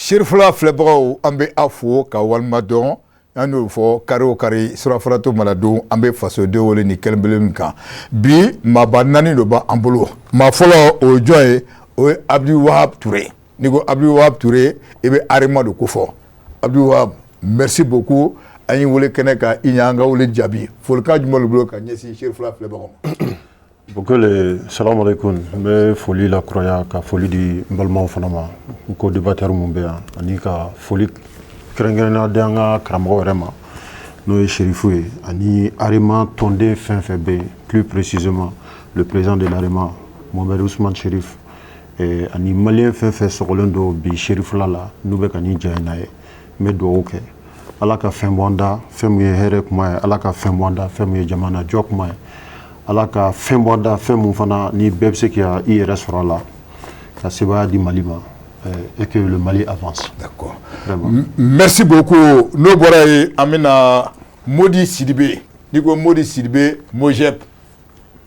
Serifula filɛbagaw, an bɛ aw fo ka walima dɔn. An y'o fɔ kari o kari, surafanato mana dun, an bɛ fasodenw wele ni kelen min kan. Bi, maaba naani dɔ b'an bolo. Maa fɔlɔ, o ye jɔn ye? O ye Abdul Wahab Ture. N'i ko Abdul Wahab Ture, i bɛ Arema de ko fɔ. Abdul Wahab, merci beaucoup. An y'i wele kɛnɛ kan, i y'an ka wele jaabi. Folikan jumɛn b'i bolo ka ɲɛsin Serifula filɛbagaw ma? Bokele, salam alaikum. N bɛ foli lakuraya ka foli di n balimaw fana ma, n ko débatteur mun bɛ yan, ani ka foli kɛrɛnkɛrɛnnenya di an ka karamɔgɔ yɛrɛ ma, n'o ye Serifu ye, ani Arema tɔnden fɛn fɛn bɛ yen, plus précisément le président de l'Arema, Mohamed Ousmane Cherif, ani malien fɛn fɛn sɔgɔlen don bi Serifula la, n'u bɛ ka nin ja in na ye. N bɛ dugawu kɛ, Ala ka fɛn bɔ an da, fɛn min ye hɛrɛ kuma ye. Ala ka fɛn bɔ an da, fɛn min ye jamana jɔ kuma ye. Ala ka fɛn bɔ an da, fɛn mun fana ni bɛɛ bɛ se ka i yɛrɛ sɔrɔ a la, ka sebaaya di Mali ma et que le Mali avance. D'accord. Vraiment. Merci beaucoup. N'o bɔra yen, an bɛna Modi Sidibe. N'i ko Modi Sidibe, Mojep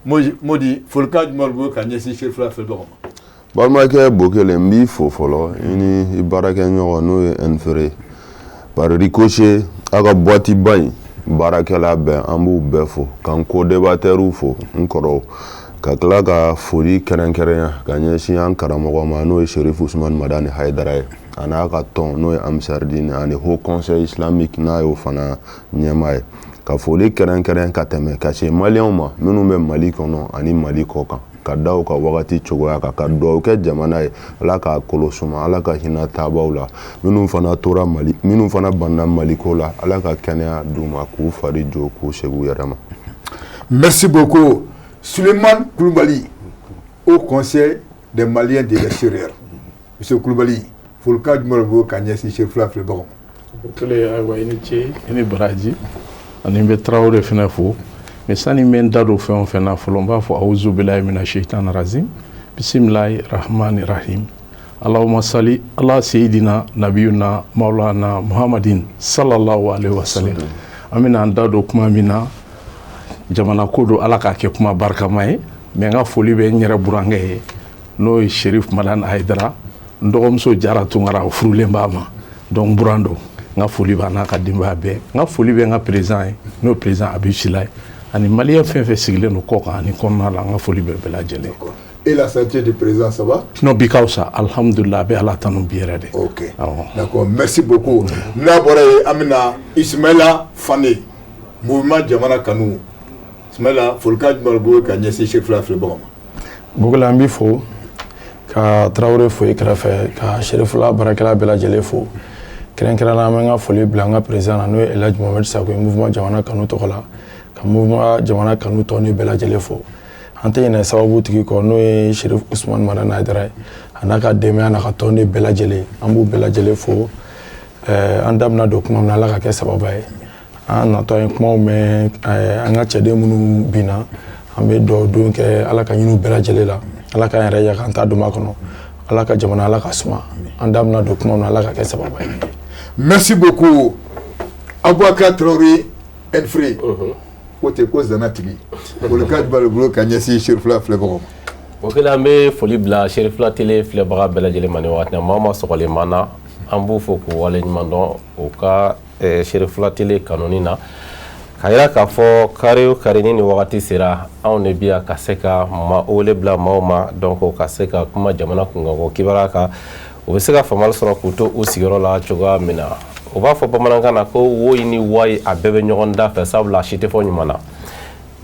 Modi, folikan jumɛn b'i bolo ka ɲɛsin Serifula filɛbagaw ma? Balimakɛ Bokele, n b'i fo fɔlɔ, i ni i baarakɛɲɔgɔn, n'o ye Nfere par ricochet, aw ka boîte ba in baarakɛla bɛɛ, an b'u bɛɛ fo, k'an co-débatteurw fo, n kɔrɔw, ka tila ka foli kɛrɛnkɛrɛnya ka ɲɛsin an karamɔgɔ ma, n'o ye Serifu Usumani Madani Hayidara ye, a n'a ka tɔn, n'o ye Ansardine ani Haut Conseil islamique, n'a y'o fana ɲɛmaa ye, ka foli kɛrɛnkɛrɛn ka tɛmɛ ka se maliyɛnw ma minnu bɛ Mali kɔnɔ ani Mali kɔ kan, ka da u ka wagati cogoya kan, ka dugawu kɛ jamana ye, Ala k'a kolo suma, Ala ka hinɛ taabaw la, minnu fana tora Mali, minnu fana banna Maliko la, Ala ka kɛnɛya d'u ma, k'u fari jo, k'u segin u yɛrɛ ma. Merci beaucoup. Suleiman Koulibaly, Haut Conseil des Maliens de l'extérieur. Monsieur Koulibaly, folikan jumɛn b'i bolo ka ɲɛsin Serifula filɛbagaw ma? O kɛlen, ayiwa, i ni ce, i ni baraji. Ani n bɛ Tarawele fana fo. Mais sani n bɛ n da don fɛn o fɛn na fɔlɔ, n b'a fɔ: awuzu bilahi mina shaitan razim, bisimilahi rahmani rahim, allahumma sali ala seyidina nabiyuna maulana muhammadin sallallahu alaihi wasallam. An bɛna an da don kuma min na, jamana ko don, Ala k'a kɛ kuma barikama ye. Mais n ka foli bɛ n yɛrɛ burankɛ ye, n'o ye Sherif Madani Hayidara. N dɔgɔmuso Jara Tunkara, o furulen b'a ma, donc buran don. N ka foli b'a n'a ka denbaya bɛɛ. N ka foli bɛ n ka président ye, n'o ye président Habib Sila ye, ani malien fɛn fɛn sigilen don kɔ kan ani kɔnɔna la, n ka foli bɛ bɛɛ lajɛlen. Et la santé du président, ça va? Non, bi ka fisa, alhamdulillah, a bɛ Ala tanu bi yɛrɛ de. Ok. Awɔ. D'accord, merci beaucoup. N'a bɔra yen, an bɛna Ismaïla Fane, mouvement Jamana Kanu. Ismaïla, folikan jumɛn b'i bolo ka ɲɛsin Serifula filɛbagaw ma? Bokele, an b'i fo, ka Tarawele fo i kɛrɛfɛ, ka Serifula baarakɛla bɛɛ lajɛlen fo. Kɛrɛnkɛrɛnnenya, an bɛ n ka foli bila an ka président na, n'o ye Elhaji Mohamed Sako ye, mouvement Jamana Kanu tɔgɔ la, ka mouvement Jamana Kanu tɔn bɛɛ lajɛlen fo. An tɛ ɲinɛ sababu tigi kɔ, n'o ye Serif Usumani Madani Hayidara ye, a n'a ka denbaya n'a ka tɔnden bɛɛ lajɛlen, an b'u bɛɛ lajɛlen fo. An da bɛna don kuma min na, Ala ka kɛ sababa ye. An natɔ, an ye kumaw mɛn, an ka cɛden minnu binna, an bɛ dugawu don kɛ, Ala ka ɲini bɛɛ lajɛlen la, Ala k'an yɛrɛ ya k'an ta don kɔnɔ, Ala ka jamana, Ala ka suma. An da bɛna don kuma min na, Ala ka kɛ sababa ye. Merci beaucoup. Aboubacar Traoré Enfré, ko ten ko zana tigi, folikan jumɛn b'i bolo ka ɲɛsin Serifula filɛbagaw ma? O kɛlen, an bɛ foli bila Serifula Télé filɛbaga bɛɛ lajɛlen ma nin waati na. Maa o maa sɔgɔlen b'an na, an b'u fo k'u waleɲuman dɔn u ka Serifula Télé kanuni na, ka yira k'a fɔ kari o kari ni nin wagati sera, anw de bi yan ka se ka ma wele bila maaw ma, donc ka se ka kuma jamana kunkanko kibaruya kan, u bɛ se ka faamuyali sɔrɔ k'u to u sigiyɔrɔ la cogoya min na. U b'a fɔ bamanankan na ko woyi ni wayi, a bɛɛ bɛ ɲɔgɔn da fɛ, sabula a si tɛ fɔ ɲuman na.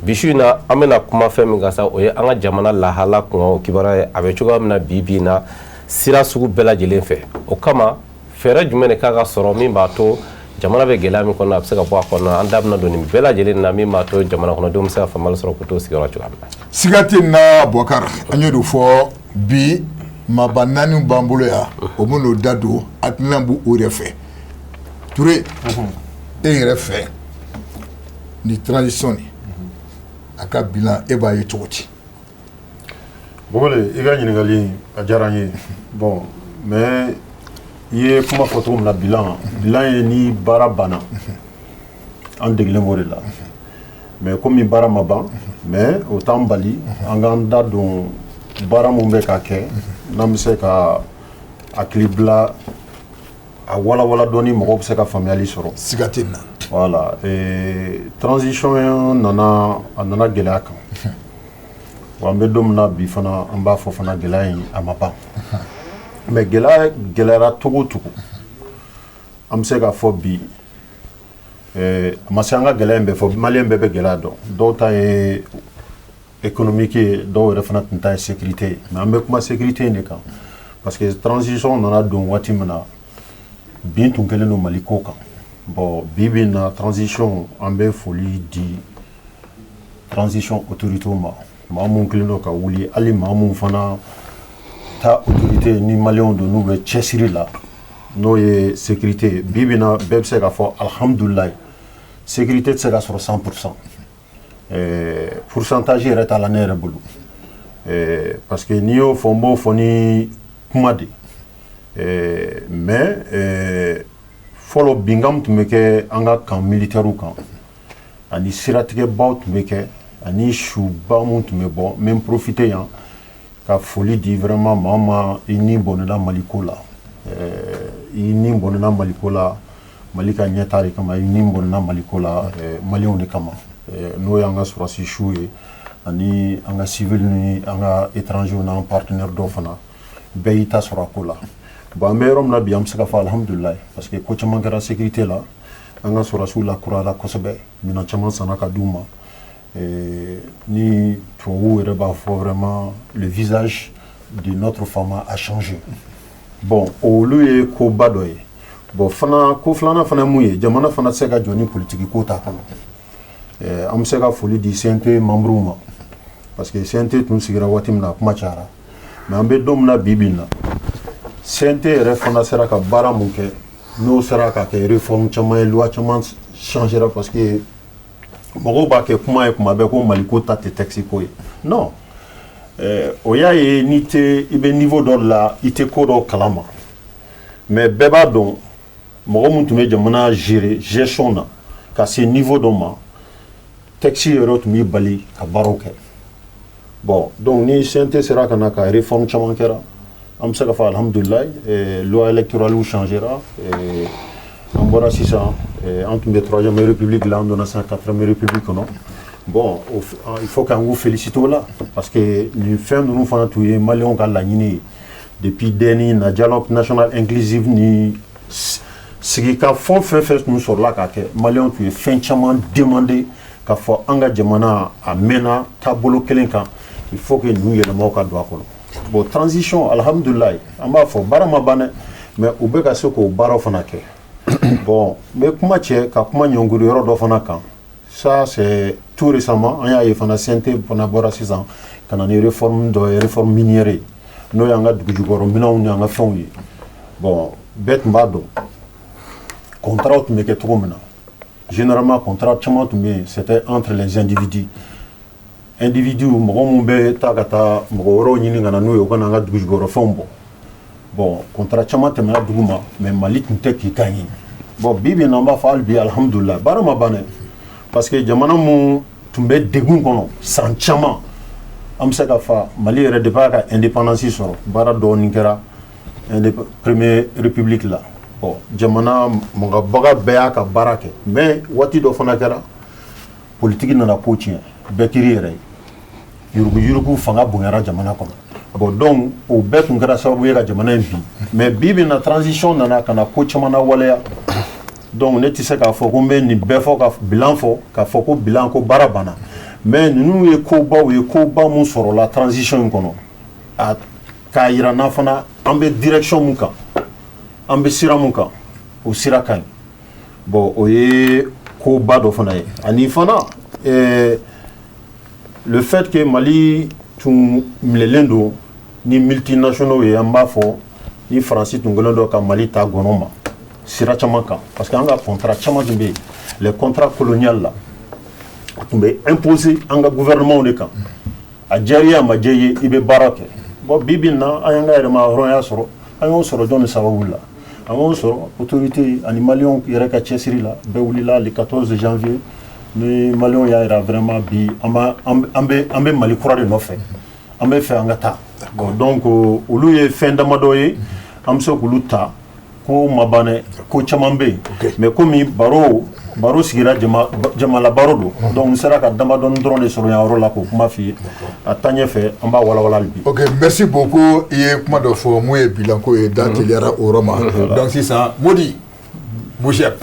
Bi su in na, an bɛna kuma fɛn min kan sa, o ye an ka jamana lahala kunkanko kibaruya ye, a bɛ cogoya min na bi bi in na, sira sugu bɛɛ lajɛlen fɛ. O kama, fɛɛrɛ jumɛn de kan ka sɔrɔ min b'a to jamana bɛ gɛlɛya min kɔnɔ, a bɛ se ka bɔ a kɔnɔ? An da bɛna don nin bɛɛ lajɛlen na, min b'a to jamana kɔnɔdenw bɛ se ka faamuyali sɔrɔ k'u to sigiyɔrɔ cogoya min na. Siga tɛ nin na, Bɔkari. An y'o de fɔ bi, maaba naani b'an bolo yan, o bɛn'o da don, hakilina b'u yɛrɛ fɛ. Ture, e yɛrɛ fɛ, ni transition nin, a ka bilan, e b'a ye cogo di? Bokele, i ka ɲininkali a diyara n ye. Bon, mais i ye kuma fɔ cogo min na, bilan, bilan ye ni baara banna, an degelen b'o de la. Mais komi baara ma ban, mais o t'an bali an k'an da don baara mun bɛ ka kɛ, n'an bɛ se ka hakili bila. a walawala dɔɔni, mɔgɔw bɛ se ka faamuyali sɔrɔ. Siga tɛ nin na. Voilà, transition nana, a nana gɛlɛya kan. Wa an bɛ don min na bi fana, an b'a fɔ fana, gɛlɛya in a ma ban. Mais gɛlɛya gɛlɛyara cogo o cogo, an bɛ se k'a fɔ bi, a ma se an ka gɛlɛya in bɛɛ fɔ. Maliyɛn bɛɛ bɛ gɛlɛya dɔn. Dɔw ta ye économique ye, dɔw yɛrɛ fana tun ta ye sécurité ye. Mais an bɛ kuma sécurité in de kan, parce que transition nana don waati min na, bin tun kɛlen don Mali ko kan. Bon, bi bi in na, transition, an bɛ foli di transition autorités ma, maa mun kɛlen don ka wuli, hali maa mun fana ta autorité ni maliyɛnw don, n'u bɛ cɛsiri la, n'o ye sécurité ye. Bi bi in na, bɛɛ bɛ se k'a fɔ alihamudulilayi, sécurité tɛ se ka sɔrɔ 100%. Pourcentage yɛrɛ t'a la ne yɛrɛ bolo, parce que n'i y'o fɔ, n b'o fɔ ni kuma de. Mais fɔlɔ, binkan tun bɛ kɛ an ka camp militaires kan, ani siratigɛbaw tun bɛ kɛ, ani suba mun tun bɛ bɔ. N bɛ n profiter yan ka foli di vraiment maa ma i ni bɔnɛna Maliko la, i ni bɔnɛna Maliko la, Mali ka ɲɛtaa de kama, i ni bɔnɛna Maliko la, maliyɛnw de kama, n'o y'an ka sɔrɔdasi su ye, ani an ka civil ni an ka étrangers n'an partenaire dɔw fana, bɛɛ y'i ta sɔrɔ a ko la. Bon, an bɛ yɔrɔ min na bi, an bɛ se ka fɔ alihamudulilayi, parce que ko caman kɛra sécurité la. An ka sɔrɔdasiw lakurayara kosɛbɛ, minɛn caman sanna ka d'u ma. Ni tubabuw yɛrɛ b'a fɔ, vraiment le visage de notre FAMa a changé. Bon, olu ye koba dɔ ye. Bon, fana ko filanan fana mun ye, jamana fana tɛ se ka jɔ ni politiki ko t'a kɔnɔ. An bɛ se ka foli di CNT membres ma, parce que CNT tun sigira waati min na, a kuma cayara. Mais an bɛ don min na bi bi in na, CNT yɛrɛ fana sera ka baara mun kɛ, n'o sera ka kɛ réforme caman ye, loi caman changera, parce que mɔgɔw b'a kɛ kuma ye kuma bɛɛ ko Mali ko ta tɛ texte ko ye. Non, o y'a ye, n'i tɛ, i bɛ niveau dɔ de la, i tɛ ko dɔw kalama. Mais bɛɛ b'a dɔn, mɔgɔ mun tun bɛ jamana gérer, gestion na ka se niveau dɔ ma, texte yɛrɛ tun b'i bali ka baaraw kɛ. Bon, donc ni CNT sera ka na ka réforme caman kɛra, an bɛ se ka fɔ alihamudulilayi, loi électorale changera. An bɔra sisan, an tun bɛ troisième république la, an donna sisan quatrième république kɔnɔ. Bon, il faut k'an k'u féliciter o la, parce que nin fɛn ninnu fana tun ye maliyɛnw ka laɲini ye depuis DNI na, dialogue national inclusif ni sigikafɔ fɛn fɛn tun sɔrɔla ka kɛ. Maliyɛnw tun ye fɛn caman demander k'a fɔ an ka jamana a mɛnna taabolo kelen kan, il faut que ninnu yɛlɛmaw ka don a kɔnɔ. Bon, transition, alihamudulilayi, an b'a fɔ baara ma ban dɛ, mais u bɛ ka se k'o baaraw fana kɛ. Bon, n bɛ kuma cɛ ka kuma ɲɔngiri yɔrɔ dɔ fana kan. Ça, c'est tout récemment, an y'a ye fana, CNT fana bɔra sisan ka na ni réforme dɔ ye, réforme minière ye, n'o y'an ka dugujukɔrɔ minɛnw ni an ka fɛnw ye. Bon, bɛɛ tun b'a dɔn contrat tun bɛ kɛ cogo min na. Généralement, contrat caman tun bɛ yen, c'était entre les individus. Individu, mɔgɔ mun bɛ taa ka taa mɔgɔ wɛrɛw ɲini ka na n'u ye, u ka na an ka dugujukɔrɔ fɛnw bɔ. Bon, contrat caman tɛmɛna dugu ma, mais Mali tun tɛ k'i gagner. Bon, bi bi in na, an b'a fɔ hali bi alihamudulilayi, baara ma ban dɛ, parce que jamana mun tun bɛ degun kɔnɔ san caman, an bɛ se ka fa Mali yɛrɛ, depuis a ka indépendance sɔrɔ, baara dɔɔni kɛra première république la. Bon, jamana mɔgɔbaga bɛɛ y'a ka baara kɛ, mais waati dɔ fana kɛra, politiki nana ko tiɲɛ, bɛɛ kiri yɛrɛ ye, yuruguyurugu fanga bonyara jamana kɔnɔ. Bon, donc o bɛɛ tun kɛra sababu ye ka jamana in bin. Mais bi bi in na, transition nana ka na ko caman waleya. Donc ne tɛ se k'a fɔ ko n bɛ nin bɛɛ fɔ ka bilan fɔ, k'a fɔ ko bilan ko baara banna. Mais ninnu ye kobaw ye, koba mun sɔrɔla transition in kɔnɔ, a k'a yira n na fana, an bɛ direction mun kan, an bɛ sira mun kan, o sira ka ɲi. Bon, o ye koba dɔ fana ye. Ani fana le fait que Mali tun minɛlen don ni multinationaux ye, an b'a fɔ ni Faransi tun kɛlen don ka Mali ta gɔnɔ ma sira caman kan, parce que an ka contrat caman tun bɛ yen, les contrats coloniaux la, a tun bɛ imposer an ka gouvernement de kan. A diyara i ye, a ma diya i ye, i bɛ baara kɛ. Bon, bi bi in na, an y'an ka yɛrɛma hɔrɔnya sɔrɔ. An y'o sɔrɔ jɔn ni sababu la? An y'o sɔrɔ autorité ani maliyɛnw yɛrɛ ka cɛsiri la. Bɛɛ wulila le 14 janvier, ni maliyɛnw y'a yira vraiment bi, an bɛ Mali kura de nɔfɛ, an bɛ fɛ an ka taa. Bon, donc olu ye fɛn damadɔ ye, an bɛ se k'olu ta. Ko ma ban dɛ, ko caman bɛ yen, mais komi baro sigira jamala baro don, donc n sera ka damadɔni dɔrɔn de sɔrɔ yan yɔrɔ la k'o kuma f'i ye. A taa ɲɛfɛ, an b'a walawala hali bi. Ok, merci beaucoup. I ye kuma dɔ fɔ mun ye bilan ko ye, da teliyara o yɔrɔ ma. Donc sisan, Modi Mujɛp,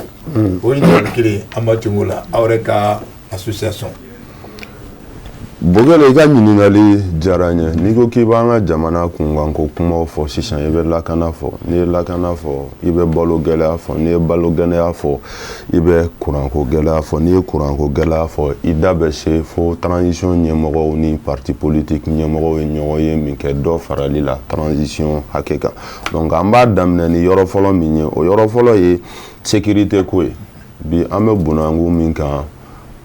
o ɲininkali kelen an b'a tɛmɛ o la, aw yɛrɛ ka association. Bokele, i ka ɲininkali diyara n ye. N'i ko k'i b'an ka jamana kunkanko kumaw fɔ sisan, i bɛ lakana fɔ. N'i ye lakana fɔ, i bɛ balo gɛlɛya fɔ. N'i ye balo gɛlɛya fɔ, i bɛ kuranko gɛlɛya fɔ. N'i ye kuranko gɛlɛya fɔ, i da bɛ se fo transition ɲɛmɔgɔw ni parti politique ɲɛmɔgɔw ye ɲɔgɔn ye min kɛ dɔ farali la transition hakɛ kan. Donc an b'a daminɛ ni yɔrɔ fɔlɔ min ye, o yɔrɔ fɔlɔ ye sécurité ko ye. Bi an bɛ bunakun min kan,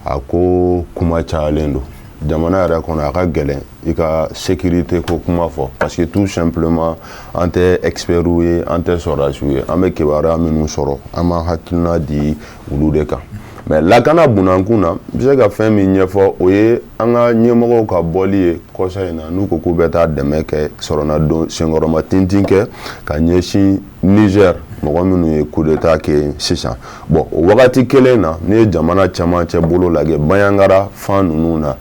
a ko kuma cayalen don jamana yɛrɛ kɔnɔ. A ka gɛlɛn i ka sécurité ko kuma fɔ, parce que tout simplement an tɛ experts ye, an tɛ sɔrɔdasiw ye. An bɛ kibaruya minnu sɔrɔ, an b'an hakilina di olu de kan. Mais lakana bunankun na, n bɛ se ka fɛn min ɲɛfɔ, o ye an ka ɲɛmɔgɔw ka bɔli ye kɔsa in na, n'u ko k'u bɛ taa dɛmɛ kɛ, sɔrɔnadon senkɔrɔma tintin kɛ ka ɲɛsin Niger mɔgɔ minnu ye coup d'état kɛ sisan. Bon, o wagati kelen na, n'i ye jamana cɛmancɛ bolo lajɛ, Bandiagara fan ninnu na,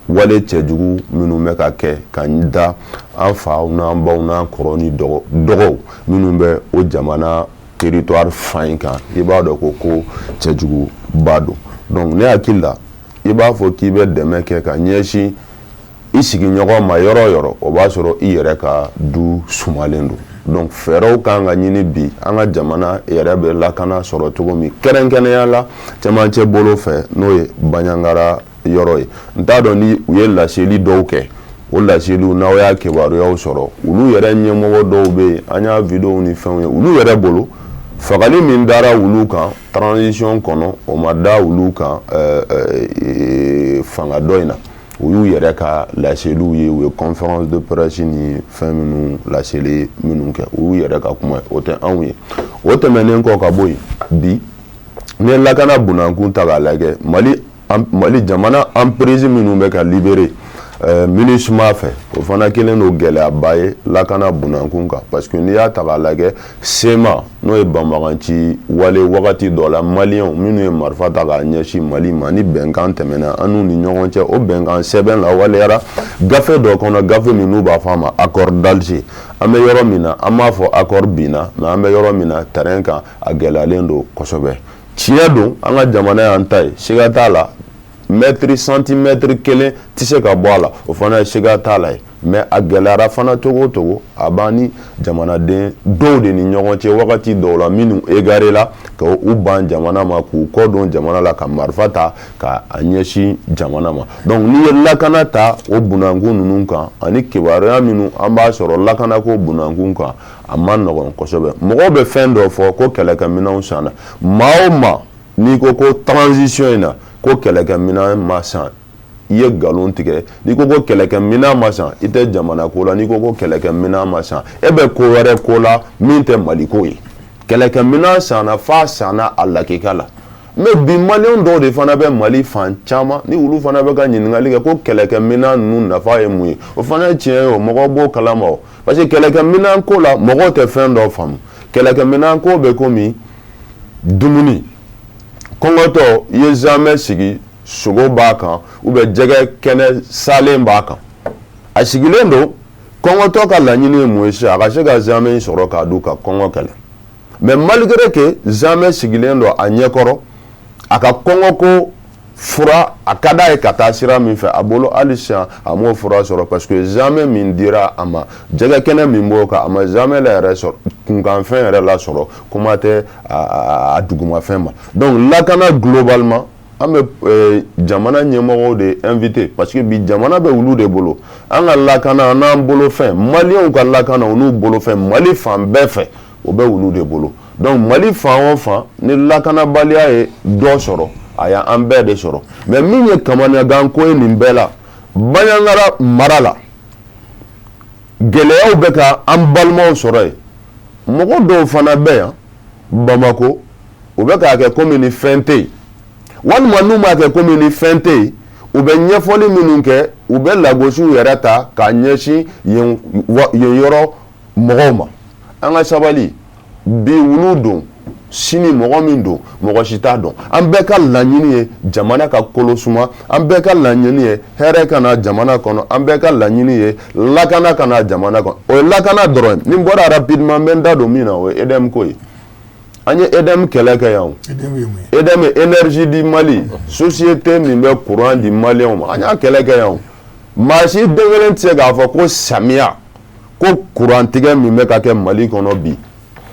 wale cɛjugu minnu bɛ ka kɛ ka da an faw n'an baw n'an kɔrɔ ni dɔgɔw minnu bɛ o jamana territoire fan in kan, i b'a dɔn ko cɛjuguba don. Donc ne hakili la, i b'a fɔ k'i bɛ dɛmɛ kɛ ka ɲɛsin i sigiɲɔgɔn ma yɔrɔ o yɔrɔ, o b'a sɔrɔ i yɛrɛ ka du sumalen don. Donc fɛɛrɛw kan ka ɲini bi an ka jamana yɛrɛ bɛ lakana sɔrɔ cogo min, kɛrɛnkɛrɛnnenya la cɛmancɛ bolo fɛ, n'o ye Bandiagara yɔrɔ ye. N t'a dɔn ni u ye laseli dɔw kɛ, o laseliw n'aw y'a kibaruyaw sɔrɔ, olu yɛrɛ ɲɛmɔgɔ dɔw bɛ yen, an y'a videow ni fɛnw ye, olu yɛrɛ bolo fagali min dara olu kan transition kɔnɔ, o ma da olu kan fanga dɔ in na. U y'u yɛrɛ ka laseliw ye, u ye conférence de presse ni fɛn minnu laseli minnu kɛ, u y'u yɛrɛ ka kuma ye, o tɛ anw ye. O tɛmɛnen kɔ ka bɔ yen, bi n'i ye lakana bunankun ta k'a lajɛ, Mali jamana emprise minnu bɛ ka libérer MINUSMA fɛ, o fana kɛlen don gɛlɛyaba ye lakana bunankun kan, parce que n'i y'a ta k'a lajɛ, CMA, n'o ye banbaganci wale wagati dɔ la maliyɛnw minnu ye marifa ta k'a ɲɛsin Mali ma, ni bɛnkan tɛmɛna an n'u ni ɲɔgɔn cɛ, o bɛnkan sɛbɛn lawaleyara gafe dɔ kɔnɔ, gafe min n'u b'a fɔ a ma accord d'Alger. An bɛ yɔrɔ min na, an b'a fɔ accord binna, mais an bɛ yɔrɔ min na terrain kan, a gɛlɛyalen don kosɛbɛ. Tiɲɛ don, an ka jamana y'an ta ye, siga t'a la, mètre centimètre kelen tɛ se ka bɔ a la, o fana ye siga t'a la ye. Mais a gɛlɛyara fana cogo o cogo, a b'an ni jamanaden dɔw de ni ɲɔgɔn cɛ wagati dɔw la, minnu égaré la ka u ban jamana ma, k'u kɔ don jamana la, ka marifa ta ka a ɲɛsin jamana ma. Donc n'i ye lakana ta o bunankun ninnu kan, ani kibaruya minnu an b'a sɔrɔ lakanako bunankun kan, a man nɔgɔn kosɛbɛ. Mɔgɔw bɛ fɛn dɔ fɔ ko kɛlɛkɛminɛnw sanna. Maa o maa n'i ko ko transition in na ko kɛlɛkɛminɛn ma san, i ye nkalon tigɛ. N'i ko ko kɛlɛkɛminɛn ma san, i tɛ jamana ko la. N'i ko ko kɛlɛkɛminɛn ma san, e bɛ ko wɛrɛ ko la min tɛ Mali ko ye. Kɛlɛkɛminɛn sanna, f'a sanna a lakika la. Mais bi maliyɛn dɔw de fana bɛ Mali fan caman ni olu fana bɛ ka ɲininkali kɛ ko kɛlɛkɛminɛn ninnu nafa ye mun ye. O fana ye tiɲɛ ye, o mɔgɔw b'o kalama o, parce que kɛlɛkɛminɛn ko la, mɔgɔw tɛ fɛn dɔ faamu. Kɛlɛkɛminɛn ko bɛ komi dumuni. Kɔngɔtɔ, i ye zamɛ sigi, sogo b'a kan ou bien jɛgɛ kɛnɛ salen b'a kan, a sigilen don. Kɔngɔtɔ ka laɲini ye mun ye sisan? A ka se ka zamɛ in sɔrɔ k'a dun ka kɔngɔ kɛlɛ. Mais malgré que zamɛ sigilen don a ɲɛkɔrɔ, a ka kɔngɔ ko fura, a ka d'a ye ka taa sira min fɛ, a bolo hali sisan a m'o fura sɔrɔ, parce que zamɛ min dira a ma, jɛgɛ kɛnɛ min b'o kan, a ma zamɛ la yɛrɛ sɔrɔ, kunkanfɛn yɛrɛ lasɔrɔ, kuma tɛ a dugumafɛn ma. Donc lakana globalement, an bɛ jamana ɲɛmɔgɔw de invité, parce que bi jamana bɛ olu de bolo. An ka lakana n'an bolofɛn, maliyɛnw ka lakana u n'u bolofɛn Mali fan bɛɛ fɛ, o bɛ olu de bolo. Donc Mali fan o fan ni lakanabaliya ye dɔ sɔrɔ, a y'an bɛɛ de sɔrɔ. Mais min ye kamanagan ko ye nin bɛɛ la, Bandiagara mara la, gɛlɛyaw bɛ ka an balimaw sɔrɔ yen. Mɔgɔ dɔw fana bɛ yan Bamako, u bɛ k'a kɛ komi ni fɛn tɛ yen, walima n'u m'a kɛ komi ni fɛn tɛ yen, u bɛ ɲɛfɔli minnu kɛ, u bɛ lagosiw yɛrɛ ta k'a ɲɛsin yen yɔrɔ mɔgɔw ma. An ka sabali. Bi wulu don, sini mɔgɔ min don, mɔgɔ si t'a dɔn. An bɛɛ ka laɲini ye jamana ka kolo suma, an bɛɛ ka laɲini ye hɛrɛ ka na jamana kɔnɔ, an bɛɛ ka laɲini ye lakana ka na jamana kɔnɔ. O ye lakana dɔrɔn ye. Ni n bɔra rapidement, n bɛ n da don min na, o ye EDM ko ye. An ye EDM kɛlɛ kɛ yan o. EDM ye Énergie du Mali, société min bɛ courant di maliyɛnw ma. An y'a kɛlɛ kɛ yan o. Maa si den kelen tɛ se k'a fɔ ko samiya ko kurantigɛ min bɛ ka kɛ Mali kɔnɔ bi,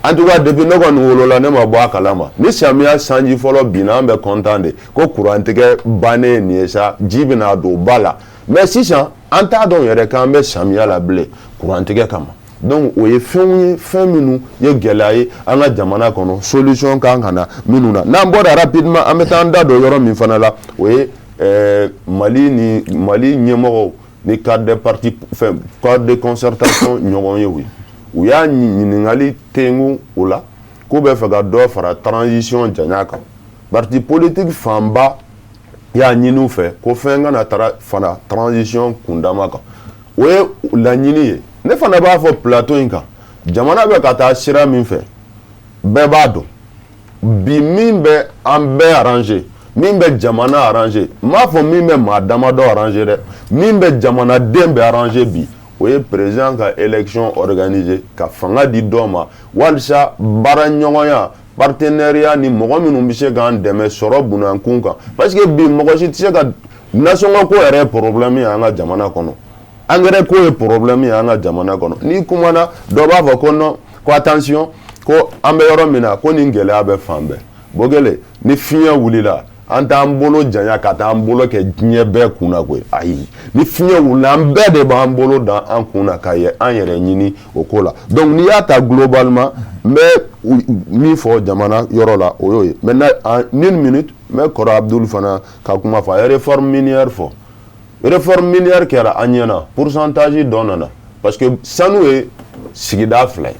en tout cas depuis ne kɔni wolola, ne ma bɔ a kalama. Ni samiya sanji fɔlɔ binna, an bɛ content de ko kurantigɛ bannen nin ye sa, ji bɛna don ba la. Mais sisan an t'a dɔn yɛrɛ k'an bɛ samiya la bilen kurantigɛ kama. Donc o ye fɛnw ye, fɛn minnu ye gɛlɛya ye an ka jamana kɔnɔ, solution kan ka na minnu na. N'an bɔra rapidement, an bɛ taa an da don yɔrɔ min fana la, o ye Mali ni Mali ɲɛmɔgɔw ni cadre de parti fɛn, cadre de concertation ɲɔgɔn ye. U y'a ɲininkali tengu o la k'u bɛ fɛ ka dɔ fara transition janya kan. Parti politique fanba y'a ɲini u fɛ ko fɛn kana taara fara transition kundama kan. O ye laɲini ye. Ne fana b'a fɔ plateau in kan, jamana bɛ ka taa sira min fɛ, bɛɛ b'a dɔn bi min bɛ an bɛɛ arranger, min bɛ jamana arranger, n m'a fɔ min bɛ maa damadɔ arranger dɛ, min bɛ jamanaden bɛ arranger bi, o ye président ka élection organiser ka fanga di dɔ ma, walisa baara ɲɔgɔnya, partenariat ni mɔgɔ minnu bɛ se k'an dɛmɛ sɔrɔ bunakun kan. Parce que bi mɔgɔ si tɛ se ka nasɔngɔ ko yɛrɛ ye problème ye an ka jamana kɔnɔ, engrais ko ye problème ye an ka jamana kɔnɔ. N'i kumana, dɔ b'a fɔ ko non, ko attention, ko an bɛ yɔrɔ min na, ko nin gɛlɛya bɛ fan bɛɛ. Bokele, ni fiɲɛ wulila, an t'an bolo janya ka taa an bolo kɛ diɲɛ bɛɛ kun na koyi. Ayi, ni fiɲɛ wulila, an bɛɛ de b'an bolo da an kun na ka an yɛrɛ ɲini o ko la. Donc n'i y'a ta globalement, n bɛ min fɔ jamana yɔrɔ la, o y'o ye. Maintenant, en une minute, n bɛ kɔrɔ Abdul fana ka kuma fɔ. A ye réforme minière fɔ. Réforme minière kɛra an ɲɛna, pourcentage dɔ nana, parce que sanu ye sigida fila ye.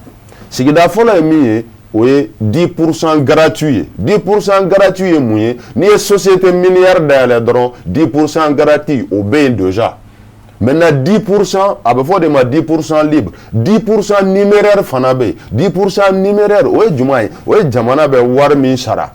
Sigida fɔlɔ ye min ye, o ye 10% gratuit ye. 10% gratuit ye mun ye? N'i ye société minière dayɛlɛ dɔrɔn, 10% gratuit o bɛ yen déjà. Maintenant 10%, a bɛ fɔ o de ma 10% libre. 10% numéraire fana bɛ yen. 10% numéraire, o ye jumɛn ye? O ye jamana bɛ wari min sara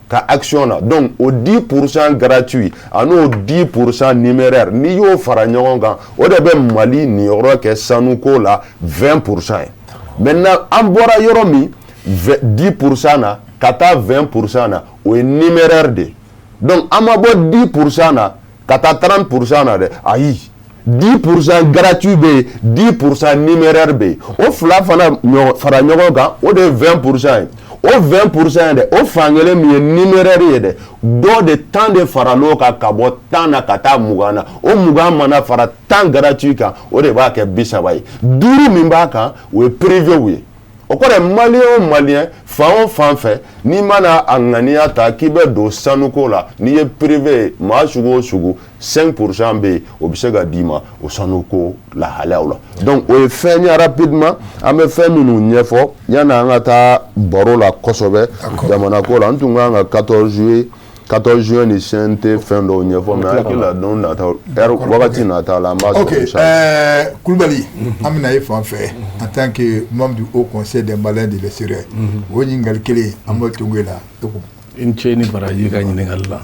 ka action na. Donc o 10% gratuit ani o 10% numéraire, n'i y'o fara ɲɔgɔn kan, o de bɛ Mali niyɔrɔ kɛ sanuko la 20% ye. Maintenant an bɔra yɔrɔ min, 10% na ka taa 20% na, o ye numéraire de ye. Donc an ma bɔ 10% na ka taa 30% na dɛ, ayi, 10% gratuit bɛ yen, 10% numéraire bɛ yen. O fila fana fara ɲɔgɔn kan, o de ye 20% ye. O 20% ye dɛ, o fankelen min ye numéraire ye dɛ, dɔ de tan de faral'o kan ka bɔ 10 na ka taa 20 na. O 20 mana fara 10 gratuit kan, o de b'a kɛ 30 ye. Duuru min b'a kan, o ye privé ye. O kɔrɔ ye, maliyɛn o maliyɛn, fan o fan fɛ, n'i mana a ŋaniya ta k'i bɛ don sanuko la, n'i ye privé ye, maa sugu o sugu, 5% bɛ yen, o bɛ se ka d'i ma o sanuko lahalayaw la. Donc o ye fɛn ye rapidement an bɛ fɛn minnu ɲɛfɔ yanni an ka taa baro la kosɛbɛ jamana ko la. N tun kan ka 14 juillet, 14 juin ni CNT fɛn dɔw ɲɛfɔ, mais hakili la don nata, heure wagati nata la, an b'a sɔrɔ. Ok, Kulubali, an bɛna e fan fɛ en tant que membre du Haut Conseil des Maliens de l'extérieur. O ɲininkali kelen, an b'o tungo la e ko. I ni ce ni baraji ka ɲininkali la.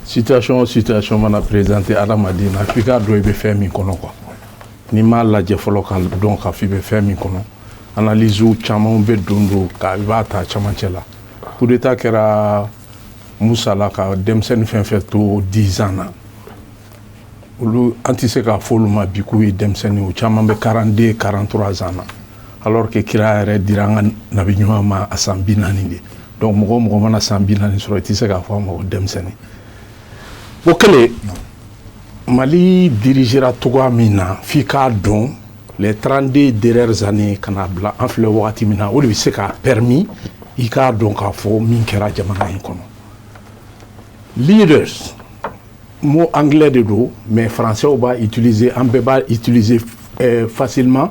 Situation o situation mana présenter adamaden na, f'i k'a dɔn i bɛ fɛn min kɔnɔ quoi. N'i m'a lajɛ fɔlɔ ka dɔn k'a fɔ i bɛ fɛn min kɔnɔ, analyse caman bɛ don ka i b'a ta camancɛ la. Coup d'état kɛra Musa la ka denmisɛnnin fɛn fɛn to 10 ans na, olu an tɛ se k'a fɔ olu ma bi k'u ye denmisɛnnin. O caman bɛ 42, 43 ans na, alors que kira yɛrɛ dira an ka nabi ɲuman ma a san 40 de. Donc mɔgɔ o mɔgɔ mana san 40 sɔrɔ, i tɛ se k'a fɔ a ma ko denmisɛnnin. O kɛlen, Mali dirigera cogoya min na, f'i k'a dɔn les 32 dernières années ka n'a bila an filɛ wagati min na, o de bɛ se k'a permis i k'a dɔn k'a fɔ min kɛra jamana in kɔnɔ. Leaders, mot anglais de don, mais français b'a utiliser, an bɛɛ b'a utiliser facilement,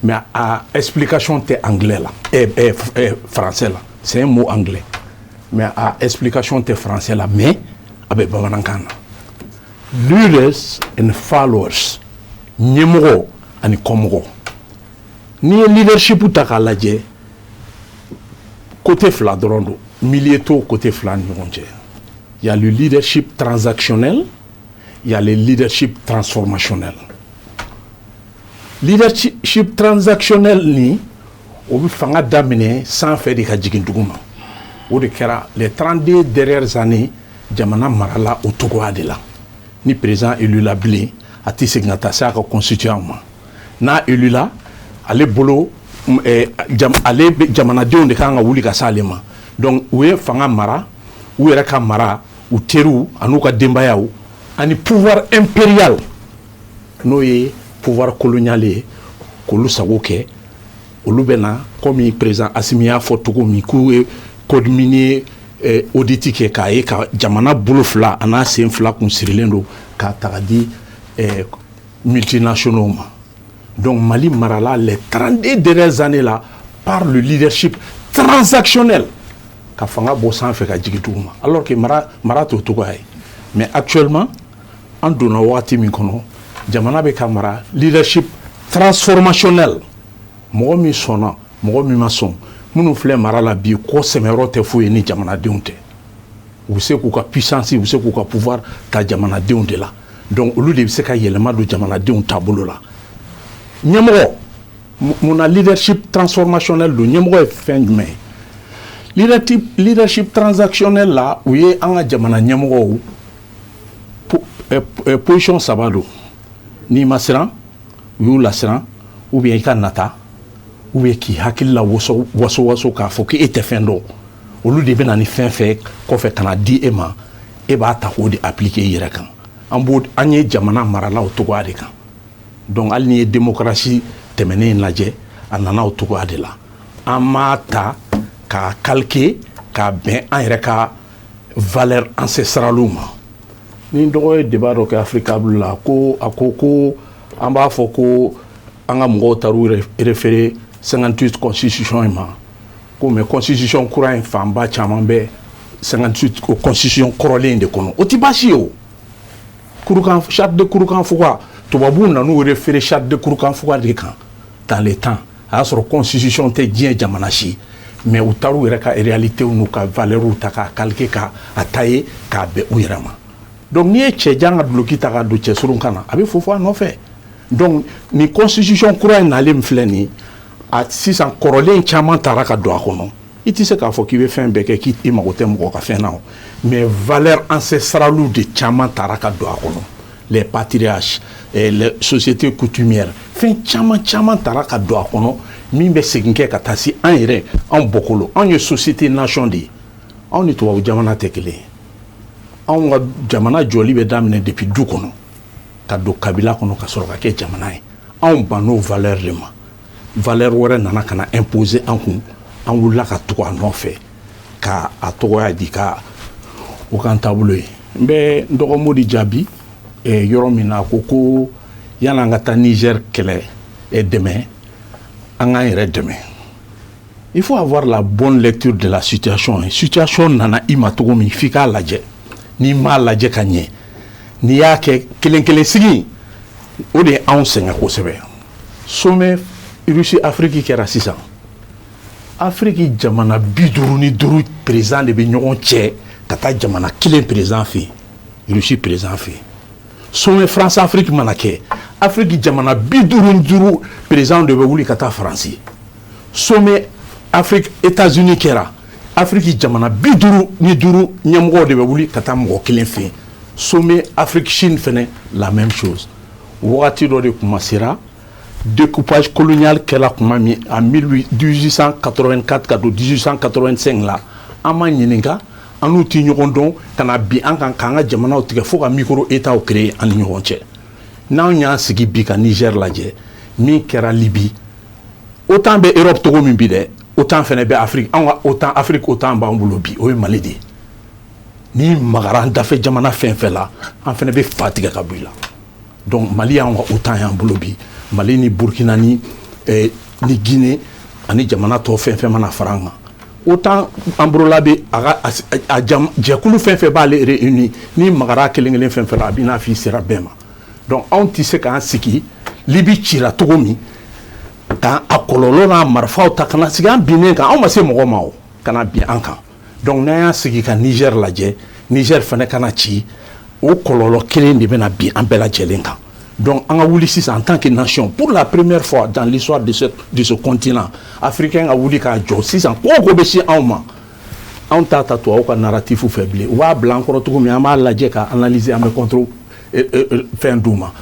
mais a explication tɛ anglais la, français la. C'est un mot anglais, mais a explication tɛ français la, mais a bɛ bamanankan na. Leaders and followers, ɲɛmɔgɔ ani kɔmɔgɔ. N'i ye leadership ta k'a lajɛ, Côté fila dɔrɔn don, milieu t'o côté fila ni ɲɔgɔn cɛ. Il y a le leadership transactionnel, il y a le leadership transformationnel. Leadership transactionnel ni, o bɛ fanga daminɛ sanfɛ de ka jigin dugu ma. O de kɛra les 32 dernières années, jamana marala o cogoya de la. Ni président élu la bilen, a tɛ segin ka taa se a ka constituant ma. N'a élu la, ale bolo ale jamanadenw de kan ka wuli ka s'ale ma. Donc u ye fanga mara u yɛrɛ ka mara, u teriw an'u ka denbayaw, ani pouvoir impérial, n'o ye pouvoir colonial ye, k'olu sago kɛ. Olu bɛ na komi président Assimi y'a fɔ cogo min, k'u ye code minier audit kɛ k'a ye ka jamana bolo fila a n'a sen fila kun sirilen don k'a ta ka di multinationaux ma. Donc Mali marala les 32 dernières années là par le leadership transactionnel, ka fanga bɔ sanfɛ ka jigin dugu ma, alors que mara mara t'o cogoya ye. Mais actuellement, an donna wagati min kɔnɔ, jamana bɛ ka mara leadership transformationnel. Mɔgɔ min sɔnna, mɔgɔ min ma sɔn, minnu filɛ mara la bi, kɔ sɛmɛyɔrɔ tɛ foyi ye ni jamanadenw tɛ. U bɛ se k'u ka puissance, u bɛ se k'u ka pouvoir ta jamanadenw de la. Donc olu de bɛ se ka yɛlɛma don jamanadenw taabolo la. Ɲɛmɔgɔ mun na leadership transformationnel don? Ɲɛmɔgɔ ye fɛn jumɛn ye? Leadership transactionnel la, u ye an ka jamana ɲɛmɔgɔw position saba don. N'i ma siran, u y'u lasiran, ou bien i ka nata, ou bien k'i hakili la waso waso waso k'a fɔ k'e tɛ fɛn dɔn. Olu de bɛ na ni fɛn fɛn kɔfɛ ka na di e ma, e b'a ta k'o de appliquer i yɛrɛ kan. An b'o, an ye jamana marala o cogoya de kan. Donc hali n'i ye démocratie tɛmɛnen lajɛ, a nana o cogoya de la. An m'a ta k'a calquer k'a bɛn an yɛrɛ ka valeur ancestrale ma. Ni dɔgɔ ye débat dɔ kɛ Africable la, ko a ko ko an b'a fɔ ko an ka mɔgɔw taar'u référé 58 constitution in ma, ko mais constitution kura in fanba caman bɛ 58 o constitution kɔrɔlen in de kɔnɔ. O ti baasi ye. O Kurukan, charte de Kurukanfuga, tubabuw nan'u référé charte de Kurukanfuga de kan dans les temps. A y'a sɔrɔ constitution tɛ diɲɛ jamana si, mais u taar'u yɛrɛ ka réalité n'u ka valeur ta k'a calquer, k'a a tailler k'a bɛn u yɛrɛ ma. Donc n'i ye cɛjan ka duloki ta k'a don cɛsurun kan na, a bɛ fofo a nɔfɛ. Donc nin constitution kura in nalen min filɛ nin ye, a sisan kɔrɔlen caman taara ka don a kɔnɔ. I tɛ se k'a fɔ k'i bɛ fɛn bɛɛ kɛ k'i mago tɛ mɔgɔ ka fɛn na o, mais valeur ancestrale de caman taara ka don a kɔnɔ, les patriarches, les sociétés coutumières, fɛn caman caman taara ka don a kɔnɔ min bɛ segin kɛ ka taa se an yɛrɛ, anw bɔkolo. Anw ye société nation de ye, anw ni tubabu jamana tɛ kelen ye. Anw ka jamana jɔli bɛ daminɛ depuis du kɔnɔ ka don kabila kɔnɔ ka sɔrɔ ka kɛ jamana ye. Anw bann'o valeur de ma, valeur wɛrɛ nana ka na imposer an kun. An wulila ka tugu a nɔfɛ ka a tɔgɔya di ka o k'an taabolo ye. N bɛ n dɔgɔ jaabi yɔrɔ min na, a ko ko yan'an ka taa Niger kɛlɛ dɛmɛ, an k'an yɛrɛ dɛmɛ. Il faut avoir la bonne lecture de la situation. Situation nana i ma cogo min, f'i k'a lajɛ. N'i m'a lajɛ ka ɲɛ, n'i y'a kɛ kelen kelen sigi, o de ye anw sɛgɛn kosɛbɛ. Sommet Russie Afrique kɛra sisan, Afrique jamana 55 président de bɛ ɲɔgɔn cɛ ka taa jamana kelen président fɛ yen, Russie président fɛ yen. Sommet France Afrique mana kɛ, Afrique jamana 55 président de bɛ wuli ka taa Faransi. Sommet Afrique États-Unis kɛra, Afrique jamana 55 ɲɛmɔgɔw de bɛ wuli ka taa mɔgɔ kelen fɛ yen. Sommet Afrique Chine fɛnɛ, la même chose. Wagati dɔ de kuma sera, découpage colonial kɛla kuma min en 1884 ka don 1885 la, an ma ɲininka, an n'u ti ɲɔgɔn dɔn, ka na bin an kan k'an ka jamanaw tigɛ fo ka micro états créer an ni ɲɔgɔn cɛ. N'anw y'an sigi bi ka Niger lajɛ, min kɛra Libye, OTAN bɛ Europe cogo min bi dɛ, OTAN fɛnɛ bɛ Afrique. Anw ka OTAN, Afrique OTAN b'an bolo bi, o ye Mali de ye. N'i magara an dafɛ jamana fɛn fɛn la, an fɛnɛ bɛ fa tigɛ ka bɔ i la. Donc Mali y'anw ka OTAN y'an bolo bi. Mali ni Burkina ni Guinée ani jamana tɔ fɛn fɛn mana fara an kan, OTAN umbrella bɛ a ka a jɛkulu fɛn fɛn b'ale réuni. N'i magara kelen kelen fɛn fɛn la, a b'i n'a fɔ i sera bɛɛ ma. Donc anw tɛ se k'an sigi Libi cira cogo min, k'an a kɔlɔlɔ n'a marifaw ta ka na sigi an binnen kan. Anw ma se mɔgɔ ma o. ka na bin an kan. Donc n'an y'a sigi ka Niger lajɛ, Niger fana kana ci, o kɔlɔlɔ kelen de bɛna bin an bɛɛ lajɛlen kan. Donc an ka wuli sisan en tant que nation, pour la première fois dans l'histoire de ce continent africain, ka wuli k'a jɔ sisan. Ko o ko bɛ se anw ma, anw t'a ta tubabuw ka narratif fɛ bilen. U b'a bila an kɔrɔ cogo min, an b'a lajɛ ka analyser, an bɛ contre fɛn d'u ma.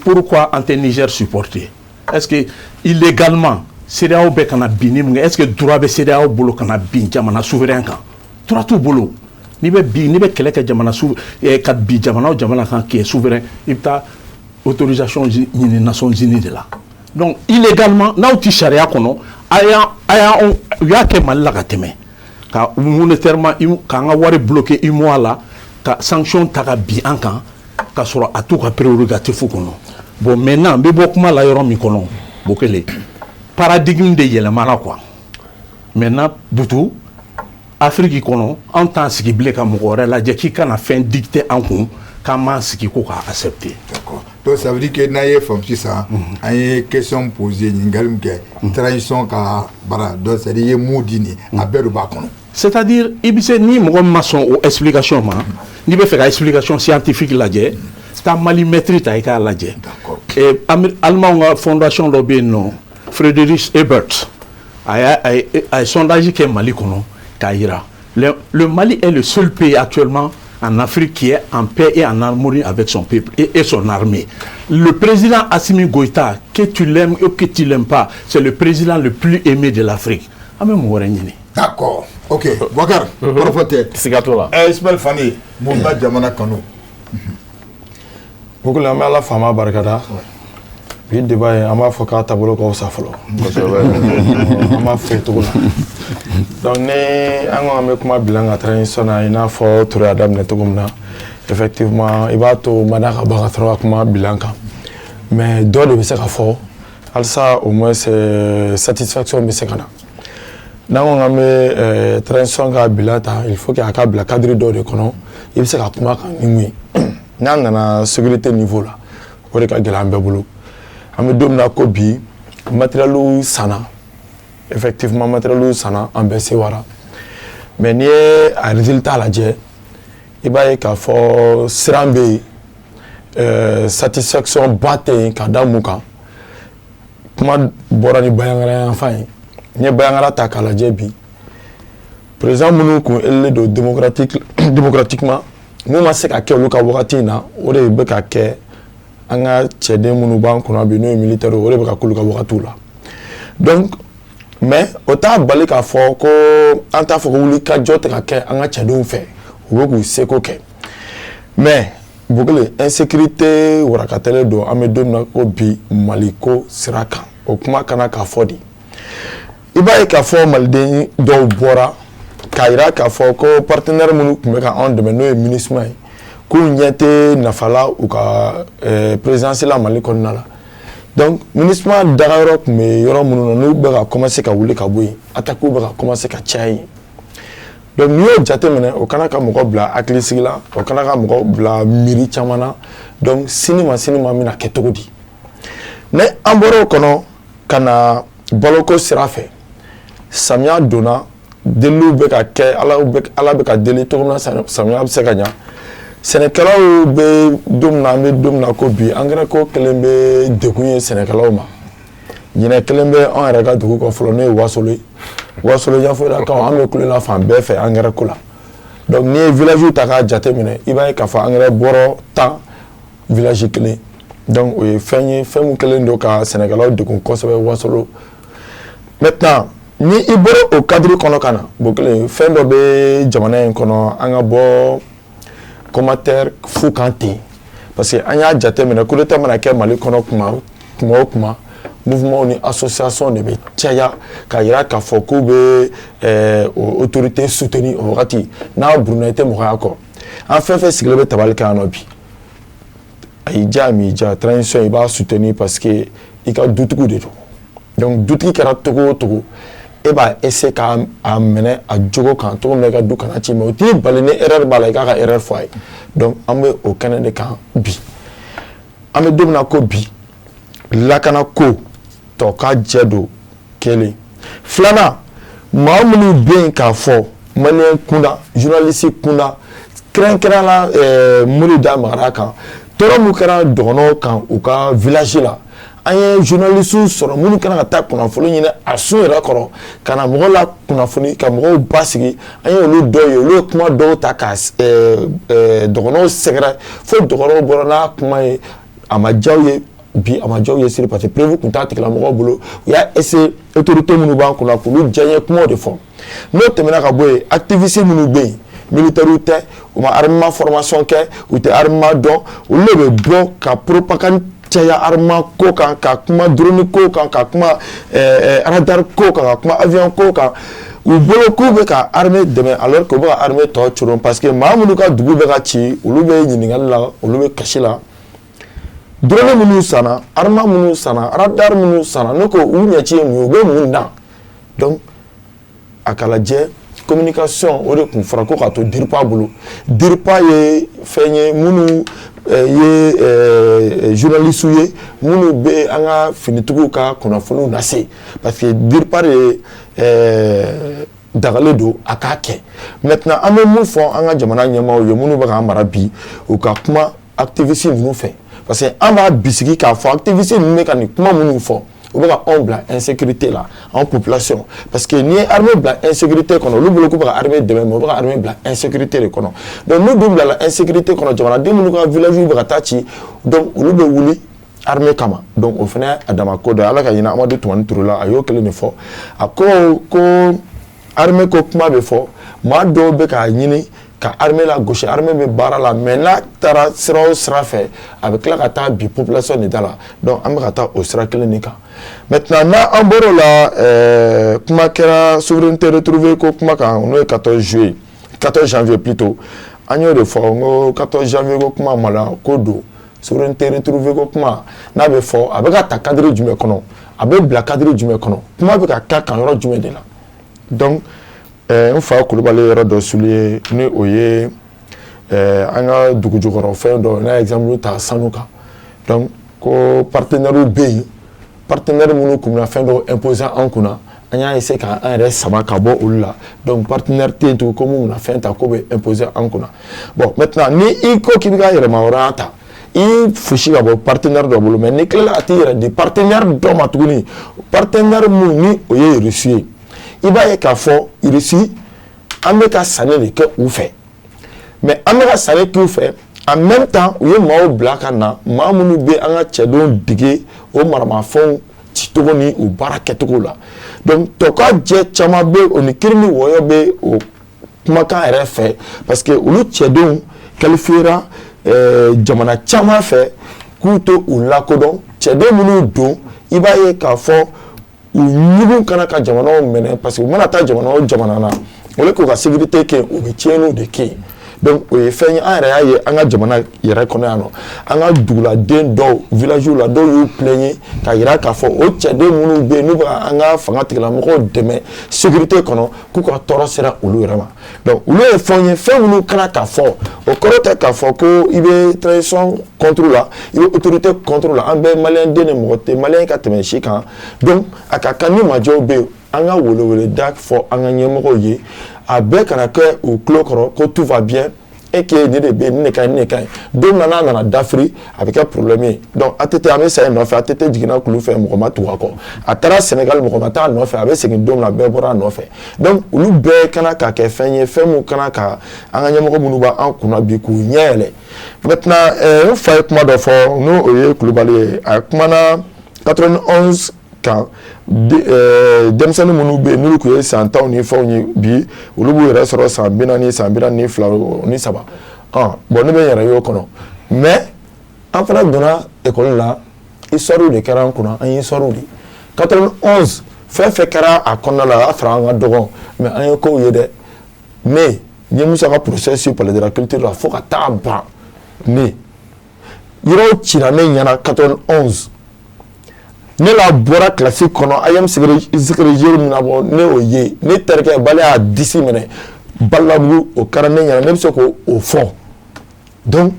Pourquoi an tɛ Niger supporter? Est-ce que illégalement CEDEAO bɛ ka na binni min kɛ, est-ce que droit bɛ CEDEAO bolo ka na bin jamana souverain kan? Droit t'u bolo. N'i bɛ bin, n'i bɛ kɛlɛ kɛ jamana sou ka bin jamana o jamana kan qui est souverain, i bɛ taa autorisation ɲini Nations Unies de la. Donc illégalement, n'aw ti sariya kɔnɔ, a y'a u y'a kɛ Mali la ka tɛmɛ ka monétairement k'an ka wari bloqué UEMOA la, ka sanction ta ka bin an kan, ka sɔrɔ a t'u ka prérogative kɔnɔ. Bon, maintenant n bɛ bɔ kuma la yɔrɔ min kɔnɔ, Bokele, paradigme de yɛlɛmana quoi. Maintenant, Butu, Afrique kɔnɔ, an t'an sigi bilen ka mɔgɔ wɛrɛ lajɛ k'i kana fɛn dicter an kun k'an m'an sigi ko k'a accepter. D'accord. Donc ça veut dire que n'a ye faamu sisan, an ye question posée, ɲininkali min kɛ transition ka baara, donc c'est à dire i ye mun di nin, a bɛɛ de b'a kɔnɔ. C'est-à-dire i bɛ se, ni mɔgɔ min ma sɔn o explication ma, n'i bɛ fɛ ka explication scientifique lajɛ, taa Mali mètre ta i k'a lajɛ. D'accord. Et Allemand ka fondation dɔ bɛ yen nɔ, Friedrich Ebert, a ye sondage kɛ Mali kɔnɔ k'a yira le Mali est le seul pays actuellement en Afrique qui est en paix et en harmonie avec son peuple et son armée. Le président Assimi Goïta, que tu l'aimes ou que tu l'aimes pas, c'est le président le plus aimé de l'Afrique. An bɛ mun wɛrɛ ɲini? D'accord. Ok. Boubacar, kɔrɔfɔ tɛ. Siga t'o la. Ismaël Fane, mouvement Jamana Kanu. Bokele, an bɛ Ala faama barikada. Bi débat in, an b'a fɔ k'a taabolo ka fisa fɔlɔ, an b'a fɔ o cogo la. Donc ni an ko an bɛ kuma bilan ka transition na, i n'a fɔ Ture y'a daminɛ cogo min na, effectivement i b'a to mada ka ban ka sɔrɔ ka kuma bilan kan, mais dɔ de bɛ se ka fɔ halisa, au moins satisfaction bɛ se ka na. N'an ko k'an bɛ transition ka bilan ta, il faut que a ka bila cadre dɔ de kɔnɔ, i bɛ se ka kuma kan ni mun ye. N'an nana sécurité niveau la, o de ka gɛlɛn an bɛɛ bolo. An bɛ don min na ko bi, matériel sanna, effectivement matériel sanna, an bɛɛ sewara, mais n'i ye a résultat lajɛ, i b'a ye k'a fɔ siran bɛ yen, satisfaction ba tɛ yen. Ka da mun kan? Kuma bɔra ni Bandiagara yanfan ye. N'i ye Bandiagara ta k'a lajɛ bi, président minnu kun élu don démocratiquement, mun ma se ka kɛ olu ka wagati in na, o de bɛ ka kɛ an ka cɛden minnu b'an kunna bi, n'o ye militaire, o de bɛ ka k'olu ka wagatiw la. Donc mais o t'a bali k'a fɔ ko an t'a fɔ ko wuli ka jɔ tɛ ka kɛ an ka cɛdenw fɛ, u bɛ k'u seko kɛ. Mais Bokele, insécurité warakatɛlen don an bɛ don min na ko bi Mali ko sira kan. O kuma kana k'a fɔ de, i b'a ye k'a fɔ maliden dɔw bɔra k'a yira k'a fɔ ko partenaire minnu tun bɛ ka anw dɛmɛ, n'o ye MINUSMA ye, k'u ɲɛ tɛ nafa la u ka présidence la Mali kɔnɔna la. Donc MINUSMA dagayɔrɔ tun bɛ yɔrɔ minnu na, n'u bɛ ka commencer ka wuli ka bɔ yen, attaques bɛ ka commencer ka caya yen. Donc n'i y'o jateminɛ, o kana ka mɔgɔ bila hakilisigi la, o kana ka mɔgɔ bila miiri caman na. Donc sini ma, sini ma bɛna kɛ cogo di? Ni an bɔra o kɔnɔ ka na baloko sira fɛ, samiya donna, deliliw bɛ ka kɛ, Ala bɛ ka deli cogo min na samiya bɛ se ka ɲa. Sɛnɛkɛlaw bɛ don min na, an bɛ don min na ko bi, angɛrɛ ko kelen bɛ degun ye sɛnɛkɛlaw ma. Ɲinɛ kelen bɛ anw yɛrɛ ka dugu kɔ fɔlɔ, n'o ye Wasolo ye. Wasolo Ɲafoyirakaw, an bɛ kule la fan bɛɛ fɛ angɛrɛ ko la. Donc n'i ye village ta k'a jateminɛ, i b'a ye k'a fɔ angɛrɛ bɔrɔ 10 village kelen. Donc o ye fɛn ye, fɛn min kɛlen don ka sɛnɛkɛlaw degun kosɛbɛ Wasolo. Maintenant ni i bɔra o cadre kɔnɔ ka na Bokele, fɛn dɔ bɛ jamana in kɔnɔ, an ka bɔ commentaire fu kan ten, parce que an y'a jateminɛ, coup d'état mana kɛ Mali kɔnɔ, kuma kuma o kuma, mouvement ni association de bɛ caya k'a yira k'a fɔ k'u bɛ o autorité soutenir. O wagati n'a buruna, i tɛ mɔgɔya kɔ. An fɛn fɛn sigilen bɛ tabali kan yan nɔ bi, a y'i diya a m'i diya, transition i b'a soutenir parce que i ka dutigiw de don. Donc dutigi kɛra togo o togo, e b'a essayer k'a a minɛ a jogo kan cogo min na i ka du kana ci, mais o t'i bali ni erreur b'a la, i k'a ka erreur fɔ a ye. Donc an bɛ o kɛnɛ de kan bi. An bɛ don min na ko bi, lakana ko tɔ ka jɛ don kelen. Filanan, Maa minnu bɛ yen k'a fɔ maliyɛn kunda, journaliste kunda, kɛrɛnkɛrɛn la, Mori da magara kan, tɔɔrɔ min kɛra dɔgɔnɔw kan u ka village la, an ye journaliste sɔrɔ minnu kɛra ka taa kunnafoni ɲini a sun yɛrɛ kɔrɔ ka na mɔgɔw la kunnafoni, ka mɔgɔw basigi. An ye olu dɔw ye, olu ye kuma dɔw ta ka dɔgɔnɔw sɛgɛrɛ fo dɔgɔnɔw bɔra n'a kuma ye. A ma diya u ye bi, a ma diya u ye sini, parce que preuve tun t'a tigilamɔgɔw bolo. U y'a essayer autorité minnu b'an kunna k'olu diyaɲɛ kumaw de fɔ. N'o tɛmɛna ka bɔ yen, activiste minnu bɛ yen, militaires tɛ, u ma armement formation kɛ, u tɛ armement dɔn, olu de bɛ bɔ ka propagande caya armement ko kan, ka kuma drone ko kan, ka kuma radar ko kan, ka kuma avion ko kan. U bolo k'u bɛ ka armée dɛmɛ, alors que u bɛ ka armée tɔ coron, parce que maa minnu ka dugu bɛ ka ci, olu bɛ ɲininkali la, olu bɛ kasi la. Drone minnu sanna, armement minnu sanna, radar minnu sanna, ne ko u ɲɛci ye mun ye? U bɛ mun na? Donc a ka lajɛ communication, o de tun fɔra ko k'a to DIRPA bolo. DIRPA ye fɛn ye minnu ye journaliste ye, minnu bɛ an ka finitigiw ka kunnafoniw lase, parce que DIRPA de dagalen don a k'a kɛ. Maintenant, an bɛ mun fɔ an ka jamana ɲɛmaaw ye minnu bɛ k'an mara bi? U ka kuma activiste ninnu fɛ, parce que an b'a bisigi k'a fɔ activiste ninnu bɛ ka nin kuma minnu fɔ, u bɛ ka anw bila insécurité la, anw population, parce que n'i ye armée bila insécurité kɔnɔ, olu bolo k'u bɛ ka armée dɛmɛ, mais u bɛ ka armée bila insécurité de kɔnɔ. Donc n'u dun bilala insécurité kɔnɔ, jamanaden minnu ka village bɛ ka taa ci, donc olu bɛ wuli armée kama. Donc o fana a dama ko dɔ ye. Ala ka hinɛ Amadu Tumani Ture la, a y'o kelen de fɔ. A ko ko armée ko kuma bɛ fɔ, maa dɔw bɛ k'a ɲini ka armée la gosi. Armée bɛ baara la, mais n'a taara sira o sira fɛ, a bɛ tila ka taa bi population de da la. Donc an bɛ ka taa o sira kelen de kan. Maintenant, n'an bɔr'o la, kuma kɛra souveraineté retrouvée ko kuma kan, n'o ye 14 juillet, 14 janvier plutôt. An y'o de fɔ n ko 14 janvier ko kuma, maloya ko don. Souveraineté retrouvée ko kuma, n'a bɛ fɔ, a bɛ ka ta cadre jumɛn kɔnɔ? A bɛ bila cadre jumɛn kɔnɔ? Kuma bɛ ka k'a kan yɔrɔ jumɛn de la? Donc n fa Kulubali yɔrɔ dɔ souligner, ni o ye an ka dugu jukɔrɔ fɛn dɔ, n'a ye exemple ta sanu kan. Donc ko partenaires bɛ yen, partenaire minnu kun bɛna fɛn dɔw imposer an kunna, an y'a essayer k'an yɛrɛ sama ka bɔ olu la. Donc partenaire tɛ yen tugun ko mun bɛna fɛn ta ko bɛ imposer an kunna. Bon, maintenant, ni i ko k'i bɛ ka yɛrɛmahɔrɔnya ta, i fosi ka bɔ partenaire dɔ bolo, mais n'i tilala ka t'i yɛrɛ di partenaire dɔ ma tuguni, partenaire mun ni o ye Russie ye, i b'a ye k'a fɔ Russie, an bɛ ka sanni de kɛ u fɛ, mais an bɛ ka sanni k'u fɛ, en même temps u ye maaw bila ka na, maa minnu bɛ an ka cɛdenw dege o maramafɛnw cicogo ni u baara kɛcogo la. Donc tɔ ka jɛ caman bɛ o ni kiiri ni wɔyɔ bɛ o kumakan yɛrɛ fɛ, parce que olu cɛdenw qualifiera jamana caman fɛ k'u to u lakodɔn. Cɛden minnu don, i b'a ye k'a fɔ u ɲugun kana ka jamanaw minɛ, parce que u mana taa jamana o jamana na, o le k'u ka sécurité kɛ, u bɛ tiɲɛniw de kɛ yen. Donc o ye fɛn ye, an yɛrɛ y'a ye an ka jamana yɛrɛ kɔnɔ yan nɔ, an ka duguladen dɔw, village la, dɔw y'u plaigner k'a yira k'a fɔ o cɛden minnu bɛ yen n'u bɛ ka an ka fanga tigilamɔgɔw dɛmɛ sécurité kɔnɔ, k'u ka tɔɔrɔ sera olu yɛrɛ ma. Donc olu ye fɛnw ye, fɛn minnu kana k'a fɔ, o kɔrɔ tɛ k'a fɔ ko i bɛ transition contre la, i bɛ autorité contre la. An bɛɛ maliyɛn den de, mɔgɔ tɛ maliyɛn ka tɛmɛ si kan. Donc a ka kan ni majɔw bɛ yen, an ka weleweleda fɔ an ka ɲɛmɔgɔw ye, a bɛɛ kana kɛ u tulo kɔrɔ ko tout va bien et que nin de bɛ yen, nin de ka ɲi, nin de ka ɲi. Don min na n'a nana dafiri, a bɛ kɛ problème ye. Donc ATT, an bɛ sa in nɔfɛ. ATT jiginna kulu fɛ, mɔgɔ ma tugu a kɔ. A taara Sénégal, mɔgɔ ma taa a nɔfɛ. A bɛ segin don min na, bɛɛ bɔra a nɔfɛ. Donc olu bɛɛ kana ka kɛ fɛn ye, fɛn mun kana ka an ka ɲɛmɔgɔ minnu b'an kunna bi k'u ɲɛ yɛlɛ. Maintenant, n fa ye kuma dɔ fɔ, n'o o ye Kulubali ye. A kumana 91 kan, denmisɛnnin minnu bɛ yen n'olu tun ye san 10 ni fɛnw ye bi, olu b'u yɛrɛ sɔrɔ san 40, san 42 ni saba. Bon, ne bɛ n yɛrɛ y'o kɔnɔ, mais an fana donna école la, histoire de kɛra an kunna, an ye histoire de 91 fɛn fɛn kɛra a kɔnɔna la, a y'a sɔrɔ an ka dɔgɔ, mais an ye kow ye dɛ. Ne n ye Musa ka procès sur palais de la culture la fo ka taa ban. Ne yɔrɔw cira ne ɲɛna 91, ne la bɔra kilasi kɔnɔ, a ye secrétaire min na bɔ, ne y'o ye, ne terikɛ bali y'a disi minɛ Balabugu, o kɛra ne ɲɛna, ne bɛ se k'o fɔ. Donc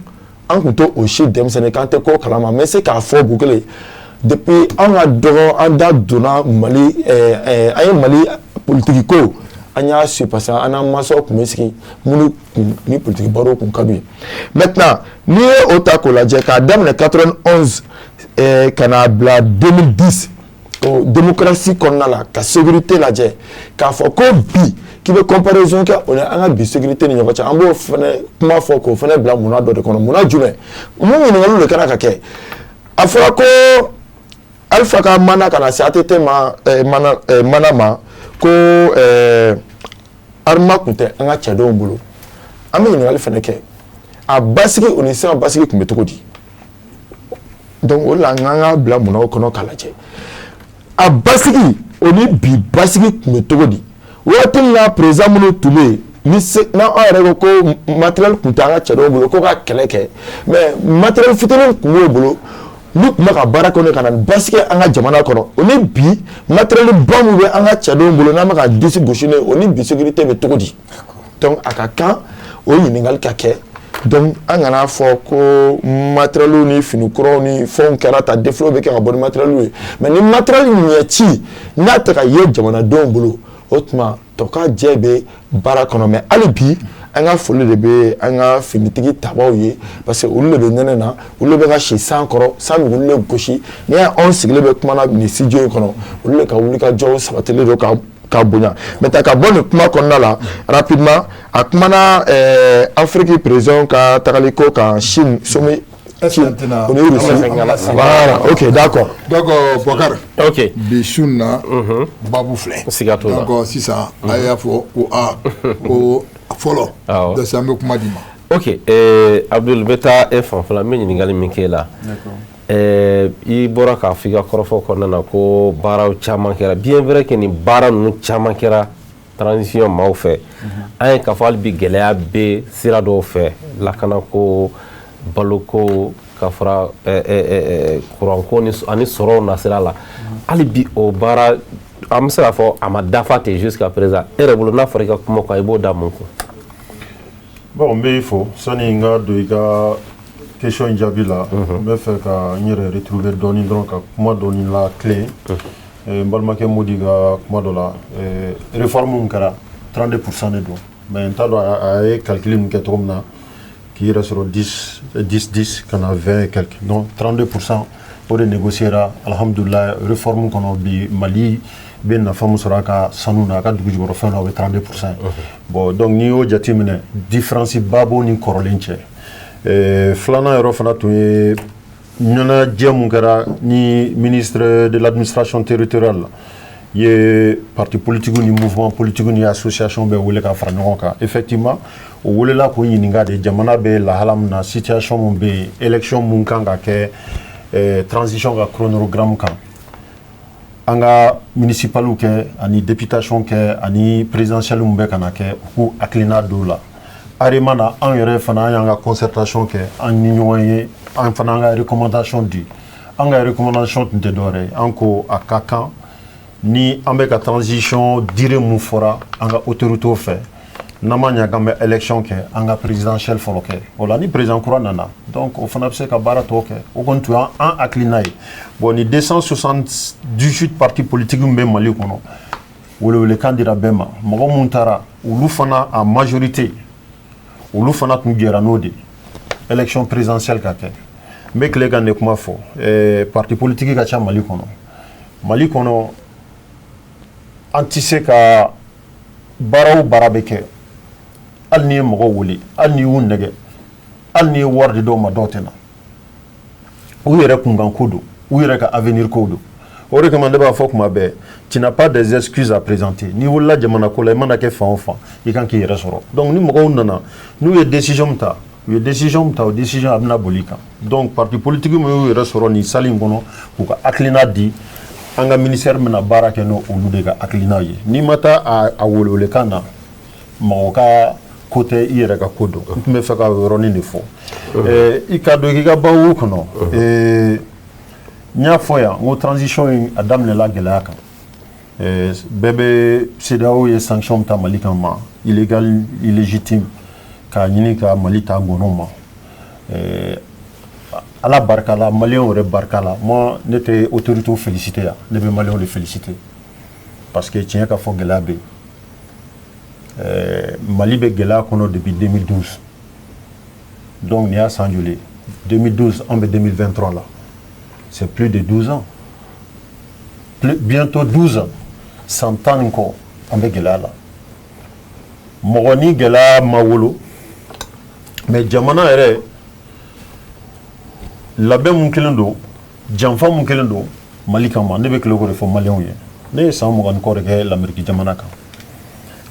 an tun t'o o si denmisɛnnin k'an tɛ ko kalama. N bɛ se k'a fɔ Bukele, depuis an ka dɔgɔ, an da donna Mali, an ye Mali Politiki ko, an y'a su parce que an n'an mansaw tun bɛ sigi minnu kun ni politiki baro kun ka d'u ye. Maintenant, n'i ye o ta k'o lajɛ, k'a daminɛ 91 ka n'a bila 2010, o démocratie kɔnɔna la, ka sécurité lajɛ, k'a fɔ ko bi k'i bɛ comparaison kɛ o ni an ka bi sécurité ni ɲɔgɔn cɛ, an b'o fana kuma fɔ k'o fana bila munna dɔ de kɔnɔ. Munna jumɛn? Mun ɲininkaliw de kɛra ka kɛ? A fɔra ko Alpha ka mandat kana se ATT ma, mandat ma, ko armement tun tɛ an ka cɛdenw bolo. An bɛ ɲininkali fana kɛ, a basigi o ni sisan basigi tun bɛ cogo di? Donc o de la an k'an ka bila munnaw kɔnɔ k'a lajɛ, a basigi o ni bi basigi tun bɛ cogo di? Waati min na président minnu tun bɛ yen, ni se n'an yɛrɛ ko ko matériel tun tɛ an ka cɛdenw bolo ko ka kɛlɛ kɛ, mais matériel fitinin tun b'o bolo, n'u tun bɛ ka baara kɛ ka na basigi an ka jamana kɔnɔ, o ni bi matériel ba min bɛ an ka cɛdenw bolo, n'an bɛ ka disi gosi n'o ye, o ni bi sécurité bɛ cogo di? Donc a ka kan o ɲininkali ka kɛ. Donc an kana fɔ ko matériel ni fini kuraw ni fɛnw kɛra ta, défilé bɛ kɛ ka bɔ ni matériel ye, mais ni matériel ɲɛ ci n'a tɛ ka ye jamanadenw bolo, o tuma tɔ ka jɛ bɛ baara kɔnɔ. Mais hali bi, an ka foli de bɛ an ka finitigi tabaw ye, parce que olu de bɛ nɛnɛ na, olu de bɛ ka si san kɔrɔ, san bɛ olu de gosi. N'i y'a ye anw sigilen bɛ kuma na nin studio in kɔnɔ, olu de ka wuli ka jɔw sabatilen don ka bonya. Maintenant, ka bɔ nin kuma kɔnɔna la rapidement, a kumana Afrique président ka tagali ko kan, Chine sommet, Chine o ni Russie. Voilà, ok, d'accord. Donc Bɔkari. Ok. Bi su in na, babu filɛ. Siga t'o la. Donc sisan a y'a fɔ ko aa, ko fɔlɔ. Awɔ. Donc an bɛ kuma di ma. Ok, Abdul, bɛ taa e fanfɛla, n bɛ ɲininkali min k'e la. I bɔra k'a fɔ i ka kɔrɔfɔ kɔnɔna na ko baaraw caman kɛra. Bien vrai que nin baara ninnu caman kɛra transition maaw fɛ. An ye k'a fɔ hali bi gɛlɛya bɛ sira dɔw fɛ, lakanako, baloko, ka fara kuranko ni ani sɔrɔw nasira la. Hali bi o baara, an bɛ se k'a fɔ a ma dafa ten jusqu'à présent. E yɛrɛ bolo, n'a fɔra i ka kuma kan, i b'o da mun kun? Bon, n b'i fo. Sani n ka don i ka question in jaabi la, n bɛ fɛ ka n yɛrɛ retrouver dɔɔni dɔrɔn, ka kuma dɔɔni la tilen. N balimakɛ Modi ka kuma dɔ la, réforme min kɛra, 32% de don, mais n t'a dɔn a ye calcul min kɛ cogo min na k'i yɛrɛ sɔrɔ 10 10 10 ka na 20 et quelque. Donc 32%, o de négociera. Alhamdulillah, réforme kɔnɔ bi, Mali bɛ nafa min sɔrɔ a ka sanu na, a ka dugu jukɔrɔ fɛn na, o bɛ 32% ye. Bon, donc n'i y'o jateminɛ, différence ba b'o ni kɔrɔlen cɛ. Filanan yɔrɔ fana tun ye ɲɛnajɛ mun kɛra ni ministre de l'Administration territoriale ye parti politique ni mouvement politique ni association bɛɛ wele ka fara ɲɔgɔn kan. Effectivement, o welela k'o ɲininka de jamana bɛ lahala min na, situation mun bɛ yen, élection mun kan ka kɛ, transition ka chronogramme kan, an ka municipaliw kɛ ani députation kɛ ani présidentielle mun bɛ ka na kɛ, u k'u hakilina don la. AREMA na, anw yɛrɛ fana, an y'an ka concertation kɛ an ni ɲɔgɔn ye, an fana an ka recommandation di. An ka recommandation tun tɛ dɔwɛrɛ ye, an ko a ka kan ni an bɛ ka transition durée mun fɔra an ka autorités fɛ, n'an ma ɲɛ k'an bɛ élection kɛ, an ka présidentielle fɔlɔ kɛ. O la, ni président kura nana, donc o fana bɛ se ka baara tɔw kɛ. O kɔni tun y'an hakilina ye. Bon, ni 278 partis politiques min bɛ Mali kɔnɔ, welewelekan dira bɛɛ ma. Mɔgɔ mun taara, olu fana en majorité, olu fana tun jɛra n'o de élection présidentielle ka kɛ. N bɛ tile ka nin kuma fɔ, parti politique ka ca Mali kɔnɔ. Mali kɔnɔ, an tɛ se ka baara o baara bɛ kɛ, hali n'i ye mɔgɔw wele, hali n'i y'u nɛgɛ, hali n'i ye wari di dɔw ma, dɔw tɛ na. U yɛrɛ kunkan ko don, u yɛrɛ ka avenir ko don. O de kama ne b'a fɔ kuma bɛɛ, tu n'as pas des excuses à présenter. N'i wolola jamana ko la, i mana kɛ fan o fan, i kan k'i yɛrɛ sɔrɔ. Donc ni mɔgɔw nana, n'u ye décision min ta, u ye décision min ta, o décision a bɛna boli kan. Donc parti politique min y'u yɛrɛ sɔrɔ nin salle in kɔnɔ k'u ka hakilina di, an ka ministère bɛna baara kɛ n'o olu de ka hakilina ye. N'i ma taa a welewelekan na, mɔgɔ ka ko tɛ, i yɛrɛ ka ko don. N tun bɛ fɛ ka o yɔrɔnin de fɔ. I ka don i ka babu kɔnɔ, n y'a fɔ yan n ko transition in a daminɛla gɛlɛya kan. Bɛɛ bɛ CEDEAO ye sanction ta Mali kan ma, illégal, illégitime, k'a ɲini ka Mali ta gɔnɔ ma. Ala barika la, maliyɛnw yɛrɛ barika la, moi ne tɛ autorité féliciter yan, ne bɛ maliyɛnw de féliciter. Parce que tiɲɛ ka fɔ, gɛlɛya bɛ yen. Mali bɛ gɛlɛya kɔnɔ depuis 2012. Donc nin y'a san joli ye? 2012, an bɛ 2023 la, c'est plus de 12 ans, plus, bientôt 12 ans, san 10 ni kɔ an bɛ gɛlɛya la. Mɔgɔ ni gɛlɛya ma wolo, mais jamana yɛrɛ labɛn mun kɛlen don, janfa mun kɛlen don Mali kama, ne bɛ tile k'o de fɔ maliyɛnw ye. Ne ye san 20 ni kɔ de kɛ Lamɛriki jamana kan.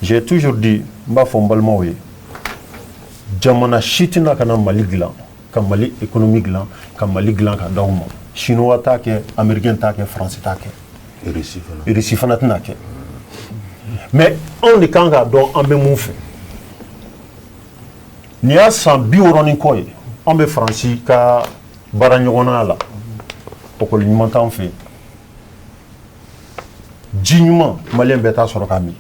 J'ai toujours dit, n b'a fɔ n balimaw ye, jamana si tɛna ka na Mali dilan, ka Mali économie dilan, ka Mali dilan ka d'aw ma. Chinois t'a kɛ, Américain t'a kɛ, Français t'a kɛ. Russie fana. Russie fana tɛna kɛ. Mais anw de kan k'a dɔn an bɛ mun fɛ. Nin y'a san 60 ni kɔ ye an bɛ Faransi ka baara ɲɔgɔnnaya la. École ɲuman t'an fɛ yen, ji ɲuman maliyɛn bɛɛ t'a sɔrɔ k'a min,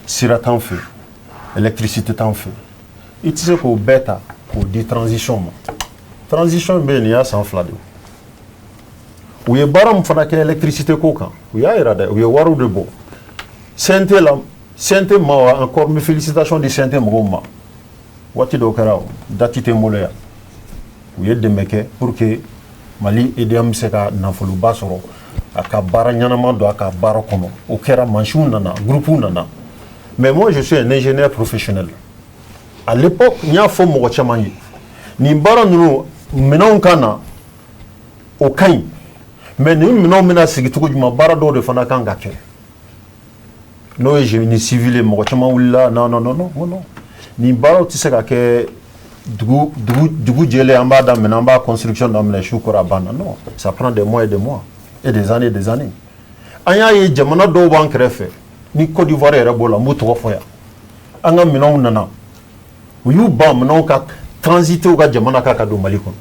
sira t'an fɛ, électricité t'an fɛ. I tɛ se k'o bɛɛ ta k'o di transition ma. Transition bɛ yen, nin y'a san 2 de ye. U ye baara min fana kɛ électricité ko kan, u y'a yira dɛ, u ye wariw de bɔ CNT la. CNT ma, encore n bɛ félicitation di CNT mɔgɔw ma. Waati dɔw kɛra, o date tɛ n bolo yan, u ye dɛmɛ kɛ pour que Mali EDM bɛ se ka nafoloba sɔrɔ a ka baara ɲɛnama don a ka baara kɔnɔ. O kɛra, mansinw nana, groupe nana. Mais moi, je suis un ingénieur professionnel. À l'époque, n y'a fɔ mɔgɔ caman ye, nin baara ninnu, minɛnw ka na, o ka ɲi, mais nin minɛnw bɛna sigi cogo jumɛn? Baara dɔw de fana kan ka kɛ, n'o ye génie civil ye. Mɔgɔ caman wulila: non, non, non, non non, nin baaraw tɛ se ka kɛ dugu dugu dugu jɛlen, an b'a daminɛ, an b'a construction daminɛ, su kora, a banna. Non, ça prend des mois et des mois et des années et des années. An y'a ye jamana dɔw b'an kɛrɛfɛ, ni Côte d'Ivoire yɛrɛ b'o la, n b'u tɔgɔ fɔ yan. An ka minɛnw nana, u y'u ban minɛnw ka transiter u ka jamana kan ka don Mali kɔnɔ.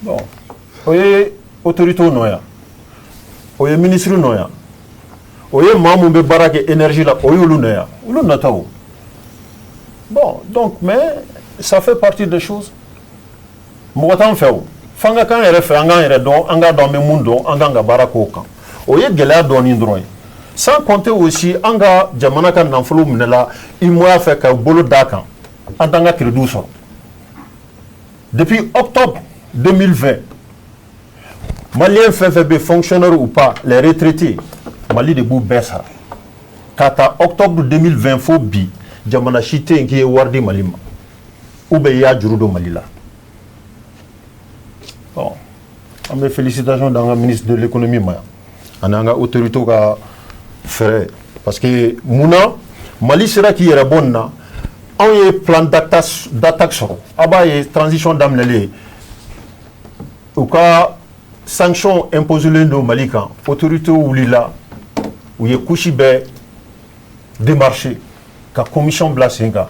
Bon, o ye autorité nɔ yan, o ye ministre nɔ yan, o ye maa mun bɛ baara kɛ énergie la, o y'olu nɔ yan, olu nɔ tɛ o. Bon, donc, mais ça fait partie des choses. Mɔgɔ t'an fɛ o, f'an ka k'an yɛrɛ fɛ, an k'an yɛrɛ dɔn, an k'a dɔn an bɛ mun dɔn, an k'an ka baara k'o kan. O ye gɛlɛya dɔɔnin dɔrɔn ye. Sans compter aussi an ka jamana ka nafolo minɛla UEMOA fɛ ka bolo d'a kan, an t'an ka crédit sɔrɔ depuis octobre 2020. Maliyɛn fɛn fɛn bɛ, fonctionnaire ou pas, les retraités, Mali de b'u bɛɛ sara. Ka ta octobre 2020 fo bi, jamana si tɛ yen k'i ye wari di Mali ma ou bien i y'a juru don Mali la. Bon, an bɛ félicitation d'an ka ministre de l'économie ma yan, ani an ka autorités ka fɛɛrɛ, parce que munna Mali sera k'i yɛrɛ bɔ nin na? Anw ye plan d'attaque sɔrɔ. A b'a ye, transition daminɛlen, u ka sanction imposelen don Mali kan, autorités wulila, u ye couche bɛɛ démarché ka commission bila sen kan,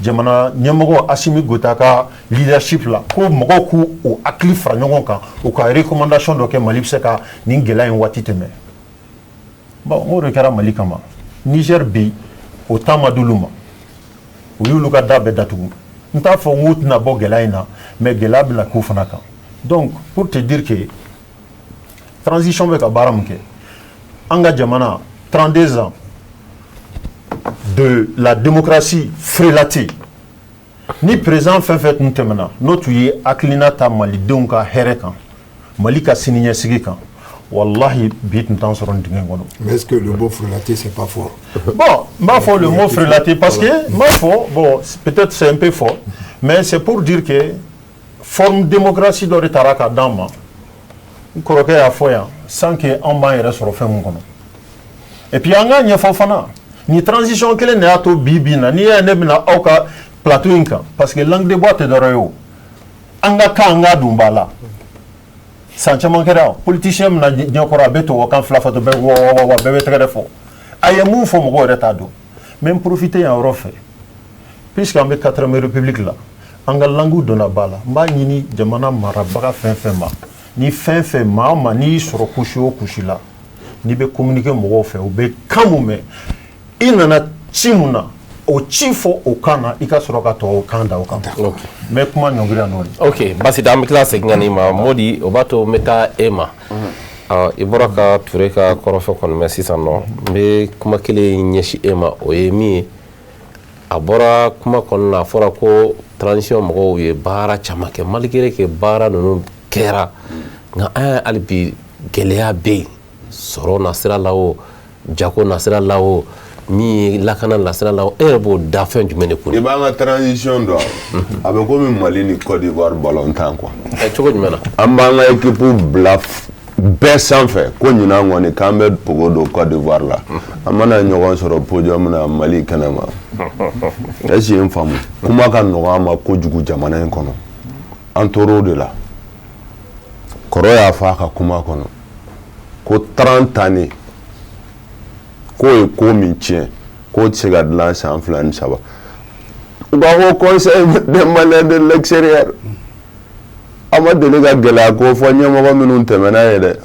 jamana ɲɛmɔgɔ Assimi Goïta ka leadership la, ko mɔgɔw k'u o hakili fara ɲɔgɔn kan, u ka recommandation dɔ kɛ, Mali bɛ se ka nin gɛlɛya in waati tɛmɛ. Bon, o de kɛra Mali kama. Niger bi, o temps ma d'olu ma, u y'olu ka da bɛɛ datugu. N t'a fɔ n k'u tɛna bɔ gɛlɛya in na, mais gɛlɛya bɛna k'u fana kan. Donc, pour te dire que transition bɛ ka baara min kɛ, an ka jamana, 32 ans de la démocratie frelatée, ni président fɛn fɛn tun tɛmɛna, n'o tun ye hakilina ta malidenw ka hɛrɛ kan, Mali ka siniɲɛsigi kan, wallahi, bi tun t'an sɔrɔ nin dingɛ in kɔnɔ. Mais est-ce que le mot frelaté, c'est pas fort? Bon, n b'a fɔ le mot frelaté parce que n b'a fɔ, bon, peut-être c'est un peu fort, mais c'est pour dire que forme démocratie dɔ de taara ka d'an ma. N kɔrɔkɛ y'a fɔ yan, sans que anw b'an yɛrɛ sɔrɔ fɛn mun kɔnɔ. Et puis an k'a ɲɛfɔ fana, nin transition kelen de y'a to bi bi in na, n'i y'a ye ne bɛna aw ka plateau in kan, parce que langue de bois tɛ dɔwɛrɛ ye o, an ka kan, an k'a don ba la. San caman kɛra, politicien min na ɲɛkɔrɔ, a bɛ tubabukan fila fɔ, bɛɛ wa wa wa, bɛɛ bɛ tɛgɛrɛ fɔ. A ye mun fɔ, mɔgɔw yɛrɛ t'a dɔn. N bɛ n profiter yan yɔrɔ fɛ, puisque an bɛ quatrième république la, an ka langue donna ba la. N b'a ɲini jamana marabaga fɛn fɛn ma, ni fɛn fɛn maa o maa n'i y'i sɔrɔ couche o couche la, n'i bɛ communiquer mɔgɔw fɛ, u bɛ kan mun mɛn, i nana ci mun na, o ci fɔ o kan na, i ka sɔrɔ ka tubabu kan da o kan. N bɛ kuma ɲɔngiri yan nɔ. Ok, basi tɛ, an bɛ tila segin ka n'i ma. Modi, o b'a to n bɛ taa e ma. I bɔra ka Ture ka kɔrɔfɔ kɔni mɛn sisan nɔ, n bɛ kuma kelen ɲɛsin e ma. O ye min ye, a bɔra kuma kɔnɔna na, a fɔra ko transition mɔgɔw ye baara caman kɛ, malgré que baara ninnu kɛra, nka an y'a hali bi gɛlɛya bɛ yen, sɔrɔ nasira la o, jago nasira la o, min ye lakana nasira la o. E yɛrɛ b'o da fɛn jumɛn de kun? I b'an ka transition dɔn, a bɛ komi Mali ni Côte d'Ivoire ballon tan quoi. Cogo jumɛn na? An b'an ka équipe bila bɛɛ sanfɛ ko ɲinan kɔni k'an bɛ pogo don Côte d'Ivoire la. An mana ɲɔgɔn sɔrɔ podium na Mali kɛnɛma, est ce que n faamu? Kuma ka nɔgɔn an ma kojugu jamana in kɔnɔ, an tor'o de la. Kɔrɔ y'a fɔ a ka kuma kɔnɔ ko 30 années k'o ye ko min tiɲɛ, k'o tɛ se ka dilan san 2 ni 3. U ka ko Conseil des Maliens de l'extérieur, a ma deli ka gɛlɛya ko fɔ ɲɛmɔgɔ minnu tɛmɛna ye dɛ.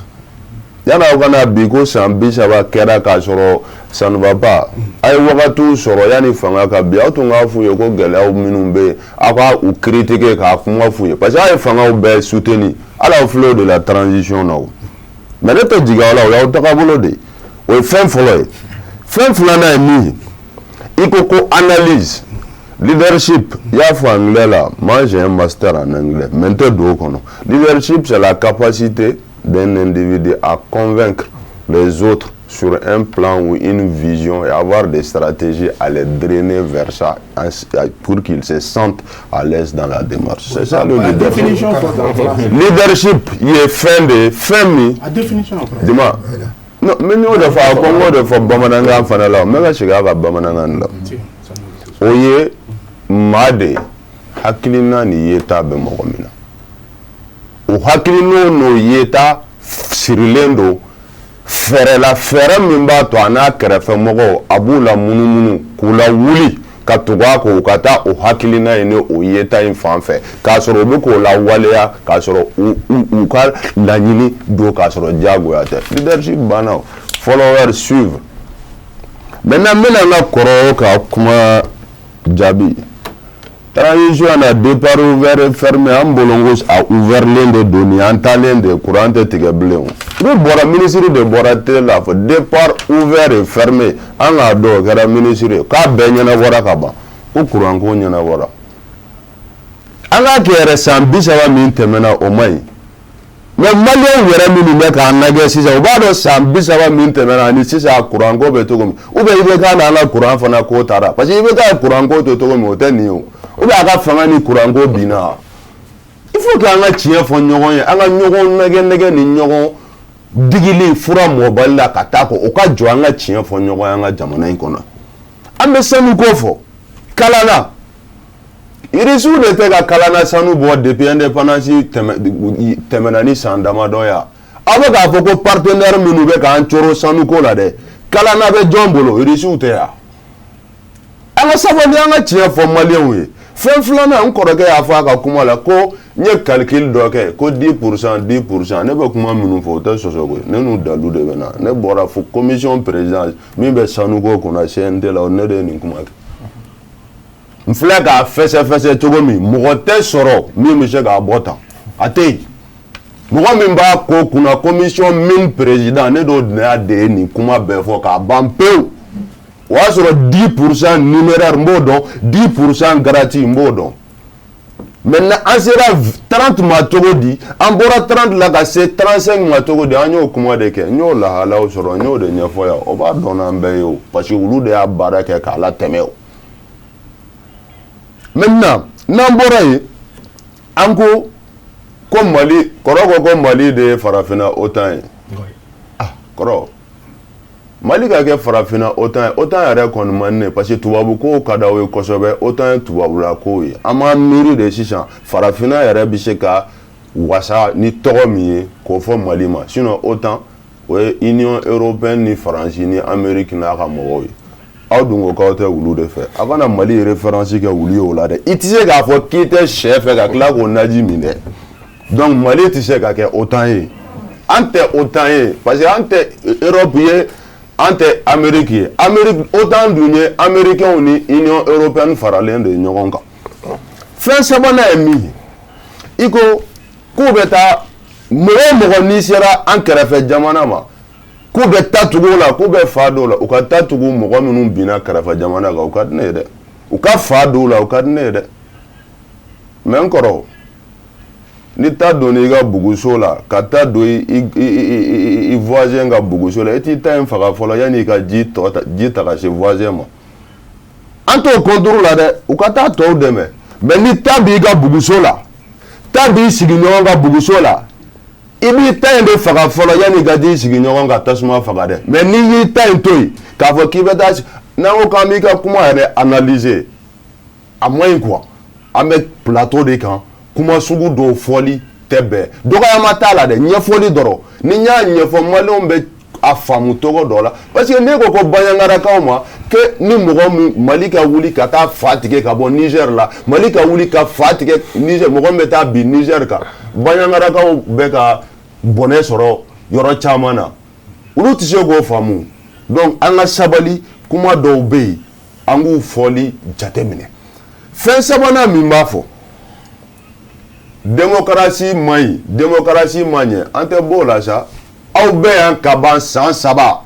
Yan'aw ka na bi ko san 30 kɛra k'a sɔrɔ ça ne va pas, a ye wagatiw sɔrɔ yanni fanga ka bi, aw tun k'a f'u ye ko gɛlɛyaw minnu bɛ yen, aw ka u critiquer k'a kuma f'u ye, parce que aw ye fangaw bɛɛ soutenir. Hali aw filɛ o de la transition na o. Mais ne tɛ jigin aw la, o y'aw tagabolo de ye. O ye fɛn fɔlɔ ye. Fɛn filanan ye min ye, i ko ko analyse, leadership, i y'a fɔ anglais la. Moi, j'ai un master en anglais, mais n tɛ don o kɔnɔ. Leadership, c'est la capacité d'un individu à convaincre les autres sur un plan ou une vision et avoir des stratégies à les drainer vers ça pour qu'ils se sentent à l'aise dans la démarche. C'est ça le leadership. Leadership ye fɛn de ye, fɛn min. A définition. Juma. Non, mais n y'o de fɔ, a ko n k'o de fɔ bamanankan fana la, n bɛ ka segin a kan bamanankan la. O ye maa de ye, hakilina ni yeta bɛ mɔgɔ min na. O hakilina n'o yeta sirilen don fɛɛrɛ la, fɛɛrɛ min b'a to a n'a kɛrɛfɛ mɔgɔw, a b'u la munumunu k'u la wuli ka tugu a kɔ, u ka taa o hakilina in ni o yeta in fan fɛ, k'a sɔrɔ u bɛ k'o lawaleya, k'a sɔrɔ u ka laɲini don, k'a sɔrɔ diyagoya tɛ. Leadership banna o, follower, suivre. Maintenant, n bɛna n ka kɔrɔ ka kuma jaabi. Transition na, départ ouvert et fermé, an bolo ko a ouvertlen de don nin, an taalen de courant tɛ tigɛ bilen. O n'u bɔra, ministre de bɔra télé la fɔ départ ouvert et fermé, an k'a dɔn o kɛra ministre ye k'a bɛɛ ɲɛnabɔra ka ban, ko courant ko ɲɛnabɔra. An k'a kɛ yɛrɛ, san 30 min tɛmɛna, o man ɲi, mais maliyɛnw yɛrɛ minnu bɛ k'an lajɛ sisan, u b'a dɔn san 30 min tɛmɛna ani sisan courant ko bɛ cogo min. Ou bien IBK n'an ka courant fana ko taara, parce que IBK ye courant ko to cogo min, o tɛ nin ye o. Ou bien a ka fanga ni courant ko binna. Il faut que an ka tiɲɛ fɔ ɲɔgɔn ye, an ka ɲɔgɔn nɛgɛ nɛgɛ ni ɲɔgɔn digili fura mɔbali la ka taa kɔ, o ka jɔ. An ka tiɲɛ fɔ ɲɔgɔn ye an ka jamana in kɔnɔ. An bɛ sanu ko fɔ kalana, irisiw de tɛ ka kalana sanu bɔ depuis indépendance tɛmɛna ni san damadɔ ya. Aw bɛ k'a fɔ ko partenaire minnu bɛ k'an coro sanuko la dɛ, kalana bɛ jɔn bolo? Irisiw tɛ yan. An ka sabali, an ka tiɲɛ fɔ maliyɛnw ye. Fɛn filanan, n kɔrɔkɛ y'a fɔ a ka kuma la ko n ye calcul dɔ kɛ ko 10 %, 10 %. Ne bɛ kuma minnu fɔ, o tɛ sɔsɔ koyi, ne n'u dalu de bɛ na. Ne bɔra fo commission présidence min bɛ sanuko kunna CNT la, ne de ye nin kuma kɛ. N filɛ k'a fɛsɛfɛsɛ cogo min, mɔgɔ tɛ sɔrɔ min bɛ se k'a bɔ tan, a tɛ yen. Mɔgɔ min b'a ko kunna, commission mine président, ne d'o de ye nin kuma bɛɛ fɔ k'a ban pewu. O y'a sɔrɔ 10 % numéraire, n b'o dɔn, 10 % garantie, n b'o dɔn. Maintenant, an sera 30 ma cogo di? An bɔra 30 la ka se 35 ma cogo di? An y'o kuma de kɛ, n y'o lahalaw sɔrɔ, n y'o de ɲɛfɔ yan. O b'a dɔn n'an bɛɛ ye o, parce que olu de y'a baara kɛ k'a latɛmɛ o. Maintenant, n'an bɔra yen, an ko ko Mali, kɔrɔ ko ko Mali de ye farafinna OTAN ye. Ah, kɔrɔ, Mali ka kɛ farafinna OTAN ye, OTAN yɛrɛ kɔni man di ne, parce que tubabu kow ka d'aw ye kosɛbɛ. OTAN ye tubabula kow ye. An b'an miiri de sisan, farafinna yɛrɛ bɛ se ka wasa ni tɔgɔ min ye k'o fɔ Mali ma. Sinon OTAN, o ye Union européenne ni Faransi ni Amérique n'a ka mɔgɔw ye. Aw dun ko k'aw tɛ wulu de fɛ, aw kana Mali référence kɛ wulu ye o la dɛ. I tɛ se k'a fɔ k'i tɛ sɛ fɛ ka tila k'o naji min dɛ. Donc Mali tɛ se ka kɛ OTAN ye. An tɛ OTAN ye parce que an tɛ Europe ye, an tɛ Amérique ye. Amérique, OTAN dun ye américains ni Union européenne faralen de ye ɲɔgɔn kan. Fɛn sabanan ye min ye, i ko k'u bɛ taa Mɔgɔ o mɔgɔ n'i sera an kɛrɛfɛ jamana ma k'u bɛ ta tugu o la, k'u bɛ fa dɔw la, u ka ta tugu mɔgɔ minnu binna kɛrɛfɛ jamana kan, o ka di ne ye dɛ. U ka fa dɔw la, o ka di ne ye dɛ. Mais n kɔrɔ, ni ta donna i ka buguso la, ka ta don i voisin ka buguso la, i t'i ta in faga fɔlɔ yanni i ka ji tɔ ta, ji ta ka se voisin ma. An t'o contre la dɛ, u ka taa tɔw dɛmɛ. Mais ni ta b'i ka buguso la, ta b'i sigiɲɔgɔn ka buguso la, i b'i ta in de faga fɔlɔ yanni i ka t'i sigiɲɔgɔn ka tasuma faga dɛ. Mais n'i y'i ta in to yen k'a fɔ k'i bɛ taa, n'an ko k'an b'i ka kuma yɛrɛ analyser, a man ɲi quoi. An bɛ plateau de kan, kuma sugu dɔw fɔli tɛ bɛn. Dɔgɔyama t'a la dɛ, ɲɛfɔli dɔrɔn. Ni n y'a ɲɛfɔ, maliyɛnw bɛ a faamu cogo dɔ la. Parce que n'e ko ko Banyangarakaw ma que ni mɔgɔ min Mali ka wuli ka taa fa tigɛ ka bɔ Niger la, Mali ka wuli ka fa tigɛ Niger, mɔgɔ min bɛ taa bin Niger kan, Banyangarakaw bɛ ka bɔnɛ sɔrɔ yɔrɔ caman na, olu tɛ se k'o faamu. Donc an ka sabali, kuma dɔw bɛ yen, an k'u fɔli jateminɛ. Fɛn sabanan min b'a fɔ, démocratie man ɲi, démocratie man ɲɛ, an tɛ bɔ o la sa. Aw bɛ yan ka ban san 3,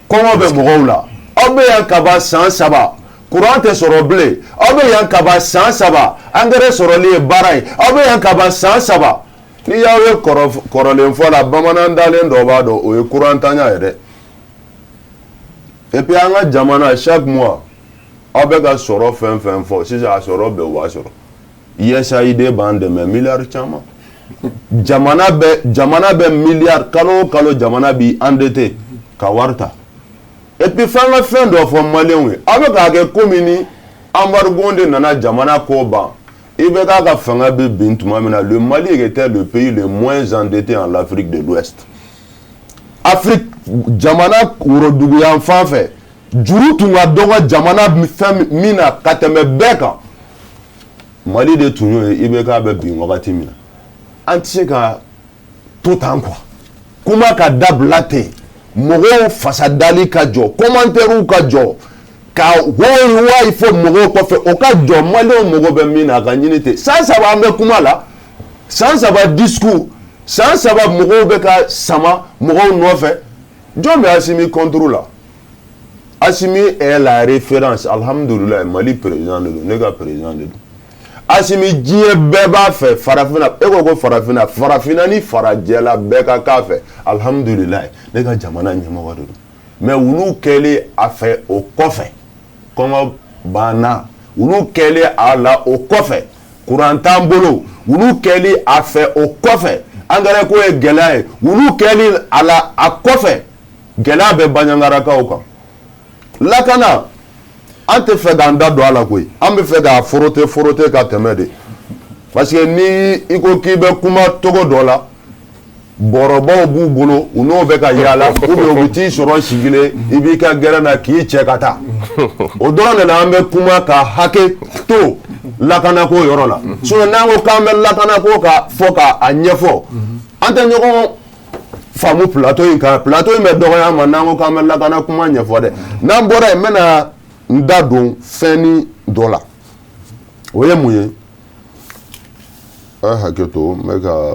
kɔngɔ bɛ mɔgɔw la. Aw bɛ yan ka ban san 3, courant tɛ sɔrɔ bilen. Aw bɛ yan ka ban san 3, engrais sɔrɔli ye baara ye. Aw bɛ yan ka ban san 3. N'i y'aw ye kɔrɔlen fɔ la, bamanan dalen dɔ b'a dɔn, o ye courant tanya ye dɛ. Et puis an ka jamana, chaque mois aw bɛ ka sɔrɔ fɛn fɛn fɔ sisan, a sɔrɔ bɛɛ u b'a sɔrɔ. USAID b'an dɛmɛ miliyari caman. Jamana bɛ miliyari kalo o kalo, jamana b'i endetté ka wari ta. Et puis f'an ka fɛn dɔ fɔ maliyɛnw ye, aw bɛ k'a kɛ komi ni embargo de nana jamana ko ban. IBK ka fanga bɛ bin tuma min na, le Mali était le pays le moins endetté en Afrique de l'Ouest. Afrique jamana woroduguyan fan fɛ, juru tun ka dɔgɔ jamana fɛn min na ka tɛmɛ bɛɛ kan, Mali de tun y'o ye. IBK bɛ bin wagati min na, an tɛ se ka to tan quoi. Kuma ka dabila ten, mɔgɔw fasa dali ka jɔ, commentaires ka jɔ, ka wayi wayi fɔ mɔgɔw kɔfɛ, o ka jɔ. Maliyɛnw mago bɛ min na, a ka ɲini ten. San 3 an bɛ kuma la, san 3 discours, san 3 mɔgɔw bɛ ka sama mɔgɔw nɔfɛ. Jɔn bɛ Asimi contre la? Asimi est la référence, alhamdulilayi. Mali président de don, ne ka président de don. Asimi, diɲɛ bɛɛ b'a fɛ. Farafinna, e ko ko farafinna, farafinna ni farajɛla bɛɛ ka k'a fɛ, alhamdulilayi, ne ka jamana ɲɛmɔgɔ de don. Mais olu kɛlen a fɛ o kɔfɛ, kɔngɔ banna. Olu kɛlen a la o kɔfɛ, kuran t'an bolo. Olu kɛlen a fɛ o kɔfɛ, engrais ko ye gɛlɛya ye. Olu kɛlen a la a kɔfɛ, gɛlɛya bɛ Banyangarakaw kan. Lakana, an tɛ fɛ k'an da don a la koyi, an bɛ fɛ k'a forote forote ka tɛmɛ de, parce que ni i ko k'i bɛ kuma togo dɔ la, bɔrɔbaw b'u bolo, u n'o bɛ ka yaala, ou bien u bɛ t'i sɔrɔ sigilen, i b'i ka gɛrɛn na k'i cɛ ka taa. O dɔrɔn de la an bɛ kuma ka hakɛ to lakanako yɔrɔ la. Sinon n'an ko k'an bɛ lakanako ka fɔ k'a ɲɛfɔ, an tɛ ɲɔgɔn faamu plateau in kan. Plateau in bɛ dɔgɔya an ma n'an ko k'an bɛ lakana kuma ɲɛfɔ dɛ. N'an bɔra yen, n bɛna n da don fɛnni dɔ la, o ye mun ye? A ye hakɛ to, n bɛ ka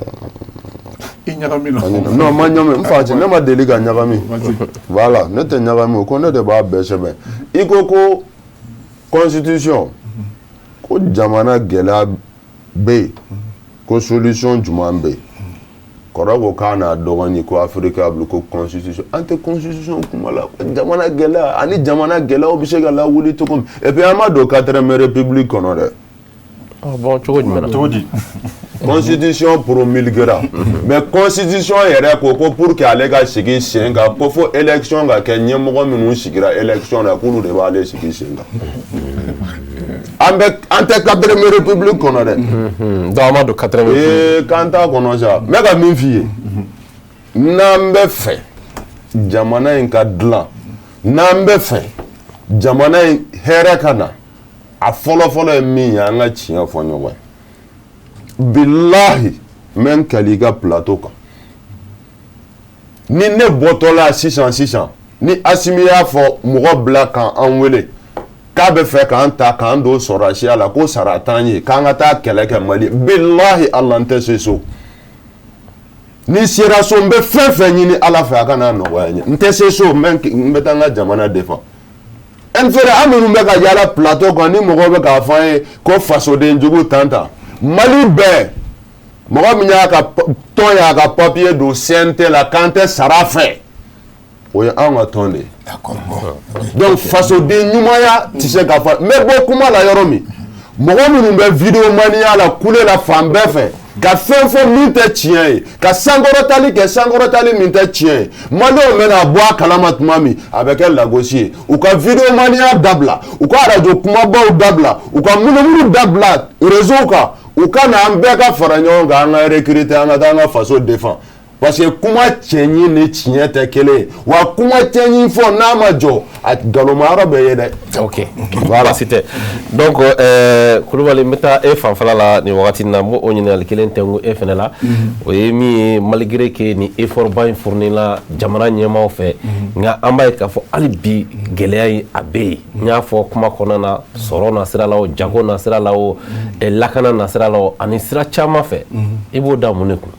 I ɲagami na. Non, n ma ɲagami, n fa, ne ma deli ka ɲagami. Voilà, ne tɛ ɲagami, o ko ne de b'a bɛɛ sɛbɛn. I ko ko constitution ko jamana gɛlɛya bɛ yen, ko solution jumɛn bɛ yen? Kɔrɔ ko k'a n'a dɔgɔnin ko Africable ko constitution, an tɛ constitution kuma la. Jamana gɛlɛya ani jamana gɛlɛyaw bɛ se ka lawuli cogo min. Et puis an ma don quatrième république kɔnɔ dɛ. Ah bon, cogo jumɛn na? Cogo di? Constitution promulguera, mais constitution yɛrɛ ko ko pour que ale ka sigi sen kan, ko fo élection ka kɛ. Ɲɛmɔgɔ minnu sigira élection na, k'olu de b'ale sigi sen kan. An bɛ, an tɛ quatrième république kɔnɔ dɛ. Donc an ma don quatrième république. Ee, k'an t'a kɔnɔ sa. N bɛ ka min f'i ye, n'an bɛ fɛ jamana in ka dilan, n'an bɛ fɛ jamana in hɛrɛ ka na, a fɔlɔ-fɔlɔ ye min ye, an ka tiɲɛ fɔ ɲɔgɔn ye. Bilahi, n bɛ n kali i ka plateau kan, ni ne bɔtɔla sisan sisan, ni Asimi y'a fɔ mɔgɔ bila k'an wele k'a bɛ fɛ k'an ta k'an don sɔrɔdasiya la, ko sara t'an ye, k'an ka taa kɛlɛ kɛ Mali, bilahi, Ala, n tɛ se so. Ni sera so, n bɛ fɛn fɛn ɲini Ala fɛ, a ka n'a nɔgɔya n ye. N tɛ se so, n bɛ taa n ka jamana défend. N fɛrɛ an minnu bɛ ka yaala plateau kan, ni mɔgɔw bɛ k'a fɔ an ye ko fasoden jugu tan tan, Mali bɛɛ mɔgɔ min y'a ka tɔn, y'a ka papier don CNT la k'an tɛ sara fɛ, o ye anw ka tɔn de ye. Donc fasoden ɲumanya tɛ se ka fɔ. N bɛ bɔ kuma la yɔrɔ min, mɔgɔ minnu bɛ vidéomaniya la, kule la fan bɛɛ fɛ, ka fɛn fɔ min tɛ tiɲɛ ye, ka sankɔrɔtali kɛ, sankɔrɔtali min tɛ tiɲɛ ye, maliyɛnw bɛna bɔ a kalama tuma min, a bɛ kɛ lagosi ye. U ka vidéomaniya dabila, u ka arajo kumabaw dabila, u ka munumunu dabila réseau kan, u ka na an bɛɛ ka fara ɲɔgɔn kan, an ka recruter, an ka taa an ka faso défend. Parce que kuma cɛɲi ni tiɲɛ tɛ kelen ye, wa kuma cɛɲi fɔ n'a ma jɔ, a nkalonma yɔrɔ bɛ ye dɛ. Ok, voilà, baasi tɛ. Donc Kulubali, n bɛ taa e fanfɛla la nin wagati in na. N b'o ɲininkali kelen tɛnku e fɛnɛ la. O ye min ye, malgré que ni effort ba in fournila jamana ɲɛmaaw fɛ, nka an b'a ye k'a fɔ hali bi gɛlɛya in a bɛ yen. N y'a fɔ kuma kɔnɔna na, sɔrɔ na sira la o, jago na sira la o, lakana na sira la o, ani sira caman fɛ, i b'o da mun de kun?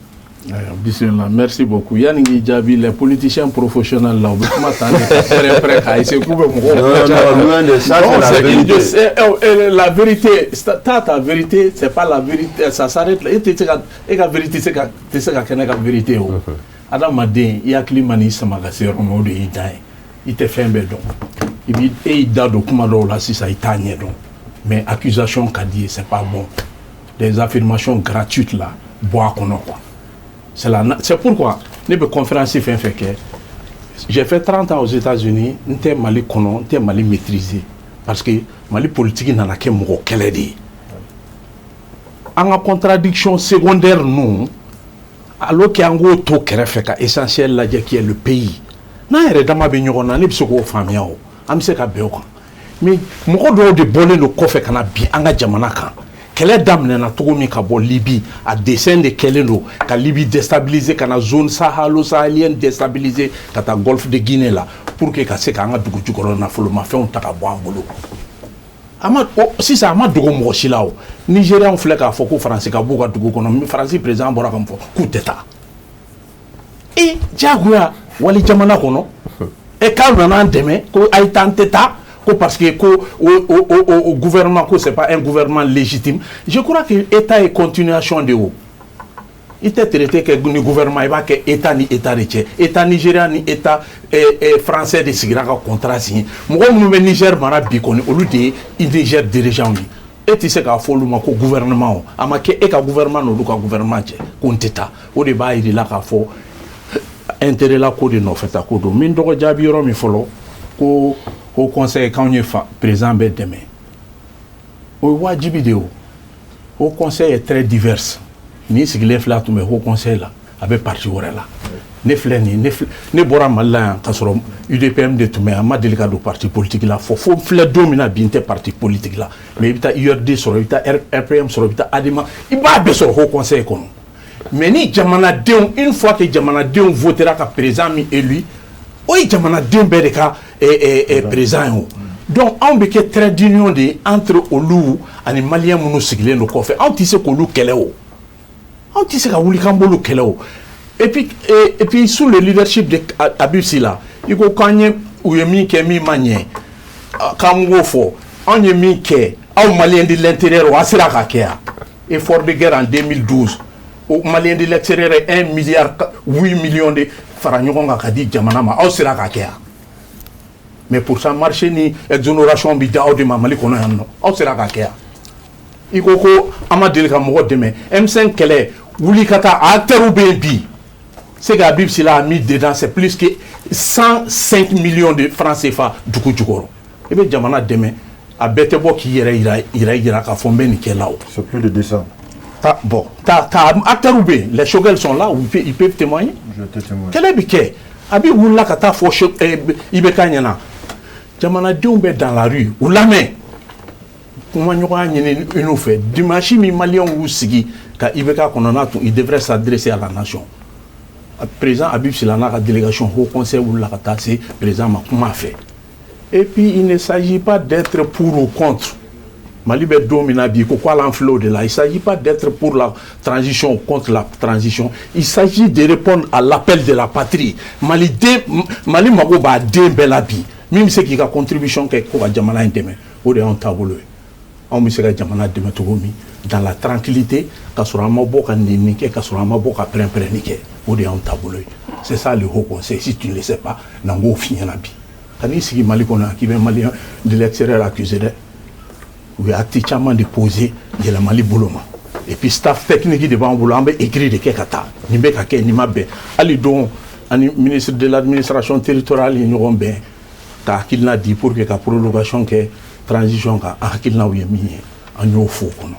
Bismillah, merci beaucoup. Yani k'i jaabi, les politiciens professionnels là, u bɛ kuma ta de ka pɛrɛn-pɛrɛn k'a essayer k'u bɛ mɔgɔw. Non, non, loin de ça, c'est la vérité. La vérité, ta vérité, c'est pas la vérité, ça s'arrête là. E tɛ se ka, e ka vérité tɛ se ka kɛ ne ka vérité o. Adamaden, i hakili ma n'i sama ka se yɔrɔ min, o de y'i dan ye. I tɛ fɛn bɛɛ dɔn. I b'i e y'i da don kuma dɔw la sisan, i t'a ɲɛ dɔn. Mais accusation ka di ye, c'est pas bon. Des affirmations gratuites là, bɔ a kɔnɔ quoi. C'est pourquoi ne bɛ conférence fɛn fɛn kɛ. J'ai fait 30 ans aux États-Unis, n tɛ Mali kɔnɔ, n tɛ Mali maîtriser, parce que Mali politique nana kɛ mɔgɔ kɛlɛ de ye. An ka contradiction secondaire ninnu, alors que an k'o to kɛrɛfɛ ka essentiel lajɛ, qui est le pays. N'an yɛrɛ dama bɛ ɲɔgɔn na, ne bɛ se k'o faamuya o, an bɛ se ka bɛn o kan. Mais mɔgɔ dɔw de bɔlen don kɔfɛ ka na bin an ka jamana kan. Kɛlɛ daminɛna cogo min ka bɔ Libi, a dessin de kɛlen don ka Libi déstabiliser, ka na zone sahalo-sahélienne déstabiliser, ka taa golfe de Guinée la, pour que ka se k'an ka dugu jukɔrɔ nafolomafɛnw ta ka bɔ an bolo. A ma sisan, a ma dogo mɔgɔ si la o. Nigérianw filɛ k'a fɔ ko Faransi ka b'u ka dugu kɔnɔ. Faransi président bɔra ka mun fɔ? K'u tɛ taa. E diyagoya wali jamana kɔnɔ, e k'aw nana an dɛmɛ, ko a ye taa, an tɛ taa, ko parce que ko o gouvernement, ko c'est pas un gouvernement légitime. Je crois que état ye continuation de o. I tɛ traité kɛ ni gouvernement, i b'a kɛ état ni état de cɛ. État nigérien ni état français de sigira ka contrat signé. Mɔgɔ minnu bɛ Niger mara bi kɔni, olu de ye Niger dirigeant ye. E tɛ se k'a fɔ olu ma ko gouvernement o. A ma kɛ e ka gouvernement n'olu ka gouvernement cɛ ko n tɛ taa. O de b'a yir'i la k'a fɔ intérêt la ko de nɔfɛ ta ko don. Min dɔgɔ jaabi yɔrɔ min fɔlɔ, ko Haut Conseil k'anw ye fa président bɛ dɛmɛ, o ye wajibi de ye o. Haut Conseil est très divers. Nin sigilen filɛ, a tun bɛ Haut Conseil la, a bɛ parti wɛrɛ la. Ne filɛ nin ne ne bɔra Mali la yan k'a sɔrɔ UDPM de tun bɛ yan. N ma deli ka don parti politique la fo n filɛ don min na bi, n tɛ parti politique la. Mais i bɛ taa URD sɔrɔ, i bɛ taa RPM sɔrɔ, i bɛ taa ADEMA, i b'a bɛɛ sɔrɔ Haut Conseil kɔnɔ. Mais ni jamanadenw, une fois que jamanadenw votera ka président min élu, o ye jamanaden bɛɛ de ka président ye o. Donc anw bɛ kɛ trait d'union de ye entre olu ani maliyɛn minnu sigilen don kɔfɛ. Anw tɛ se k'olu kɛlɛ o, anw tɛ se ka wuli k'an b'olu kɛlɛ o. Et puis sous le leadership de Habib Sy, i ko k'an ye, u ye min kɛ min ma ɲɛ, k'an k'o fɔ. Anw ye min kɛ, aw maliyɛn de l'intérieur, o a sera ka kɛ yan. Effort de guerre en 2012, o maliyɛn de l'extérieur ye 1 milliard 8 millions de fara ɲɔgɔn kan ka di jamana ma, aw sera ka kɛ yan. Mais pour ça, marché ni exonération bi di aw de ma Mali kɔnɔ yan nɔ, aw sera ka kɛ yan. I ko ko an ma deli ka mɔgɔ dɛmɛ M5 kɛlɛ wuli ka taa, a acteurs bɛ yen bi. Ce que Habib Sylla a mis dedans, c'est plus que 105 millions de francs CFA dugu jukɔrɔ. I bɛ jamana dɛmɛ, a bɛɛ tɛ bɔ k'i yɛrɛ yira yira yira k'a fɔ n bɛ nin kɛ la o. C'est plus de 200. Ta, bon, ta acteurs bɛ yen, les Choguel sont là, ils peuvent témoigner. Je te témoigne. Kɛlɛ bi kɛ, a bɛ wulila ka taa fɔ IBK ɲɛna. Jamanadenw bɛ dans la rue, u lamɛn, kumaɲɔgɔnya ɲini i n'u fɛ. Dimanche min maliyɛnw y'u sigi ka IBK kɔnɔ n'a tun, il devrait s'adresser à la nation. Président Habib Sylla n'a ka délégation, Haut Conseil wulila ka taa se président ma kuma fɛ. Et puis il ne s'agit pas d'être pour ou contre. Mali bɛ don min na bi, ko hali an filɛ o de la. Il s'agit pas d'être pour la transition ou contre la transition, il s'agit de répondre à l'appel de la patrie. Mali den, Mali mago b'a den bɛɛ la bi. Min bɛ se k'i ka contribution kɛ ko ka jamana in dɛmɛ, o de y'anw taabolo ye. Anw bɛ se ka jamana dɛmɛ cogo min dans la tranquillité, ka sɔrɔ an ma bɔ ka nɛni kɛ, ka sɔrɔ an ma bɔ ka pɛrɛn-pɛrɛnni kɛ, o de y'anw taabolo ye. C'est ça le haut conseil. Si tu ne le sais pas, na n k'o f'i ɲɛna bi. Ka n'i sigi Mali kɔnɔ yan k'i bɛ Malien de l'extérieur accuser dɛ, u ye acte caman de posé yɛlɛmali bolo ma. Et puis staff technique de b'an bolo, an bɛ écrit de kɛ ka taa nin bɛ ka kɛ, nin ma bɛn. Hali don ani ministre de l'Administration territoriale ye ɲɔgɔn bɛn ka hakilina di pour que ka prolongation kɛ transition kan. An hakilinaw ye min ye, an y'o fɔ o kɔnɔ.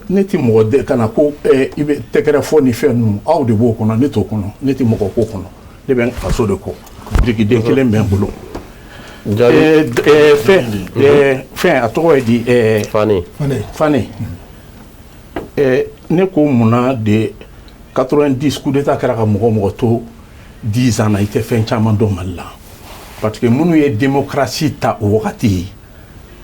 Ne tɛ mɔgɔ de ka na ko i bɛ tɛgɛrɛ fɔ ni fɛn ninnu, aw de b'o kɔnɔ, ne t'o kɔnɔ. Ne tɛ mɔgɔ ko kɔnɔ, ne bɛ n faso de kɔ. Birikiden kelen bɛ n bolo. Fɛn a tɔgɔ ye di? Fane. Fane. Ne ko munna de 90 coup d'état kɛra ka mɔgɔ mɔgɔ to 10 ans na, i tɛ fɛn caman dɔn Mali la? Parce que minnu ye démocratie ta o wagati,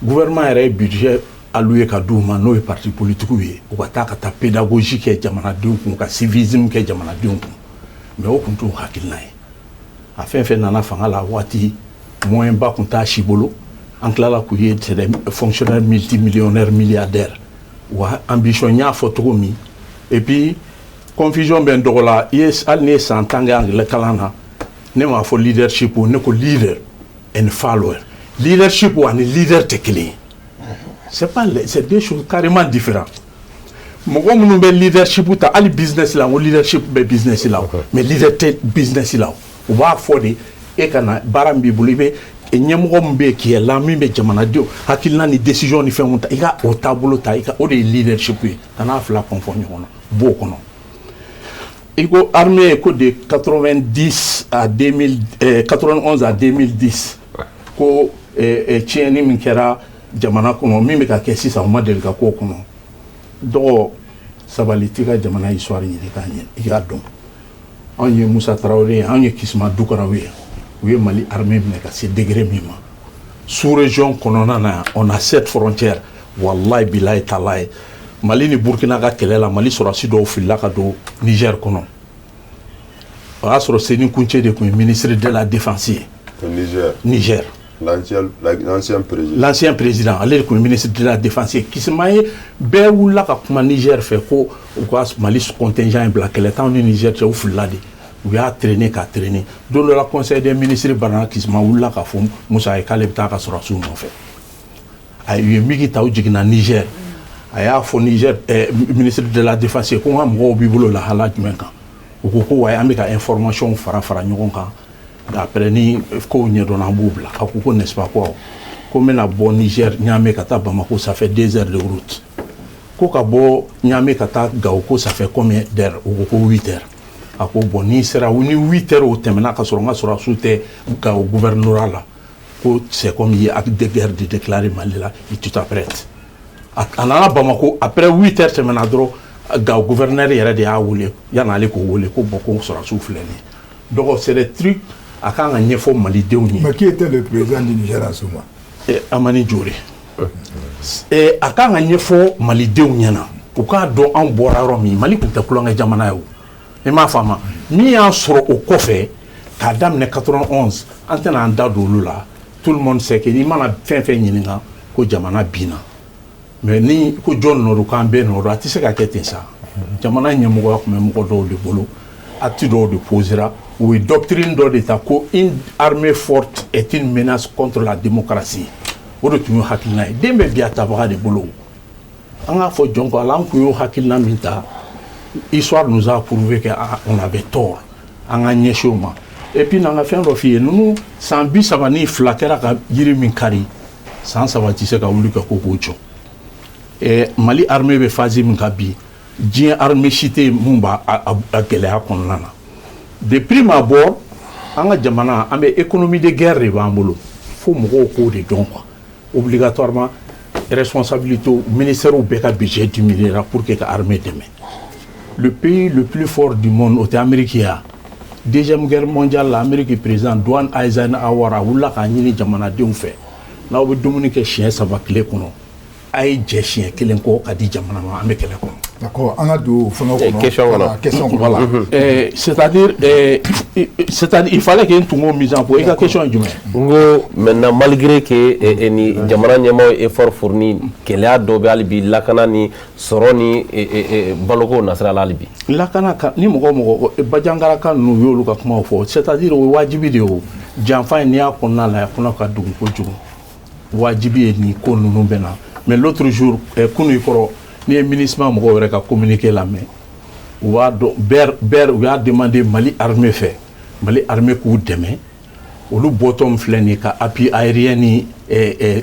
gouvernement yɛrɛ ye budget alloué ka d'u ma, n'o ye parti politique ye, u ka taa ka taa pédagogie kɛ jamanadenw kun, ka civisme kɛ jamanadenw kun. Mais o kun t'u hakilina ye. A fɛn fɛn nana fanga la waati, moyen ba kun t'a si bolo. An tilala k'u ye, c'est des fonctionnaires multimillionnaires, milliardaires. Wa ambition, n y'a fɔ cogo min, et puis confusion bɛ n dɔgɔ la. I ye, hali ne ye san 10 kɛ anglais kalan na, ne m'a fɔ leadership, ne ko leader and follower. Leadership ani leader tɛ kelen ye, c'est pas, c'est deux choses carrément différentes. Mɔgɔ minnu bɛ leadership ta, hali business la, n ko leadership bɛ business la, mais leader tɛ business la. U b'a fɔ de e ka na baara min b'i bolo, i bɛ ɲɛmɔgɔ min bɛ yen k'i la, min bɛ jamanadenw hakilina ni décision ni fɛnw ta, i ka o taabolo ta, i ka o de ye leadership ye. Ka n'a fila kɔnfɔ ɲɔgɔn na, b'o kɔnɔ. I ko armée ko de 90 à 2000, 91 à 2010, ko tiɲɛni min kɛra jamana kɔnɔ, min bɛ ka kɛ sisan, o ma deli ka k'o kɔnɔ. Dɔgɔ, sabali, t'i ka jamana histoire ɲini k'a ɲɛ, i k'a dɔn. Anw ye Musa Tarawele ye, anw ye Kisima Dukaraw ye. U ye Mali armée minɛ ka se degré min ma sous région kɔnɔna na, on a sept frontières. Wallahi bilahi talahi, Mali ni Burkina ka kɛlɛ la, Mali sɔrɔdasi dɔw filila ka don Niger kɔnɔ. O y'a sɔrɔ Seyni Kountché de tun ye ministre de la Défense ye. Niger. Niger. L'ancien président. L'ancien président, ale de tun ye ministre de la Défense ye. Kisima ye bɛɛ wulila ka kuma Niger fɛ ko u ka Mali contingent in bila. Kɛlɛ t'anw ni Niger cɛ, u filila de. U y'a traîner ka traîner. Don dɔ la, conseil des ministres banna, Kisima wulila ka fɔ Musa ye k'ale bɛ taa ka sɔrɔdasiw nɔfɛ. A u ye MiG ta, u jiginna Niger. A y'a fɔ Niger ministre de la Défense ye ko n ka mɔgɔw b'i bolo lahala jumɛn kan? U ko ko wayi, an bɛ ka information fara fara ɲɔgɔn kan, après ni kow ɲɛdɔnna, an b'u bila. A ko ko n'est-ce pas, ko ko n bɛna bɔ Niger Niamey ka taa Bamako, ça fait 2 heures de route. Ko ka bɔ Niamey ka taa Gao, ko ça fait combien d'heures? U ko ko 8 heures. A ko bon, n'i sera ni 8 heures o tɛmɛna ka sɔrɔ n ka sɔrɔdasiw tɛ Gao gouvernorat la, ko c'est comme i ye acte de guerre de déclarer Mali la et tu t'apprêtes. A nana Bamako, après 8 heures tɛmɛna dɔrɔn, Gao gouverneur yɛrɛ de y'a wele, yan'ale k'o wele ko bon, ko sɔrɔdasiw filɛ nin ye. Donc c'est des trucs a kan ka ɲɛfɔ malidenw ye. Mais qui était le président du Niger en ce moment? Hamani Diori. A kan ka ɲɛfɔ malidenw ɲɛna, u k'a dɔn anw bɔra yɔrɔ min. Mali tun tɛ tulonkɛ jamana ye o, i m'a faamu? Min y'an sɔrɔ o kɔfɛ k'a daminɛ 91, an tɛna an da don olu la. Tout le monde sait que n'i mana fɛn fɛn ɲininka ko jamana binna, mais ni ko jɔn nɔ don, k'an bɛɛ nɔ don, a tɛ se ka kɛ ten sa. Jamana ɲɛmɔgɔya tun bɛ mɔgɔ dɔw de bolo, acte dɔw de posera. U ye doctrine dɔ de ta ko une armée forte est une menace contre la démocratie. O de tun y'o hakilina ye. Den bɛ bi a tabaga de bolo. An k'a fɔ jɔn ko ala, an tun y'o hakilina min ta, histoire nous a prouvé que on avait tort. An ka ɲɛsin o ma. Et puis n'an ka fɛn dɔ f'i ye, ninnu san 32 kɛra ka yiri min kari, san 3 tɛ se ka wuli ka ko k'o jɔ. Mali armée bɛ phase min kan bi, diɲɛ armée si tɛ yen mun b'a a gɛlɛya kɔnɔna na. De prime abord, an ka jamana, an bɛ économie de guerre de b'an bolo, fo mɔgɔw k'o de dɔn quoi. Obligatoirement, responsabilité ministère bɛɛ ka budget diminuera pour que ka armée dɛmɛ. Le pays le plus fort du monde, o tɛ Amérique ye wa? Deuxième guerre mondiale la, Amérique président Dwight Eisenhower a wulila k'a ɲini jamanadenw fɛ. N'aw bɛ dumuni kɛ siɲɛ 3 tile kɔnɔ, a ye jɛ siɲɛ kelen kɔ ka di jamana ma, an bɛ kɛlɛ kɔnɔ. D'accord, an ka don fɛngɛ kɔnɔ. Question kɔnɔ. Question kɔnɔ. Voilà. C'est-à-dire il fallait que n tun k'o mise en point. I ka question ye jumɛn? N ko maintenant, malgré que ni jamana ɲɛmaaw ye effort fourni, gɛlɛya dɔw bɛ hali bi, lakana ni sɔrɔ ni baloko nasira la hali bi. Lakana kan, ni mɔgɔ o mɔgɔ Bajangaraka ninnu y'olu ka kumaw fɔ, c'est-à-dire o ye wajibi de ye. O janfa in, n'i y'a kɔnɔna la, a kɔnɔ ka dugu kojugu. Wajibi ye nin ko ninnu bɛ na. Mais l'autre jour, kunu i kɔrɔ, n'i ye MINUSMA mɔgɔw yɛrɛ ka communiqué lamɛn, u b'a dɔn bɛɛ bɛɛ u y'a demandé Mali armée fɛ, Mali armée k'u dɛmɛ. Olu bɔtɔ min filɛ nin ye, ka appui aérien ni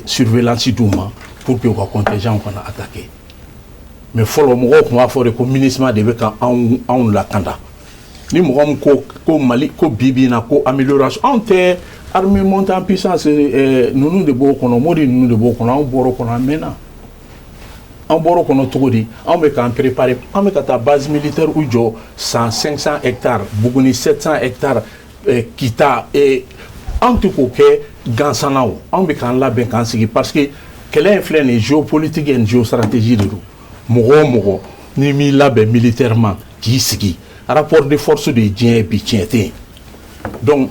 surveillance d'u ma pour que u ka contingent kana attaquer. Mais fɔlɔ, mɔgɔw tun b'a fɔ de ko MINUSMA de bɛ ka anw lakanda. Ni mɔgɔ min ko ko Mali ko bi bi in na ko amélioration, anw tɛ armée montée en puissance, ninnu de b'o kɔnɔ, Modi ninnu de b'o kɔnɔ. Anw bɔr'o kɔnɔ, an mɛnna. An bɔr'o kɔnɔ cogo di? Anw bɛ k'an préparer, an bɛ ka taa base militaire u jɔ san 500 hectares, Buguni 700 hectares, Kita. Anw tɛ k'o kɛ gansan na o, anw bɛ k'an labɛn k'an sigi, parce que kɛlɛ in filɛ nin ye, géopolitique et géostratégie de don. Mɔgɔ o mɔgɔ n'i m'i labɛn militairement k'i sigi, rapport de force de ye diɲɛ ye bi, tiɲɛ tɛ yen. Donc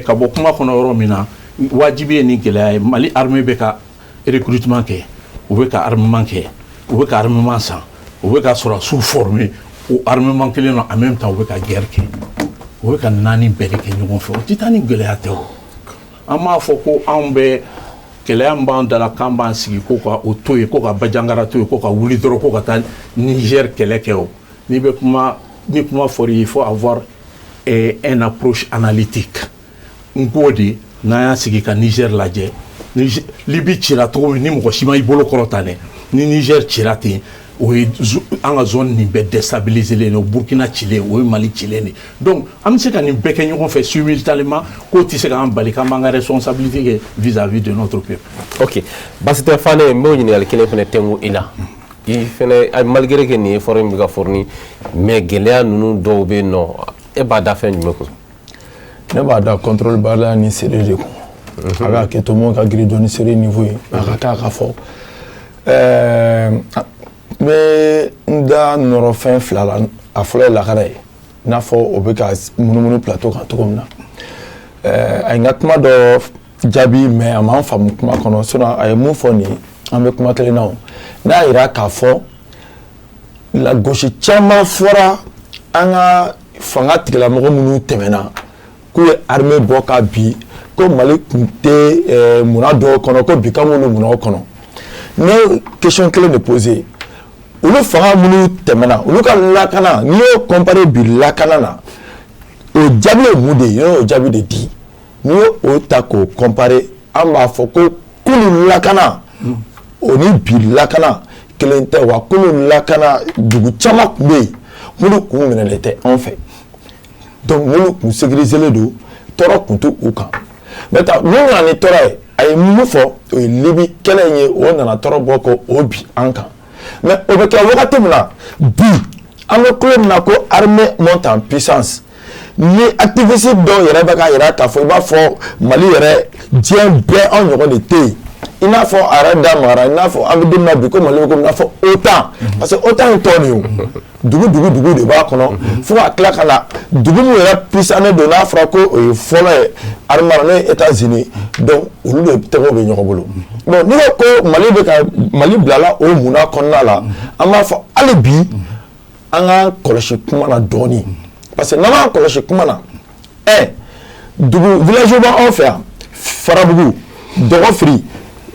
ka bɔ kuma kɔnɔ yɔrɔ min na, wajibi ye nin gɛlɛya ye. Mali armée bɛ ka recrutement kɛ, u bɛ ka armement kɛ, u bɛ ka armement san, u bɛ ka sɔrɔdasiw former o armement kelen na. En même temps, u bɛ ka guerre kɛ, u bɛ ka naani bɛɛ de kɛ ɲɔgɔn fɛ. O tɛ taa ni gɛlɛya tɛ. O an b'a fɔ ko anw bɛ gɛlɛya min b'an da la, k'an b'an sigi ko ka o to yen, ko ka Bajangara to yen, ko ka wuli dɔrɔn ko ka taa Niger kɛlɛ kɛ. O n'i bɛ kuma, ni kuma fɔra, il faut avoir un approche analytique. N k'o de n'an y'a sigi ka Niger lajɛ, Libi cira cogo min, ni mɔgɔ si ma i bolo kɔrɔta dɛ, ni Niger cira ten, o ye an ka zone nin bɛɛ déstabiliser len ye. Burkina cilen, o ye Mali cilen de. Donc an bɛ se ka nin bɛɛ kɛ ɲɔgɔn fɛ simultanément, k'o tɛ se k'an bali k'an b'an ka responsabilité kɛ vis-à-vis de notre peuple. Ok, basi tɛ. Fane, n b'o ɲininkali kelen fana tɛnku i la. I fɛnɛ, malgré que nin effort in bɛ ka fourni, mais gɛlɛya ninnu dɔw bɛ yen nɔ, e b'a da fɛn jumɛn kun? Ne b'a da contrôle baliya ni sérieux de kun. A bɛ hakɛ to, mun ka girin dɔɔni sérieux niveau ye, a ka k'a ka fɔ. N bɛ n da nɔrɔ fɛn fila la. A fɔlɔ ye lakana ye, i n'a fɔ o bɛ ka munumunu plateau kan cogo min na. A ye n ka kuma dɔ jaabi, mais a m'an faamu kuma kɔnɔ. Sinon a ye mun fɔ nin ye, an bɛ kuma kelen na. O n'a yira k'a fɔ lagosi caman fɔra an ka fanga tigilamɔgɔ minnu tɛmɛna, k'u ye armée bɔ ka bi, ko Mali tun tɛ munna dɔw kɔnɔ, ko bi k'an b'olu munnaw kɔnɔ. Ne ye question kelen de poser: olu fanga minnu tɛmɛna, olu ka lakana, n'i y'o comparer bi lakana na, o jaabi ye mun de ye? Ne y'o jaabi de di. N'i y'o ta k'o comparer, an b'a fɔ ko kunun lakana, o ni bi lakana kelen tɛ. Wa kunun lakana, dugu caman tun bɛ yen minnu kun minɛlen tɛ anw fɛ, donc minnu kun sécurisé don, tɔɔrɔ kun t'u u kan. Maintenant, mun nana ni tɔɔrɔ ye? A ye mun fɔ? O ye Libi kɛlɛ in ye. O nana tɔɔrɔ bɔ ko o bi an kan. Mais o bɛ kɛ wagati min na, bi an bɛ kulo min na ko armée monte en puissance, ni activiste dɔw yɛrɛ bɛ k'a yira k'a fɔ i b'a fɔ Mali yɛrɛ, diɲɛ bɛɛ anw ɲɔgɔn de tɛ yen. I n'a fɔ a yɛrɛ da magara, i n'a fɔ an bɛ don min na bi ko Mali bɛ komi i n'a fɔ OTAN, parce que OTAN ye tɔn de ye. O dugu dugu dugu de b'a kɔnɔ, fo ka tila ka na dugu min yɛrɛ puissant don, n'a fɔra ko o ye fɔlɔ ye armée la, n'o ye États-Unis. Donc olu de tɛgɛw bɛ ɲɔgɔn bolo. Bon, n'i ko ko Mali bɛ ka Mali bilala o munna kɔnɔna la, an b'a fɔ hali bi an k'an kɔlɔsi kuma na dɔɔnin, parce que n'an m'an kɔlɔsi kuma na, dugu village b'anw fɛ yan, Farabugu, Dɔgɔfiri,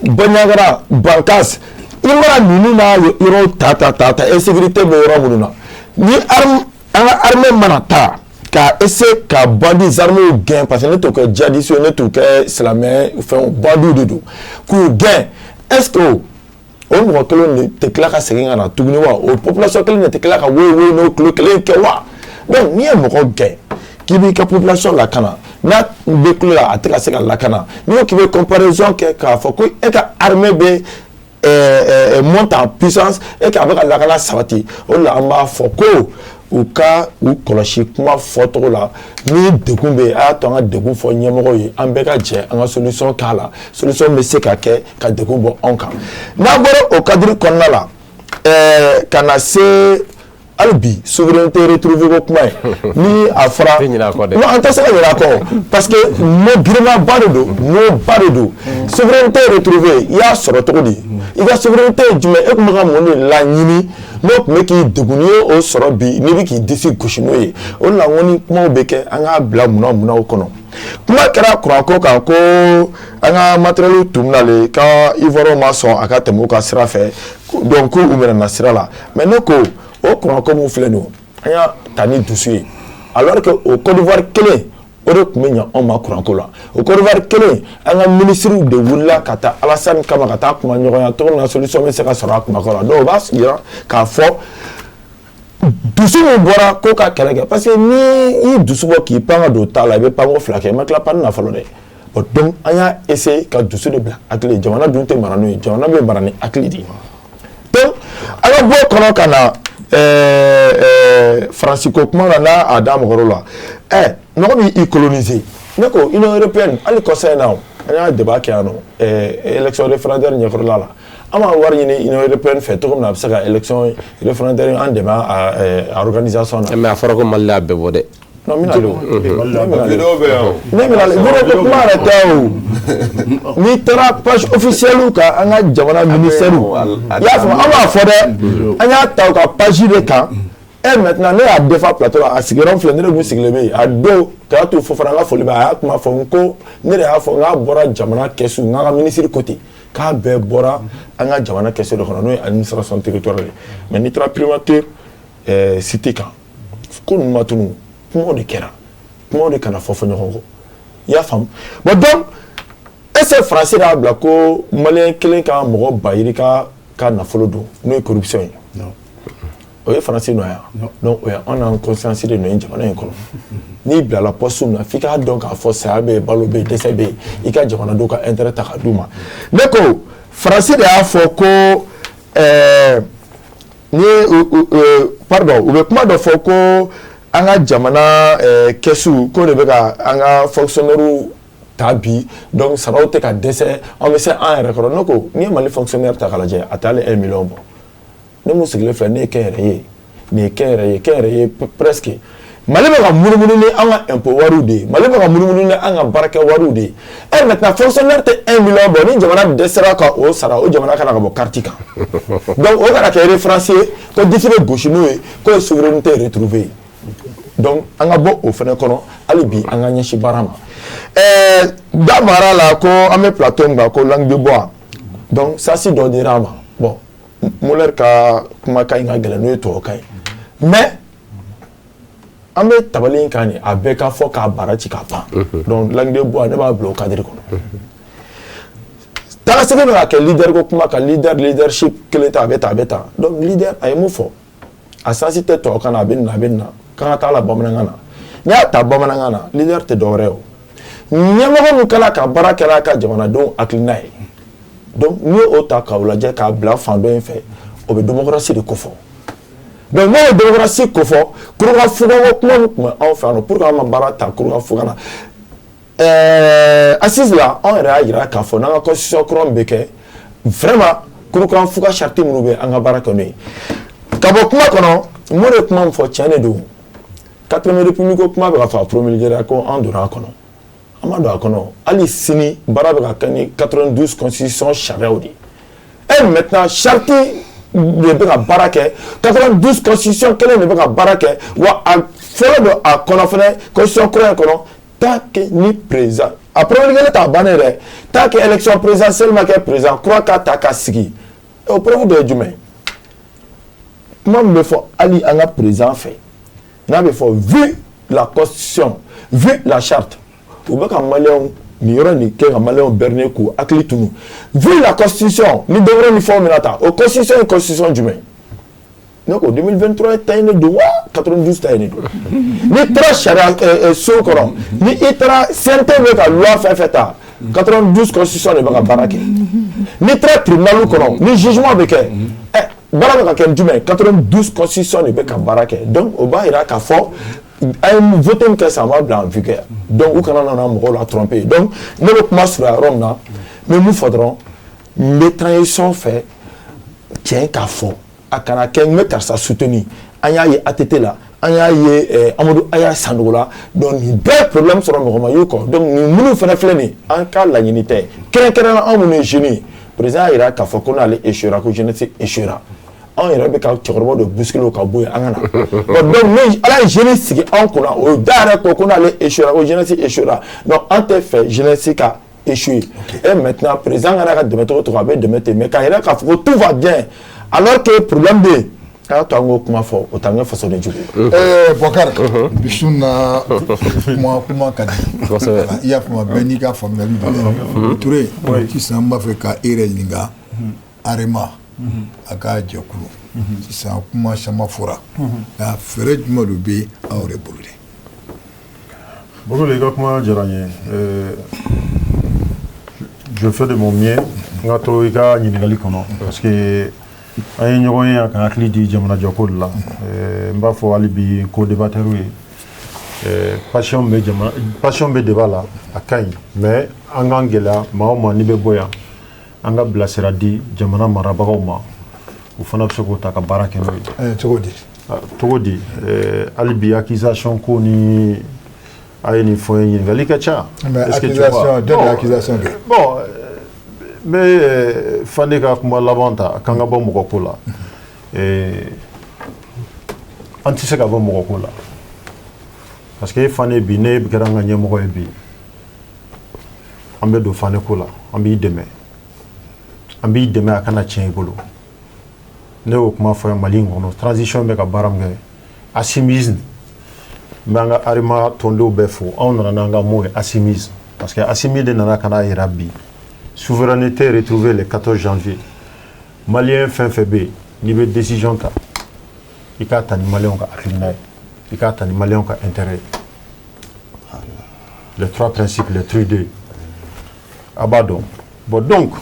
Bandiagara, Bankas, i mana ninnu n'a yɔrɔw ta ta ta ta, insécurité bɛ yɔrɔ minnu na, ni arme, an ka armée mana taa ka essayer ka bandits armés gɛn, parce que ne t'o kɛ djihadiste ye, ne t'o kɛ silamɛ fɛn, bandits de don, k'u gɛn, est ce que o mɔgɔ kelen de tɛ tila ka segin ka na tuguni wa? O population kelen de tɛ tila ka woyo woyo n'o kulo kelen kɛ wa? Donc n'i ye mɔgɔ gɛn k'i b'i ka population lakana, n'a bɛ kulo la, a tɛ ka se ka lakana. N'i ko k'i bɛ comparaison kɛ k'a fɔ ko e ka armée bɛ monte en puissance et k'a bɛ ka lakana sabati, o de la an b'a fɔ ko U ka u kɔlɔsi kuma fɔcogo la. Ni degun bɛ yen, a y'a to an ka degun fɔ ɲɛmɔgɔw ye, an bɛɛ ka jɛ an ka solution k'a la, solution bɛ se ka kɛ ka degun bɔ anw kan. N'an bɔra o cadre kɔnɔna la, ka na se hali bi souveraineté retrouvée ko kuma ye, ni a fɔra, non, an tɛ se ka ɲinɛ a kɔ, parce que mot girinmaba de don, mot ba de don. Souveraineté retrouvée, i y'a sɔrɔ cogo di? I ka souveraineté ye jumɛn? E tun bɛ ka mun de laɲini n'o tun bɛ k'i degun? N'i y'o sɔrɔ bi, n'i bɛ k'i disi gosi n'o ye, o de la n ko ni kumaw bɛ kɛ, an k'a bila munna munnaw kɔnɔ. Kuma kɛra kuranko kan, ko an ka matériel tun nalen ka Ivoirien ma sɔn a ka tɛmɛ u ka sira fɛ, donc k'u minɛna sira la. Mais ne ko o kuranko mun filɛ nin ye, an y'a ta ni dusu ye, alors que o Côte d'Ivoire kelen o de tun bɛ ɲɛ anw ma kuranko la. O Côte d'Ivoire kelen, an ka minisiriw de wulila ka taa Alassane kama ka taa kuma ɲɔgɔnya cogo min na solution bɛ se ka sɔrɔ a kuma kɔrɔ. Donc o b'a yira k'a fɔ dusu min bɔra ko ka kɛlɛ kɛ, parce que ni i dusu bɔ k'i pan ka don ta la, i bɛ panko fila kɛ, i ma tila panni na fɔlɔ dɛ. Bon, donc an y'a essayer ka dusu de bila hakili ye. Jamana dun tɛ mara n'o ye, jamana bɛ mara ni hakili de ye. Donc an ka bɔ kɔnɔ ka na Faransi ko kuma la, n'a a da mɔgɔ la, mɔgɔ min y'i coloniser, ne ko Union européenne, hali kɔsa in na, an y'a débat kɛ yan nɔ, élection référendaire ɲɛkɔrɔla la, an b'a wari ɲini Union européenne fɛ cogo min na a bɛ se ka élection référendaire an dɛmɛ a organisation na. Mais a fɔra ko Mali y'a bɛɛ bɔ dɛ. Non, n bɛna o, ne bɛna vidéo ko kuma yɛrɛ tɛ o. N'i taara page officielle kan, an ka jamana ministère, i y'a faamu, an b'a fɔ dɛ, an y'a ta u ka page de kan. Et maintenant, ne y'a défend plateau la, a sigiyɔrɔ filɛ, ne de kun sigilen bɛ yen a don. K'a to Fofana, an ka foli bɛ, a y'a kuma fɔ n ko ne de y'a fɔ n k'a bɔra jamana kɛsu, n k'an ka ministre ko ten k'a bɛɛ bɔra an ka jamana kɛsu de kɔnɔ, n'o ye administration territoriale ye. Mais n'i taara primature site kan, ko ninnu ma tunu, kumaw de kɛra, kumaw de kana fɔ fɔ ɲɔgɔn kɔ, i y'a faamu. Bon, donc est ce que Faransi y'a bila ko maliyɛn kelen ka mɔgɔ ba yirika ka nafolo don, n'o ye corruption ye? O ye Faransi nɔ ye? Donc o ye anw n'an conscience de nɔ ye jamana in kɔnɔ. N'i bilala poste min na, f'i k'a dɔn k'a fɔ saya bɛ yen, balo bɛ yen, dɛsɛ bɛ yen, i ka jamanadenw ka intérêt ta k'a d'u ma. Ne ko Faransi de y'a fɔ ko ni ye, pardon, u bɛ kuma dɔ fɔ ko an ka jamana kɛsu ko de bɛ ka an ka fonctionnaire ta bi, donc saraw tɛ ka dɛsɛ, an bɛ se an yɛrɛ kɔrɔ. Ne ko n'i ye Mali fonctionnaire ta k'a lajɛ, a tɛ hali 1 million bɔ. Ne mun sigilen filɛ, ne ye kɛnyɛrɛye, nin ye kɛnyɛrɛye, kɛnyɛrɛye presque. Mali bɛ ka munumunu ni an ka impôt wariw de ye, Mali bɛ ka munumunu ni an ka baarakɛ wariw de ye. E maintenant, fonctionnaire tɛ 1 million bɔ, ni jamana dɛsɛra ka o sara, o jamana kana ka bɔ carte kan. Donc o kana kɛ référence ye ko disi bɛ gosi n'o ye k'o ye souveraineté retrouvée ye. Donc an ka bɔ o fana kɔnɔ hali bi, an ka ɲɛsin baara ma. Da mara la ko an bɛ plateau min kan ko langue de bois, donc sasi dɔ dira an ma. Bon, Molière ka kumakan in ka gɛlɛn, n'o ye tubabukan ye, mais an bɛ tabali in kan nin, a bɛɛ ka fɔ k'a bara ci k'a ban. Donc langue de bois, ne b'a bila o cadre kɔnɔ. Tagasegin bɛ ka kɛ leader ko kuma kan, leader, leadership kelen ta, a bɛ tan, a bɛ tan. Donc leader, a ye mun fɔ? A sens tɛ tubabukan na, a bɛ nin na, a bɛ nin na, k'an ka taa la bamanankan na. N'i y'a ta bamanankan na, leader tɛ dɔwɛrɛ ye, o ɲɛmɔgɔ min kɛla ka baara kɛla ka jamanadenw hakilina ye. Donc n'i y'o ta k'o lajɛ k'a bila fan dɔ in fɛ, o bɛ démocratie de kofɔ. Donc n'o ye démocratie kofɔ, kurukan fuga ko kuma min tun bɛ anw fɛ yan nɔ, pour que an ma baara ta kurukan fuga na, assise la, anw yɛrɛ y'a jira k'a fɔ n'an ka constitution kura min bɛ kɛ, vraiment kurukan fuga charte minnu bɛ, an ka baara kɛ n'o ye. Ka bɔ kuma kɔnɔ, mun de kuma min fɔ, tiɲɛ de don. Quatrième république ko kuma bɛ ka fɔ, a promulguer ko an donna a kɔnɔ, an ma don a kɔnɔ. Hali sini baara bɛ ka kɛ ni 92 constitution sariyaw de ye. Et maintenant, charte de bɛ ka baara kɛ, 92 constitution kelen de bɛ ka baara kɛ. Wa a fɔlɔ don a kɔnɔ fɛnɛ, constitution kura in kɔnɔ, tant que ni président a promulgué t'a bannen dɛ, tant que élection présidentielle ma kɛ, président kura ka ta ka sigi. O preuve dɔ ye jumɛn ye? Kuma min bɛ fɔ hali an ka président fɛ, n'a bɛ fɔ vu la constitution, vu la charte, u bɛ ka maliyɛnw nin yɔrɔ nin kɛ ka maliyɛnw berner k'u hakili tunu. Vu la constitution ni degré ni fɛnw bɛna ta, o constitution ye constitution jumɛn? Ne ko 2023 ta in de don wa 92 ta in de don? N'i taara sariya so kɔnɔ, ni i taara CNT bɛ ka loi fɛn fɛn ta, 92 constitution de bɛ ka baara kɛ. N'i taara tribunal kɔnɔ, ni jugement bɛ kɛ. Baara bɛ ka kɛ jumɛn? 92 constitution de bɛ ka baara kɛ. Donc o b'a jira k'a fɔ an ye vote min kɛ sisan, a ma bila en vigueur. Donc u kana nana mɔgɔw la tromper. Donc ne bɛ kuma surunya yɔrɔ min na, n bɛ mun fɔ dɔrɔn? N bɛ transition fɛ tiɲɛ k'a fɔ, a kana kɛ n bɛ karisa soutenir. An y'a ye ATT la, an y'a ye Amadu Aya Sanogo la. Donc nin bɛɛ problème sɔrɔ mɔgɔ ma y'o kɔ. Donc nin minnu fana filɛ nin ye, an ka laɲini tɛ, kɛrɛnkɛrɛnnenya anw minnu ye jeunes ye. Président y'a jira k'a fɔ ko n'ale échouera, ko jeunesse échouera. Anw yɛrɛ bɛ ka cɛkɔrɔbaw de bousculer ka bɔ yen, an ka na. Bon, donc ni Ala ye jeune sigi anw kunna, o da yɛrɛ ko ko n'ale échouera, ko jeunesse échouera. Donc an tɛ fɛ jeunesse ka échouer. Et maintenant, président kana ka dɛmɛ cogo o cogo, a bɛ dɛmɛ ten, mais k'a yira k'a fɔ ko tout va bien alors que problème bɛ yen, a y'a to an k'o kuma fɔ, o t'an kɛ fasoden jugu ye. Bɔkari, bi na kuma kuma ka di. I y'a faamu, bɛɛ n'i ka faamuyali don dɛ. Ture, sisan n b'a fɛ ka e yɛrɛ ɲininka. Arema a ka jɛkulu, sisan kuma caman fɔra, nka fɛɛrɛ jumɛn de bɛ aw yɛrɛ bolo dɛ? Bokele, i ka kuma diyara n ye. Je fais de mon mieux n ka to i ka ɲininkali kɔnɔ, parce que an ye ɲɔgɔn ye yan ka hakili di jamanajɔko de la. N b'a fɔ hali bi co-débatteur ye, passion bɛ jama, passion bɛ débat la, a ka ɲi, mais an k'an gɛlɛya. Maa o maa n'i bɛ bɔ yan, an ka bilasira di jamana marabagaw ma, u fana bɛ se k'o ta ka baara kɛ n'o ye. Cogo di? Cogo di? Hali bi accusation ko ni a ye nin fɔ n ye, ɲininkali ka ca. Mais accusation, jɔn de accusation kɛ? Bon, n bɛ Fane ka kuma laban ta k'an ka bɔ mɔgɔ ko la. An tɛ se ka bɔ mɔgɔ ko la, parce que e Fane, bi ne kɛra an ka ɲɛmɔgɔ ye bi, an bɛ don Fane ko la, an b'i dɛmɛ, an b'i dɛmɛ a kana tiɲɛ i bolo. Ne y'o kuma fɔ yan. Mali in kɔnɔ, transition bɛ ka baara min kɛ, assimisme, n bɛ an ka Arema tɔndenw bɛɛ fo. Anw nana n'an ka mot ye, assimisme, parce que Assimi de nana ka n'a yira bi, souveraineté retrouvée le 14 janvier. Malien fɛn fɛn bɛ yen n'i bɛ décision ta, i k'a ta ni maliyɛnw ka hakilina ye, i k'a ta ni maliyɛnw ka intérêt ye, les trois principes, les 3D, a b'a dɔn. Bon, donc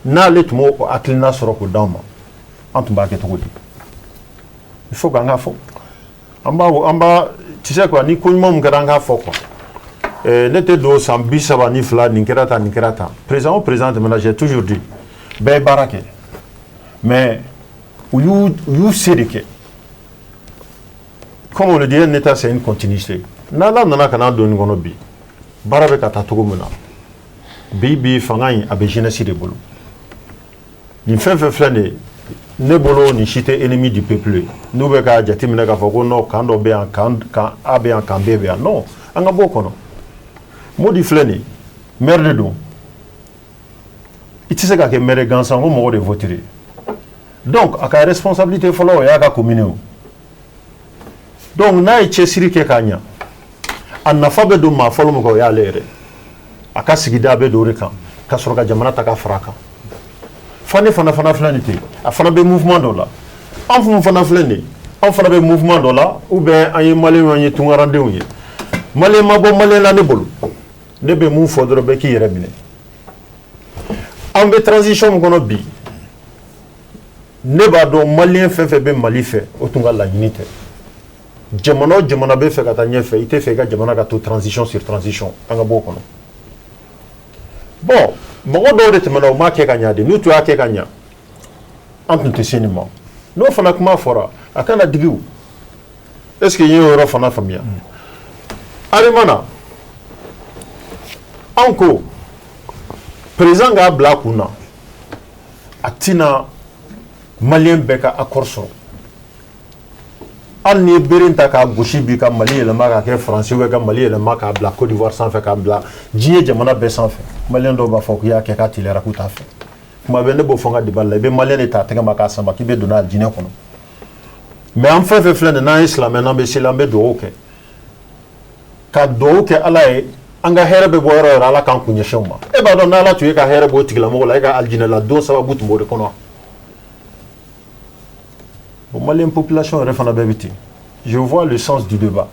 n'ale tun m'o hakilina sɔrɔ k'o d'anw ma, an tun b'a kɛ cogo di? Il faut k'an k'a fɔ, an b'a tu sais quoi, ni ko ɲuman min kɛra, an k'a fɔ quoi. Ne tɛ don san 32, nin kɛra tan, nin kɛra tan. Président o président tɛmɛna, j'ai toujours dit, bɛɛ ye baara kɛ, mais u y'u se de kɛ. Comme on le dit, un état, c'est une continuité. N'Ala nana ka n'a don nin kɔnɔ bi, baara bɛ ka taa cogo min na bi, bi fanga in a bɛ jeunesse de bolo. Nin fɛn fɛn filɛ nin ye ne bolo, nin si tɛ ennemi du peuple ye. N'u bɛ k'a jateminɛ k'a fɔ ko non, camp dɔ bɛ yan, camp A bɛ yan, camp B bɛ yan, non, an ka bɔ o kɔnɔ. Modi filɛ nin ye, maire de don. I tɛ se ka kɛ maire gansan ko mɔgɔ de voter. Donc a ka responsabilité fɔlɔ, o y'a ka commune o. Donc n'a ye cɛsiri kɛ k'a ɲa, a nafa bɛ don maa fɔlɔ min kan, o y'ale yɛrɛ, a ka sigida bɛ don o de kan, ka sɔrɔ ka jamana ta ka fara a kan. Fane fana filɛ nin ten, a fana bɛ mouvement dɔ la. An fana filɛ nin ye, anw fana bɛ mouvement dɔ la, ou bien an ye maliyɛnw, an ye tunkarandenw ye. Maliyɛn ma bɔ maliyɛn la ne bolo. Ne bɛ mun fɔ dɔrɔn, bɛɛ k'i yɛrɛ minɛ. An bɛ transition min kɔnɔ bi, ne b'a dɔn maliyɛn fɛn fɛn bɛ Mali fɛ, o tun ka laɲini tɛ. Jamana o jamana bɛ fɛ ka taa ɲɛfɛ, i tɛ fɛ i ka jamana ka to transition sur transition. An ka bɔ o kɔnɔ. Bon, mɔgɔ dɔw de tɛmɛna, u m'a kɛ ka ɲa de. N'u tun y'a kɛ ka ɲa, an tun tɛ se nin ma. N'o fana kuma fɔra, a kana digi o. Est ce que i y'o yɔrɔ fana faamuya? Arema na, anw ko président k'a bila a kun na, a tɛna maliyɛn bɛɛ ka accord sɔrɔ. Hali n'i ye bere ta k'a gosi bi ka Mali yɛlɛma k'a kɛ Faransi, ka Mali yɛlɛma k'a bila Côte d'Ivoire sanfɛ, k'a bila diɲɛ jamana bɛɛ sanfɛ, maliyɛn dɔw b'a fɔ k'i y'a kɛ k'a teliyara, k'u t'a fɛ. Kuma bɛɛ ne b'o fɔ n ka débat la, i bɛ maliyɛn de ta a tɛgɛ ma k'a sama k'i bɛ don n'a ye diinɛ kɔnɔ. Mais an fɛn fɛn filɛ nin, n'an ye silamɛ, n'an bɛ seli, an bɛ dugawu kɛ, ka dugawu kɛ Ala ye, an ka hɛrɛ bɛ bɔ yɔrɔ o yɔrɔ, Ala k'an kun ɲɛsin o ma. E b'a dɔn, n'Ala tun ye ka hɛrɛ bɔ o tigilamɔgɔ la, e ka alijinɛ la don sababu tun b'o de kɔnɔ. Bon, malien population yɛrɛ fana bɛɛ bɛ ten. Je vois le sens du débat,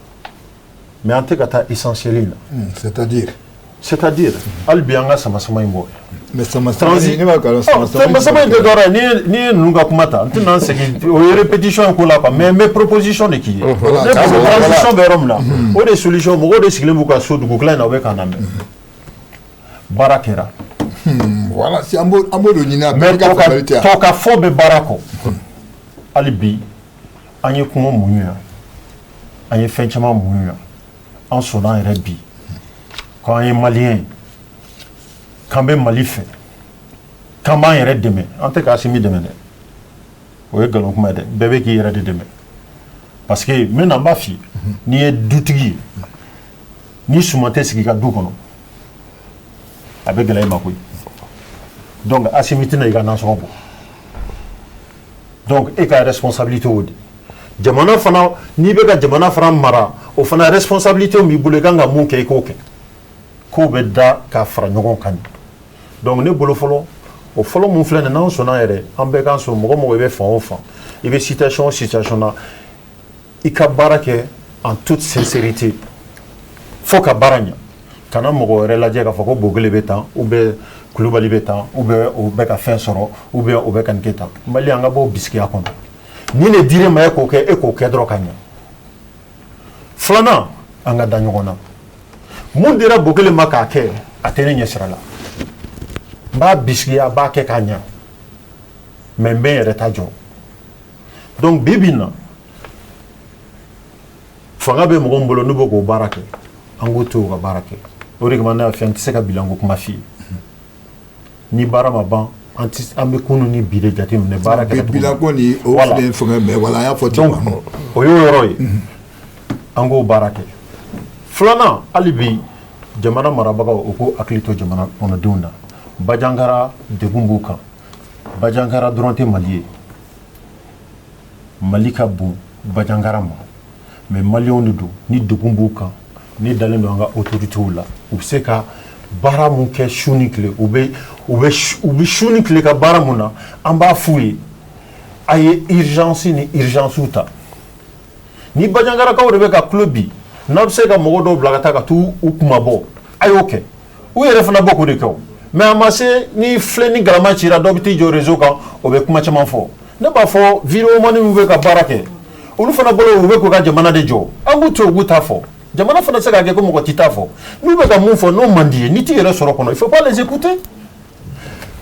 mais an tɛ ka taa essentiel in na. C'est-à-dire? C'est-à-dire hali bi an ka sama-sama in bɔ. Mais sama-sama ne b'a kalama sama-sama in tɛ dɔwɛrɛ ye, n'i ye ninnu ka kuma ta, n tɛna n segin o ye répétition ye ko la quoi, mais n bɛ proposition de k'i ye. Ne bolo transition bɛ yɔrɔ min na, o de solution, mɔgɔw de sigilen b'u ka so dugukila in na, u bɛ k'an lamɛn. Baara kɛra. Voilà, si an b'o de ɲini a bɛɛ ka faamuyali tɛ yan. Tɔ ka fɔ bɛ baara kɔ. Hali bi an ye kuma muɲu yan, an ye fɛn caman muɲu yan, an sɔnna an yɛrɛ bi k'an ye maliyɛn ye, k'an bɛ Mali fɛ, k'an b'an yɛrɛ dɛmɛ. An tɛ k'Asimi dɛmɛ dɛ, o ye nkalon kuma ye dɛ, bɛɛ bɛ k'i yɛrɛ de dɛmɛ. Parce que n bɛ na n b'a f'i ye, n'i ye dutigi ye, ni suman tɛ sigi i ka du kɔnɔ, a bɛ gɛlɛya i ma koyi. Donc Asimi tɛna i ka nasɔngɔ bɔ, donc e ka responsabilité o de. Jamana fana, n'i bɛ ka jamana fana mara, o fana responsabilité b'i bolo, i kan ka mun kɛ, i k'o kɛ. Kow bɛ da ka fara ɲɔgɔn kan. Donc ne bolo fɔlɔ, o fɔlɔ mun filɛ nin, n'an sɔnna yɛrɛ, an bɛɛ k'an sɔn. Mɔgɔ mɔgɔ i bɛ fan o fan, i bɛ situation o situation na, i ka baara kɛ en toute sincérité fo ka baara ɲɛ. Kana mɔgɔ wɛrɛ lajɛ k'a fɔ ko Bogele bɛ tan ou bien Kulubali bɛ tan ou bien o bɛ ka fɛn sɔrɔ ou bien o bɛ ka nin kɛ tan. Mali, an ka bɔ bisikiya kɔnɔ. Ni de dir'e ma, e k'o kɛ, e k'o kɛ dɔrɔn ka ɲɛ. Filanan, an ka da ɲɔgɔn na. Mun dira Bogele ma k'a kɛ, a tɛ ne ɲɛ sira la. N b'a bisikiya, a b'a kɛ k'a ɲɛ, mais n bɛ n yɛrɛ ta jɔ. Donc bi bi in na, fanga bɛ mɔgɔ min bolo, n'u bɛ k'o baara kɛ, an k'o to yen u ka baara kɛ. O de kama ne y'a fɛ, n tɛ se ka bilanko kuma f'i ye. Ni baara ma ban, an tɛ, an bɛ kunun ni bi de jateminɛ baara kɛra cogo min. Bilanko ni o filɛ fɛngɛ, mais voilà, an y'a fɔ ten. Donc o y'o yɔrɔ ye, an k'o baara kɛ. Filanan, hali bi jamana marabagaw, u k'u hakili to jamana kɔnɔdenw na. Bajankara degun b'u kan. Bajankara dɔrɔn tɛ Mali ye, Mali ka bon Bajankara ma, mais maliyɛnw de don. Ni degun b'u kan, ne dalen don an ka autorités la, u bɛ se ka baara mun kɛ su ni tile, u bɛ su ni tile ka baara mun na, an b'a f'u ye, a ye urgence ni urgence ta. Ni Bajankarakaw de bɛ ka kulo bi, n'a bɛ se ka mɔgɔ dɔw bila ka taa ka t'u u kuma bɔ, a y'o kɛ. U yɛrɛ fana bɔ k'o de kɛ o. Mais a ma se ni filɛ ni galama cira, dɔ bɛ t'i jɔ réseau kan, o bɛ kuma caman fɔ. Ne b'a fɔ, vidéoman minnu bɛ ka baara kɛ, olu fana bolo, u bɛ k'u ka jamana de jɔ. An k'u to yen, u k'u ta fɔ. Jamana fana tɛ se k'a kɛ ko mɔgɔ t'i ta fɔ. N'u bɛ ka mun fɔ, n'o man di ye, n'i t'i yɛrɛ sɔrɔ kɔnɔ, il faut pas les écouter.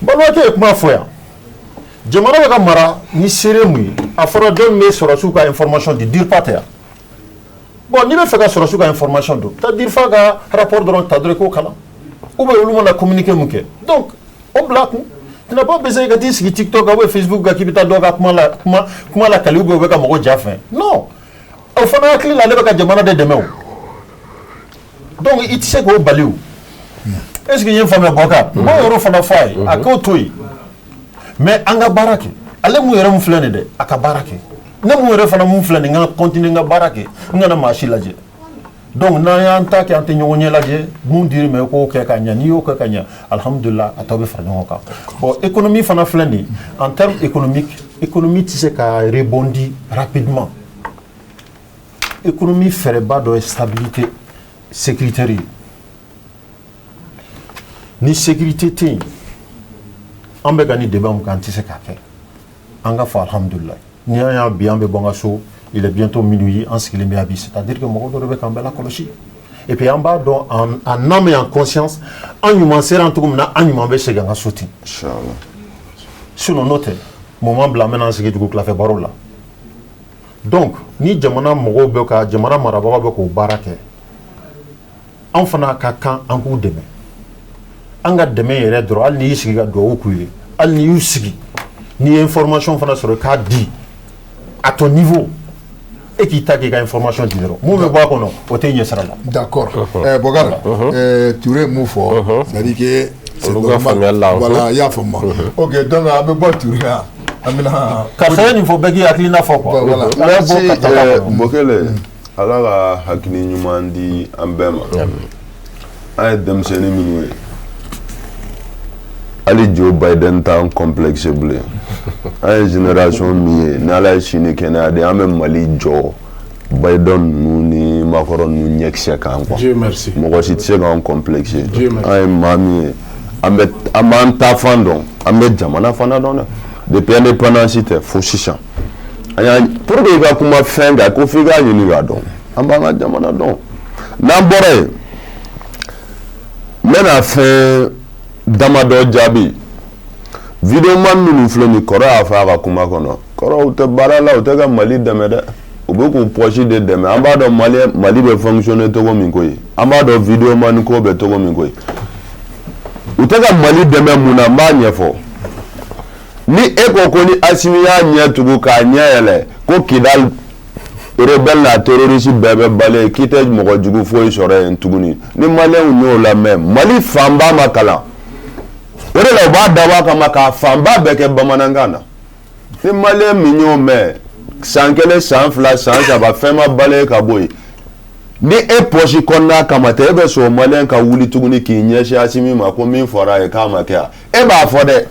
Balimakɛ ye kuma fɔ yan, jamana bɛ ka mara ni seere mun ye? A fɔra jɔn bɛ sɔrɔsiw ka information di? DIRPA tɛ yan? Bon, n'i bɛ fɛ ka sɔrɔsiw ka information dɔn, taa DIRPA ka rapport dɔrɔn ta dɔrɔn i k'o kalan, ou bien olu mana communiqué mun kɛ. Donc o bila kun, tu n'as pas besoin ka t'i sigi TikTok kan ou bien Facebook kan k'i bɛ taa dɔ ka kuma la, kuma la kali, ou bien u bɛ ka mɔgɔ ja fɛn. Non, o fana hakili la, ale bɛ ka jamana de dɛmɛ o. Donc i tɛ se k'o bali o. Est ce que i ye n faamuya, Bɔkar? N b'o yɔrɔ fana fɔ a ye, a k'o to yen, mais an ka baara kɛ. Ale mun yɛrɛ mun filɛ nin dɛ, a ka baara kɛ. Ne mun yɛrɛ fana mun filɛ nin, n ka continuer n ka baara kɛ, n kana maa si lajɛ. Donc n'an y'an ta kɛ, an tɛ ɲɔgɔn ɲɛ lajɛ. Mun dir'i ma, i k'o kɛ ka ɲɛ. N'i y'o kɛ ka ɲɛ, alhamdulillah, a tɔ bɛ fara ɲɔgɔn kan. Bon, économie fana filɛ nin ye, en termes économiques, économie tɛ se ka rebondir rapidement. Économie fɛɛrɛba dɔ ye stabilité sécuritaire ye. Ni sécurité tɛ yen, an bɛ ka ni débat mun kɛ, an tɛ se k'a kɛ. An ka fɔ alhamdulillah, ni an y'a bi, an bɛ bɔ n ka so, il est bientôt minuit, an sigilen bɛ yan bi, c'est à dire que mɔgɔ dɔ de bɛ k'an bɛɛ lakɔlɔsi. Et puis an b'a dɔn en âme et en conscience, an ɲuman sera an cogo min na, an ɲuman bɛ segin an ka so ten. Inchallah. Sinon n'o tɛ, mun b'an bila an bɛna an sigi dugu tilafɛ baro la? Donc ni jamana mɔgɔw bɛ ka, jamana marabagaw bɛ k'o baara kɛ, an fana ka kan an k'u dɛmɛ. An ka dɛmɛ yɛrɛ dɔrɔn, hali n'i y'i sigi ka dugawu k'u ye, hali n'i y'u sigi, n'i ye information fana sɔrɔ, i k'a di à ton niveau, e k'i ta k'i ka information di dɔrɔn, mun bɛ bɔ a kɔnɔ, o tɛ ɲɛ sira la. D'accord. Bokar, Touré mun fɔ, c'est à dire que c'est Olu ka normal. Faamuyali la. Voilà, i y'a faamu. Ok, donc an bɛ bɔ Touré la, an bɛna Karisa ye nin fɔ, bɛɛ k'i hakilina fɔ quoi. Voilà. A bɛ bɔ Merci. ka taa kɔnɔ. Bokele, Ala ka hakili ɲuman di an bɛɛ ma. An ye denmisɛnnin minnu ye, hali Joe Biden t'an complexe bilen. An ye génération min ye, ni Ala ye sini kɛnɛya di, an bɛ Mali jɔ. Biden ninnu ni makɔrɔ ninnu ɲɛkisɛ kan quoi. Mɔgɔ si tɛ se k'an complexer. An ye maa min ye, an bɛ an b'an ta fan dɔn, an bɛ jamana fana dɔn dɛ. Depuis indépendance tɛ fo sisan, an y'a pour que i ka kuma fɛn kan ko f'i k'a ɲini k'a dɔn. An b'an ka jamana dɔn. N'an bɔra yen, n bɛna fɛn damadɔ jaabi. Videoman minnu filɛ nin, kɔrɔ y'a fɔ a ka kuma kɔnɔ, kɔrɔ, u tɛ baara la, u tɛ ka Mali dɛmɛ dɛ, u bɛ k'u poche de dɛmɛ. An b'a dɔn Mali bɛ fonctionner cogo min koyi, an b'a dɔn videoman ko bɛ cogo min koyi. U tɛ ka Mali dɛmɛ mun na, n b'a ɲɛfɔ. Ni e ko ko ni Asimi y'a ɲɛ tugu k'a ɲɛ yɛlɛ ko Kidal rebelle n'a terroriste bɛɛ bɛ bale, k'i tɛ mɔgɔ jugu foyi sɔrɔ yen tuguni, ni Maliyɛnw y'o lamɛn, Mali fanba ma kalan, o de la u b'a dabɔ a kama k'a fanba bɛɛ kɛ bamanankan na. Ni Maliyɛn min y'o mɛn, san 1, san 2, san 3, fɛn ma bale ka bɔ yen, ni e poche kɔnɔna kama tɛ, e bɛ sɔn Maliyɛn ka wuli tuguni k'i ɲɛsin Asimi ma ko min fɔra a ye k'a ma kɛ wa? E b'a fɔ dɛ,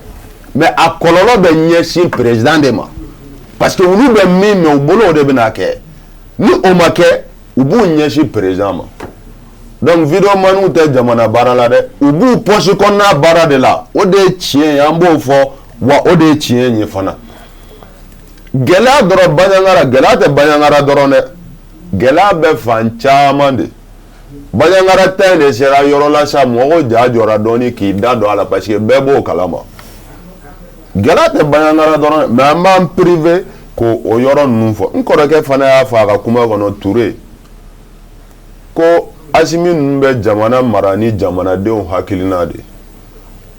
mais a kɔlɔlɔ bɛ ɲɛsin président de ma, parce que olu bɛ min mɛn u bolo, o de bɛna kɛ. Ni o ma kɛ, u b'u ɲɛsin président ma. Donc videomaniw tɛ jamana baara la dɛ, u b'u poche kɔnɔna baara de la. O de ye tiɲɛ ye, an b'o fɔ wa, o de ye tiɲɛ ye fana. Gɛlɛya dɔrɔn Bandiagara, gɛlɛya tɛ Bandiagara dɔrɔn dɛ, gɛlɛya bɛ fan caman de. Bandiagara ta in de sera yɔrɔ la sa, mɔgɔw ja jɔra dɔɔni k'i da don a la, parce que bɛɛ b'o kalama. Gɛlɛya tɛ Bandiagara dɔrɔn, mais an b'an privé k'o o yɔrɔ ninnu fɔ. N kɔrɔkɛ fana y'a fɔ a ka kuma kɔnɔ, Ture, ko Asimi ninnu bɛ jamana mara ni jamanadenw hakilina de.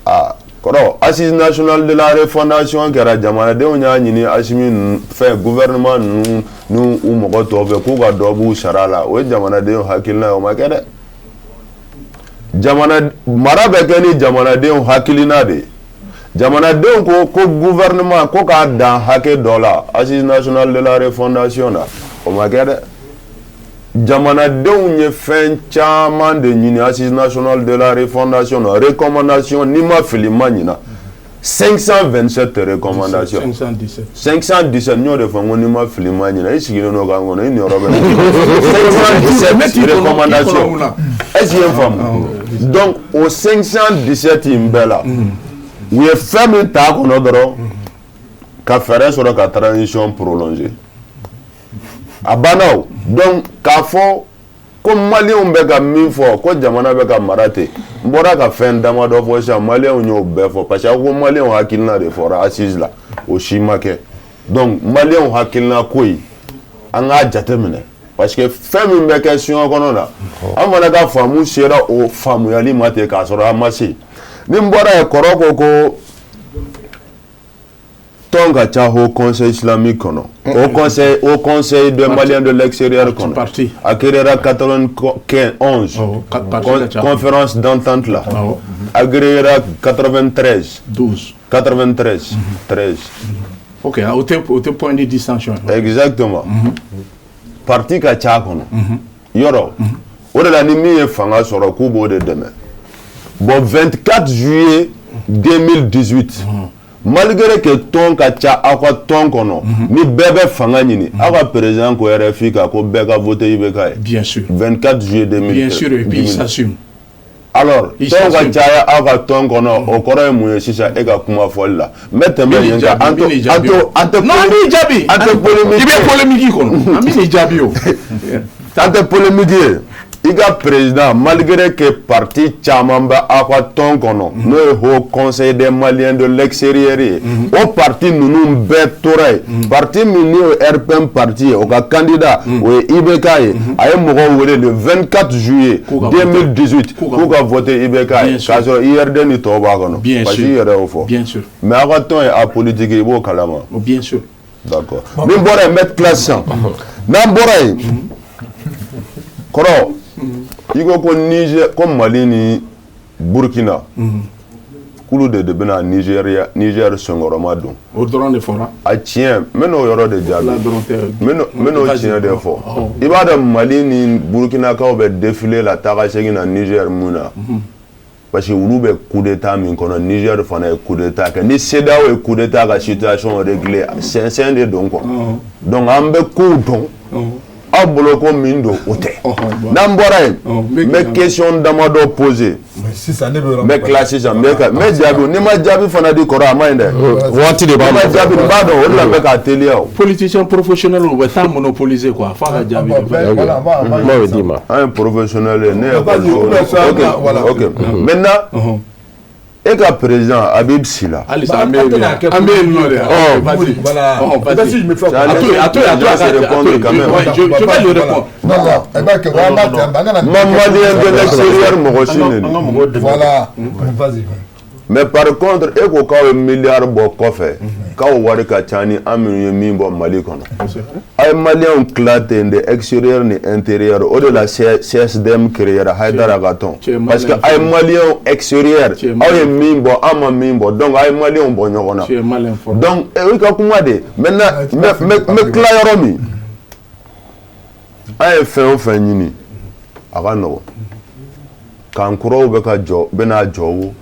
Aa kɔrɔ, Assise nationale de la refondation kɛra, jamanadenw y'a ɲini Asimi ninnu fɛ, gouvernement ninnu n'u u mɔgɔ tɔw fɛ, k'u ka dɔ b'u sara la. O ye jamanadenw hakilina ye, o ma kɛ dɛ. Jamana mara bɛ kɛ ni jamanadenw hakilina de ye. Jamanadenw ko ko gouvernement ko k'a dan hakɛ dɔ la Assise nationale de la refondation na, o ma kɛ dɛ. Jamanadenw ye fɛn caman de ɲini Assise nationale de la refondation na, recommandation, n'i ma fili ma ɲina, 527 recommandations. 517. 517, n y'o de fɔ, n ko n'i ma fili ma ɲina, i sigilen don k'an kɔnɔ, i niyɔrɔ bɛ na. 517 recommandations, est ce que i ye n faamu? Donc o 517 in bɛɛ la, u ye fɛn min t'a kɔnɔ dɔrɔn, ka fɛɛrɛ sɔrɔ ka transition prolonger, a banna o. Donc k'a fɔ ko Maliyɛnw bɛ ka min fɔ ko jamana bɛ ka mara ten, n bɔra ka fɛn damadɔ fɔ sisan, Maliyɛnw y'o bɛɛ fɔ, parce que aw ko Maliyɛnw hakilina de fɔra assise la, o si ma kɛ. Donc Maliyɛnw hakilina ko in, an k'a jateminɛ, parce que fɛn min bɛ kɛ siɲɔ kɔnɔ na, an fana ka faamu sera o faamuyali ma ten k'a sɔrɔ an ma se. Ni n bɔra yen, kɔrɔ ko ko tɔn ka ca Haut Conseil islamique kɔnɔ, Haut Conseil des Maliens de l'extérieur kɔnɔ. Parti. A créera 91. Awɔ, parti ka ca. Conférence d'entente la. A créera 93. 12. 93, 13. Ok, o tɛ point de distinction ye. Exactement, parti ka ca a kɔnɔ yɔrɔ o de la, ni min ye fanga sɔrɔ, k'u b'o de dɛmɛ. Bon, 24 juillet 2018, malgré que tɔn ka ca aw ka tɔn kɔnɔ, ni bɛɛ bɛ fanga ɲini, aw ka président ko RFI kan ko bɛɛ ka voter IBK ye. Bien sûr. 24 juillet 2000. Bien sûr, et puis il s'assume. Alors Il tɔn ka s'assume. caya aw ka tɔn kɔnɔ, o kɔrɔ ye mun ye sisan e ka kuma fɔli la? N bɛ tɛmɛ yen kan, an tɛ an tɛ an tɛ Non, an b'i jaabi. An tɛ polémique. I bɛ polémique kɔnɔ. An bɛ n'i jaabi o. An tɛ polémique ye. I ka président, malgré que parti caman bɛ aw ka tɔn kɔnɔ, n'o ye Haut Conseil des Maliens de l'extérieur ye, o parti ninnu bɛɛ tora yen. Parti min n'o ye RPM parti ye, o ka candidat o ye IBK ye. A ye mɔgɔw wele le 24 juillet K'u ka voter. 2018 K'u ka k'u ka voter IBK ye, Bien sûr. k'a sɔrɔ IRD ni tɔw b'a kɔnɔ. Bien Parce que sûr. i yɛrɛ y'o fɔ. Bien sûr. Mais aw ka tɔn ye apolitique ye, i b'o kalama. Oh, bien sûr. D'accord. Ni n bɔra yen, n bɛ tila sisan. N'an bɔra yen, kɔrɔ, i ko ko Niger, ko Mali ni Burkina, k'olu de bɛna Nigéria, Niger senkɔrɔma don. O dɔrɔn de fɔra. A tiɲɛ, n bɛ n'o yɔrɔ de jaabi. La dɔrɔn tɛ. N bɛ n'o Vas-y. tiɲɛ de fɔ. Ɔhɔ. I b'a dɔn Mali ni Burkinakaw bɛ défilé la taa ka segin na Niger mun na? Parce que olu bɛ coup d'état min kɔnɔ, Niger fana ye coup d'état kɛ. Ni CEDEAO ye coup d'état ka situation réglé, sɛnsɛn de don quoi. Donc an bɛ kow dɔn. Aw bolo ko min don, o tɛ. N'an bɔra yen, n bɛ question damadɔ poser. Sisan ne bɛ yɔrɔ N bɛ tila sisan, n bɛ jaabi. N'i ma jaabi fana di, kɔrɔ, a ma ɲi dɛ. Waati de b'a N'i ma jaabi, n b'a dɔn, o de la n bɛ k'a teliya o. Politicien professionnel, u bɛ temps monopoliser quoi, f'a ka jaabi de. Voilà, Kuma bɛ d'i ma. An ye professionnel ye, ne ye Vas-y, école. ou bien ça, Ok. Voilà. Ok, maintenant, e ka président Habib Sylla. Halisa an bɛ yen, an bɛ yen nɔ de. Oh, vas-y. Voilà. Oh, vas-y. Vas-y, je me fais. A to yen, a to yen, a to yen, Les gens se répondent quand même. Ouais, je vais lui répondre. Non, non, eh ben, que, on va Ma malien de l'extérieur, mɔgɔ si An neni. ka mɔgɔw dɛmɛ. Voilà. Vas-y. Mais par contre, e ko k'aw ye miliyari bɔ kɔfɛ, k'aw wari ka ca ni an minnu ye min bɔ Mali kɔnɔ. A ye maliyɛnw tila ten de, extérieur ni intérieur. O de la CSDM créera, Hayidara ka tɔn. Tu es Parce que malien. A ye maliyɛnw extérieur, Tu es aw malien. ye min bɔ, an ma min bɔ, donc a ye maliyɛnw bɔ ɲɔgɔn na. Tu es mal informé. Donc o y'i ka kuma de ye. Maintenant, n bɛ tila yɔrɔ min, an ye fɛn o fɛn ɲini, a ka nɔgɔn. Kan kuraw bɛ ka jɔ, bɛna jɔ o,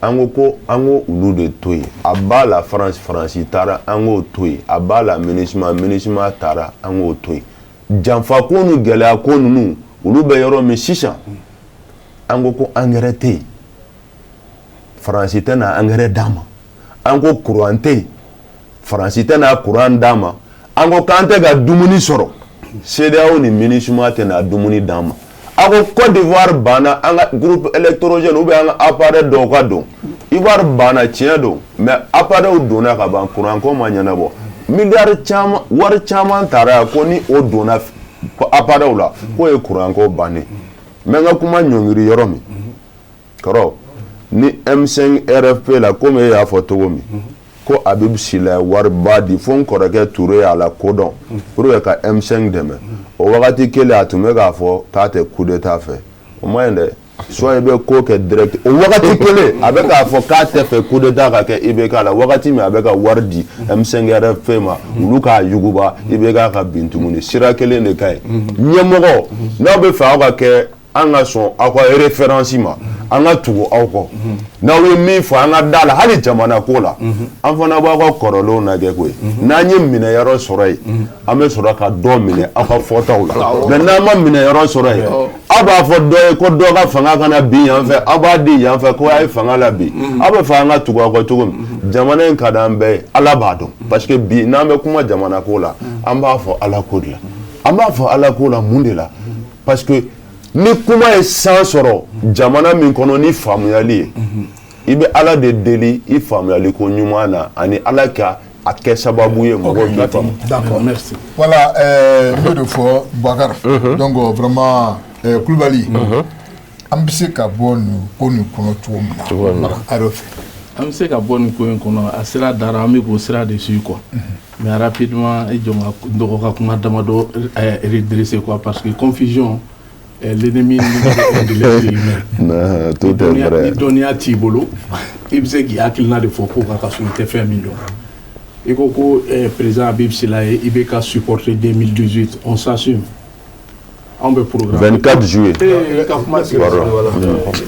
an ko ko an ko olu de to yen. A b'a la France, Faransi taara, an k'o to yen. A b'a la MINUSMA, MINUSMA taara, an k'o to yen. Janfa ko ni gɛlɛya ko ninnu, olu bɛ yɔrɔ min sisan, an ko ko engrais tɛ yen, Faransi tɛ na engrais d'an ma. An ko courant tɛ yen, Faransi tɛ na courant d'an ma. An ko k'an tɛ ka dumuni sɔrɔ, CEDEAO ni MINUSMA tɛ na dumuni d'an ma. A ko Côte d'Ivoire banna an ka groupe électrogène ou bien an ka appareil dɔw ka don. Ivoire banna, tiɲɛ don, mais appareil donna ka ban, courant ko ma ɲɛnabɔ. Miliyari caman, wari caman taara yan ko ni o donna appareil la, k'o ye courant ko bannen. N bɛ n ka kuma ɲɔngiri yɔrɔ min kɔrɔ ni M5 RFP la, komi e y'a fɔ cogo min ko Habib Sylla ye wariba di, fo n kɔrɔkɛ Touré y'a la kodɔn pour que ka M5 dɛmɛ. O wagati kelen, a tun bɛ k'a fɔ k'a tɛ coup d'état fɛ. O ma ɲi dɛ. Soit i bɛ ko kɛ direct. O wagati kelen, a bɛ k'a fɔ k'a tɛ fɛ coup d'état ka kɛ IBK la, wagati min a bɛ ka wari di M5 RFP ma, olu k'a yuguba, IBK ka bin tuguni. Sira kelen de ka ɲi. Ɲɛmɔgɔ, n'aw bɛ fɛ aw ka kɛ, an ka sɔn aw ka référence ma, an ka tugu aw kɔ, n'aw ye min fɔ, an ka da la, hali jamana ko la, an fana b'aw ka kɔrɔlenw lajɛ koyi. N'an ye minɛyɔrɔ sɔrɔ yen, an bɛ sɔrɔ ka dɔ minɛ aw ka fɔtaw la. Mais n'an ma minɛyɔrɔ sɔrɔ yen, aw b'a fɔ dɔ ye ko dɔ ka fanga kana bin yan fɛ, aw b'a di yan fɛ ko a ye fanga la bin. Aw bɛ fɛ an ka tugu aw kɔ cogo min? Jamana in ka d'an bɛɛ ye, Ala b'a dɔn. Parce que bi, n'an bɛ kuma jamana ko la, an b'a fɔ Ala ko de la. An b'a fɔ Ala ko la mun de la? Parce que ni kuma ye san sɔrɔ jamana min kɔnɔ ni faamuyali ye, i bɛ Ala de deli i faamuyali ko ɲuman na, ani Ala ka a kɛ sababu ye mɔgɔw k'i faamu. D'accord. Merci. Voilà, n bɛ de fɔ Boubacar. Donc vraiment, Kulubali, an bɛ se ka bɔ nin ko nin kɔnɔ cogo min na, a yɛrɛ fɛ. An bɛ se ka bɔ nin ko in kɔnɔ, a sira dara, an bɛ k'o sira de suit quoi. Mais rapidement, i jɔ n ka n dɔgɔ ka kuma damadɔ redresser quoi, parce que confusion est l'ennemi numéro un de l'être humain. Non, tout est vrai. Ni dɔnniya t'i bolo, i bɛ se k'i hakilina de fɔ ko kan ka sɔrɔ i tɛ fɛn min dɔn. I ko ko président Habib Sylla ye IBK supporter 2018, on s'assume. Anw bɛ programme. 24 juillet. Eh, ka kuma sigi. Pardon.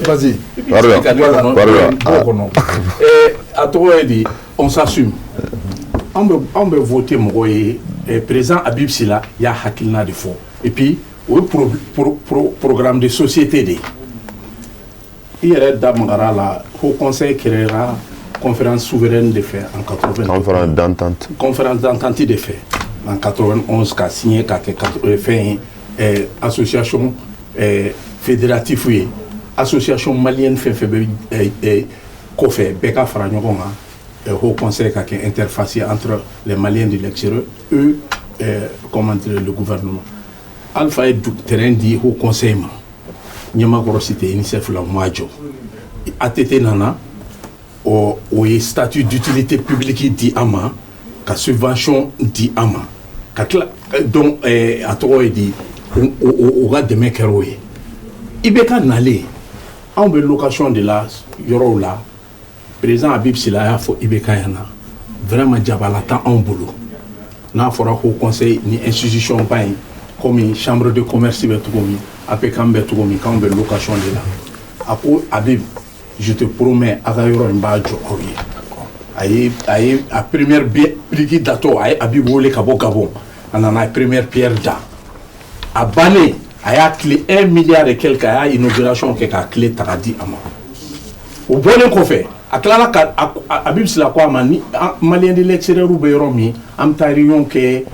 Vas-y. Pardon. Pardon. B'o kɔnɔ. A tɔgɔ ye di, on s'assume. Anw bɛ voter mɔgɔ ye. Président Habib Sylla y'a hakilina de fɔ, et puis o ye programme de société de ye. I yɛrɛ da magara la, Haut Conseil créera conférence souveraine de fɛ en 80. Conférence d'entente. Conférence d'entente de fɛ en 91, ka signé ka kɛ fɛn ye, association fédérative ye, association malienne fɛn fɛn bɛ kɔfɛ, bɛɛ ka fara ɲɔgɔn kan, Haut Conseil ka kɛ interface ye entre les Maliens de l'extérieur, eux, comment dire, le gouvernement. Alpha ye terrain di Haut Conseil ma Ɲamakɔrɔ cité UNICEF la, u m'a jɔ. ATT nana, o ye statut d'utilité publique di an ma, ka subvention di an ma, ka tila donc a tɔgɔ ye di, o ka dɛmɛ kɛra o ye. IBK nalen, anw bɛ location de la yɔrɔw la. Président Habib Sylla y'a fɔ IBK ɲɛna, vraiment jabala t'anw bolo. N'a fɔra ko conseil ni institution ba in, komi chambre de commerce bɛ cogo min, APCAM bɛ cogo min, k'anw bɛ location de la. A ko Habib, je te promets, a ka yɔrɔ in b'a jɔ aw ye. A ye a première brique datɔ, a ye Habib wele ka bɔ Gabon. A nana première pierre da. A bannen, a y'a clé 1 milliard et quelque, a y'a inauguration kɛ k'a clé ta k'a di a ma. O bɔlen kɔfɛ, a tilala ka Habib Sylla ko a ma, ni Malien de l'extérieur bɛ yɔrɔ min, an bɛ taa réunion kɛ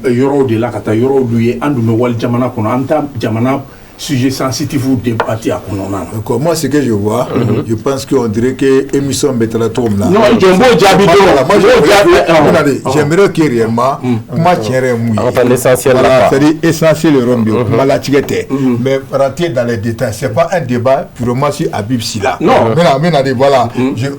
yɔrɔw de la, ka taa yɔrɔw louer. An dun bɛ wali jamana kɔnɔ, an bɛ taa jamana sujet sensitif débattre a kɔnɔna na. Donc, moi, ce que je vois, je pense qu'on dirait que émission bɛ taara cogo min na. Non, jɔn b'o jaabi don. Moi, j'aimerais que réellement, kuma tiɲɛ yɛrɛ ye mun ye. An ka taa l'essentiel la. Voilà, c'est-à-dire essentiel yɔrɔ min ye, kuma latigɛ tɛ. Mais rentrer dans les détails, c'est pas un débat purement sur Habib Sylla. Non. N bɛna de, voilà,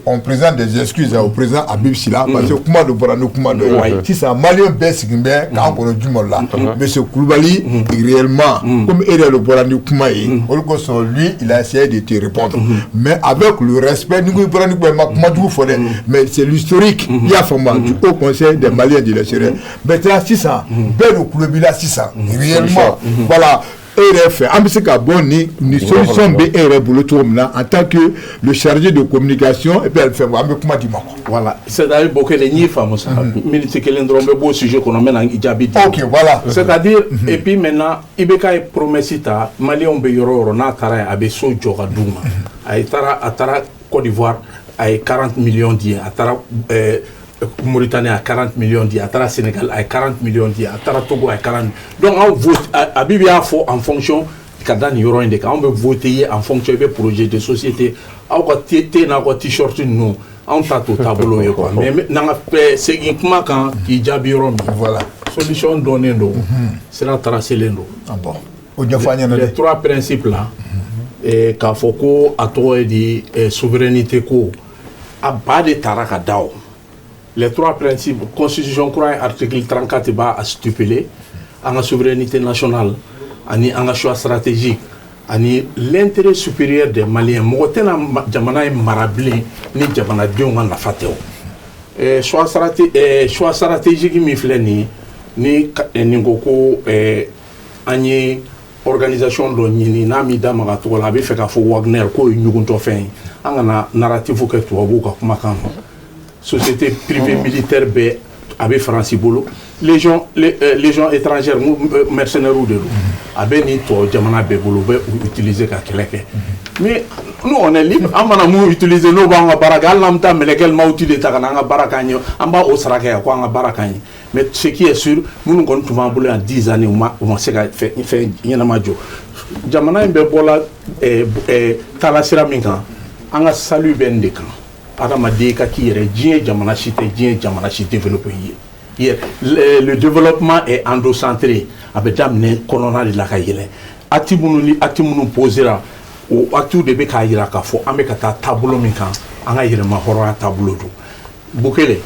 on présente des excuses au président Habib Sylla parce que kuma dɔ bɔra ni kuma dɔ ye. Sisan Malien bɛɛ sigilen bɛ k'an kɔnɔ jumɛn la. Monsieur Koulibaly, réellement, comme e yɛrɛ de bɔra ni kuma ye, o de kosɔn lui, il a essayé de te répondre. Mais avec le respect, ni ko i bɔra ni kuma ye, ma kuma jugu fɔ dɛ, mais c'est l'historique, i y'a faamu, du Haut Conseil des Maliens de l'extérieur. Maintenant sisan, bɛɛ de kulo b'i la sisan, réellement, voilà. E yɛrɛ fɛ, an bɛ se ka bɔ ni solution bɛ e yɛrɛ bolo cogo min na en tant que le chargé de communication et puis fɛn, an bɛ kuma di ma quoi. Voilà, c'est-à-dire Bokele, n y'i faamu sa, minute kelen dɔrɔn bɛ b'o sujet kɔnɔ, n bɛna i jaabi di. Ok, voilà. C'est-à-dire, et puis maintenant, IBK ye promesse ta, Maliyɛnw bɛ yɔrɔ o yɔrɔ, n'a taara yen, a bɛ so jɔ ka d'u ma. A taara Côte d'Ivoire, a ye 40 millions di yen, a taara Mauritanie, a 40 millions di, a taara Sénégal, a ye 40 millions di, a taara Togo, a ye 40. Donc anw vote, Habib y'a fɔ en fonction ka da nin yɔrɔ in de kan, anw bɛ voter ye en fonction i bɛ projet de société, aw ka thé n'aw ka t-shirt ninnu, anw ta t'o taabolo ye quoi. Mais n'an ka segin kuma kan k'i jaabi yɔrɔ min. Voilà. Solution dɔnnen don, sira tracélen don. Ah bon, o ɲɛfɔ an ɲɛna Les dɛ. trois principes là, k'a fɔ ko a tɔgɔ ye di, souveraineté ko a ba de taara ka da o. Les trois principes, constitution kura ye article 34 b'a stipuler, an ka souveraineté nationale ani an ka choix stratégique ani l'intérêt supérieur des Maliens. Mɔgɔ tɛna jamana in mara bilen ni jamanadenw ka nafa tɛ o. Choix stratégique min filɛ nin ye, ni nin ko an ye organisation dɔ ɲini n'a m'i da maga tɔgɔ la, a bɛ fɛ k'a fɔ Wagner k'o ye ɲuguntɔfɛn ye. An kana narratif kɛ tubabuw ka kumakan ma. Société privée militaire bɛɛ a bɛ Faransi bolo, légion étrangère, mercenaires de don, a bɛ nin tubabu jamana bɛɛ bolo, u bɛ u utiliser ka kɛlɛ kɛ. Mais nous, on est libre, an mana mun utiliser n'o b'an ka baara kɛ, hali n'an bɛ taa mɛlɛkɛ mawuti de ta ka na an ka baara k'an ye, an b'a o sara kɛ ko an ka baara k'an ye. Mais ce qui est sûr, minnu kɔni tun b'an bolo yan 10 années, u ma se ka fɛn ɲɛnama jɔ. Jamana in bɛɛ bɔla taala sira min kan, an ka salut bɛ nin de kan. Adamaden ka k'i yɛrɛ, diɲɛ jamana si tɛ diɲɛ jamana si développé ye. Le développement est endocentré, a bɛ daminɛ kɔnɔna de la ka yɛlɛ. Acte minnu ni acte minnu posera, o acte de bɛ k'a jira k'a fɔ an bɛ ka taa taabolo min kan, an ka yɛrɛma hɔrɔnya taabolo don. Bukele,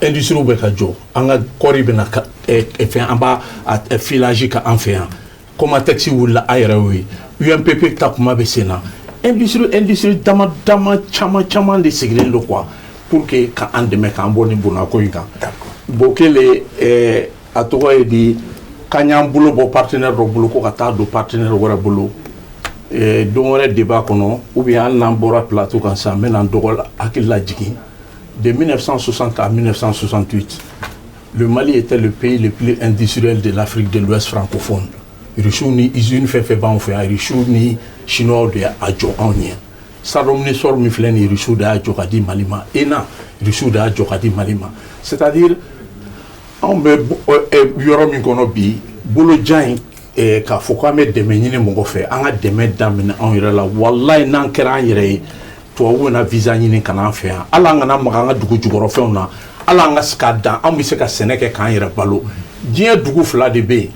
industrie bɛ ka jɔ, an ka kɔɔri bɛ na fɛn, an b'a filage kɛ an fɛ yan. Comatex wulila, a yɛrɛ y'o ye. UMPP ta kuma bɛ sen na. Industrie dama dama caman caman de sigilen don quoi, pour que ka an dɛmɛ k'an bɔ nin bonnako in kan. Bokele, a tɔgɔ ye di, k'an y'an bolo bɔ partenaire dɔ bolo ko ka taa don partenaire wɛrɛ bolo. Don wɛrɛ débat kɔnɔ, ou bien hali n'an bɔra plateau kan sisan, n bɛna n dɔgɔ hakili lajigin. De 1960 à 1968, le Mali était le pays le plus industriel de l'Afrique de l'Ouest francophone. Russiw ni usine fɛn fɛn b'anw fɛ yan, Russiw ni Chinois de y'a jɔ anw ɲɛ. Sadom min filɛ nin ye, Russiw de y'a jɔ ka di Mali ma. ENA, Russiw de y'a jɔ ka di Mali ma. C'est-à-dire, anw bɛ yɔrɔ min kɔnɔ bi, bolojan in, k'a fɔ k'an bɛ dɛmɛ ɲini mɔgɔ fɛ, an ka dɛmɛ daminɛ anw yɛrɛ la. Walayi, n'an kɛra an yɛrɛ ye, tubabuw bɛna visa ɲini ka n'an fɛ yan. Hali an kana maga an ka dugu jukɔrɔfɛnw na, hali an ka se k'a dan, anw bɛ se ka sɛnɛ kɛ k'an yɛrɛ balo. Diɲɛ dugu fila de bɛ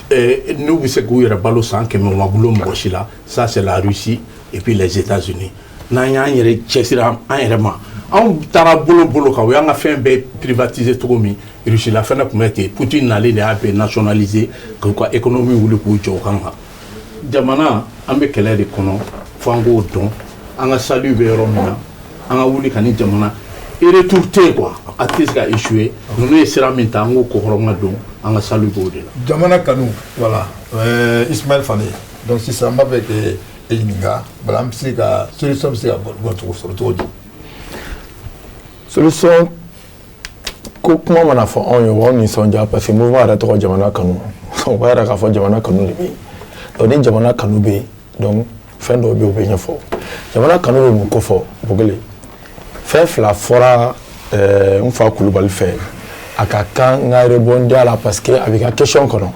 yen n'u bɛ se k'u yɛrɛ balo san 100, u ma gulon mɔgɔ si la, ça c'est la Russie et puis les États-Unis. N'an y'an yɛrɛ cɛsiri an yɛrɛ ma, anw taara bolo bolo kan, u y'an ka fɛn bɛɛ privatiser cogo min, Russie la fɛnɛ tun bɛ ten. Poutine nalen de y'a bɛɛ nationaliser k'u ka économie wuli k'u jɔ o kan. Kan jamana, an bɛ kɛlɛ de kɔnɔ, fo an k'o dɔn. An ka salut bɛ yɔrɔ min na, an ka wuli ka ni jamana retour tɛ yen quoi, a tɛ se ka échouer. Ninnu ye sira min ta, an k'o kɔkɔrɔma don, an ka salut b'o de la. Jamana kanu, voilà, Ismaël Fane. Donc sisan n b'a fɛ k'e ɲininka, voilà, an bɛ se ka solution bɛ se ka bɔ cogo sɔrɔ cogo di? Solution Ko kuma mana fɔ anw ye, o b'anw nisɔndiya, parce que mouvement yɛrɛ tɔgɔ Jamana Kanu, o b'a yira k'a fɔ jamana kanu de bɛ yen. Donc ni jamana kanu bɛ yen, donc fɛn dɔw bɛ yen, o bɛ ɲɛfɔ. Jamana kanu bɛ mun ko fɔ? Bogele, fɛn fila fɔra n fa Kulubali fɛ, a ka kan n ka rebondir a la, parce que a b'i ka question kɔnɔ.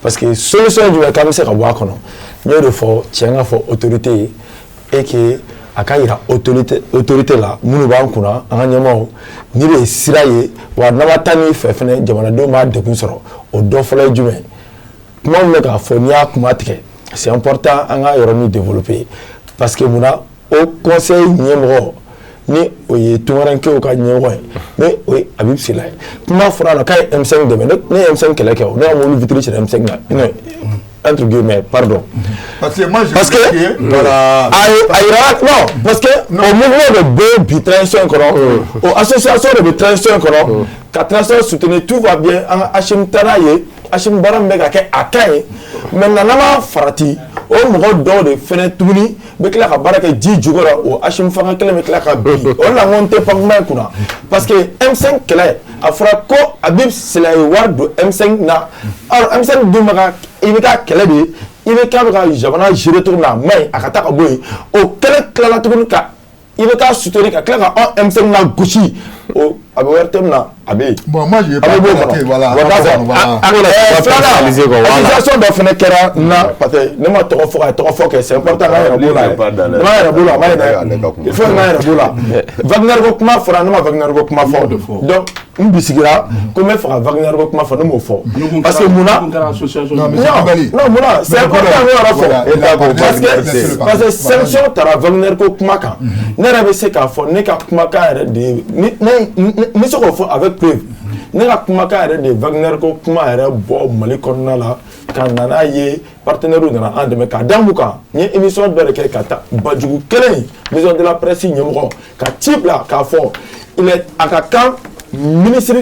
Parce que solution ye jumɛn k'an bɛ se ka bɔ a kɔnɔ? N y'o de fɔ, tiɲɛ ka fɔ autorité ye, et que a ka yira autorité la minnu b'an kunna, an ka ɲɛmaaw, ni de ye sira ye wa. N'an ma taa n'i fɛ fɛnɛ, jamanadenw b'a degun sɔrɔ. O dɔ fɔlɔ ye jumɛn ye? Kuma min bɛ k'a fɔ, n'i y'a kuma tigɛ, c'est important an ka yɔrɔnin développer, parce que munna o conseil ɲɛmɔgɔ, ni o ye tunkarankew ka ɲɛmɔgɔ ye, ni o ye Habib Sylla ye, kuma fɔra a la k'a ye M5 dɛmɛ. Ne ye M5 kɛlɛ kɛ, o ne ka mobili vitre cira M5 na, non, entre guillemets, pardon. Parce que moi, je Parce que voilà. A yira, non, parce que o mouvement de bɛ bi transition kɔnɔ, o association de bɛ transition kɔnɔ ka transition soutenir, tout va bien. An ka Assimi taara ye, Assimi baara min bɛ ka kɛ, a ka ɲi. Maintenant, n'an m'a farati, o mɔgɔ dɔw de fɛnɛ tuguni bɛ tila ka baara kɛ ji jukɔrɔ, o Assimi fanga kelen bɛ tila ka bin. O de la n ko n tɛ pan kuma in kunna, parce que M5 kɛlɛ, a fɔra ko Habib Sylla ye wari don M5 na. Or M5 dun bɛ ka IBK kɛlɛ de ye. IBK bɛ ka jamana gérer cogo min na, a man ɲi, a ka taa ka bɔ yen. O kɛlɛ tilala tuguni ka IBK soutenir, ka tila ka anw M5 na gosi, o a bɛ wari min na, a bɛ yen. Bon, moi, je vais A pas bɛ b'o commenter, kɔnɔ. voilà. Bon, d'accord. Voilà. A filanan, quoi, voilà. accusation dɔ fɛnɛ kɛra n na, parce que ne ma tɔgɔ fɔ, ka tɔgɔ fɔ kɛ, c'est important k'an yɛrɛ b'o la. Ne ma yɛrɛ b'o la, a ma ɲi dɛ, il faut que n yɛrɛ b'o la. Wagner ko kuma fɔra, ne ma Wagner ko kuma fɔ. Donc n bisigira ko n bɛ fɛ ka Wagner ko kuma fɔ, ne m'o fɔ, parce que munna? Non, mais Non, non, munna? C'est important n k'o yɔrɔ fɔ, parce que sanction taara Wagner ko kuma kan. Ne yɛrɛ bɛ se k'a fɔ, ne ka kumakan yɛrɛ de ye ni ne n bɛ se k'o fɔ avec preuve, ne ka kumakan yɛrɛ de ye Wagner ko kuma yɛrɛ bɔ Mali kɔnɔna la ka na n'a ye. Partenaires nana an dɛmɛ k'a da mun kan? N ye émission dɔ de kɛ ka taa Bajugu kelen in, maison de la presse ɲɛmɔgɔ ka ci bila k'a fɔ il est a ka kan ministre,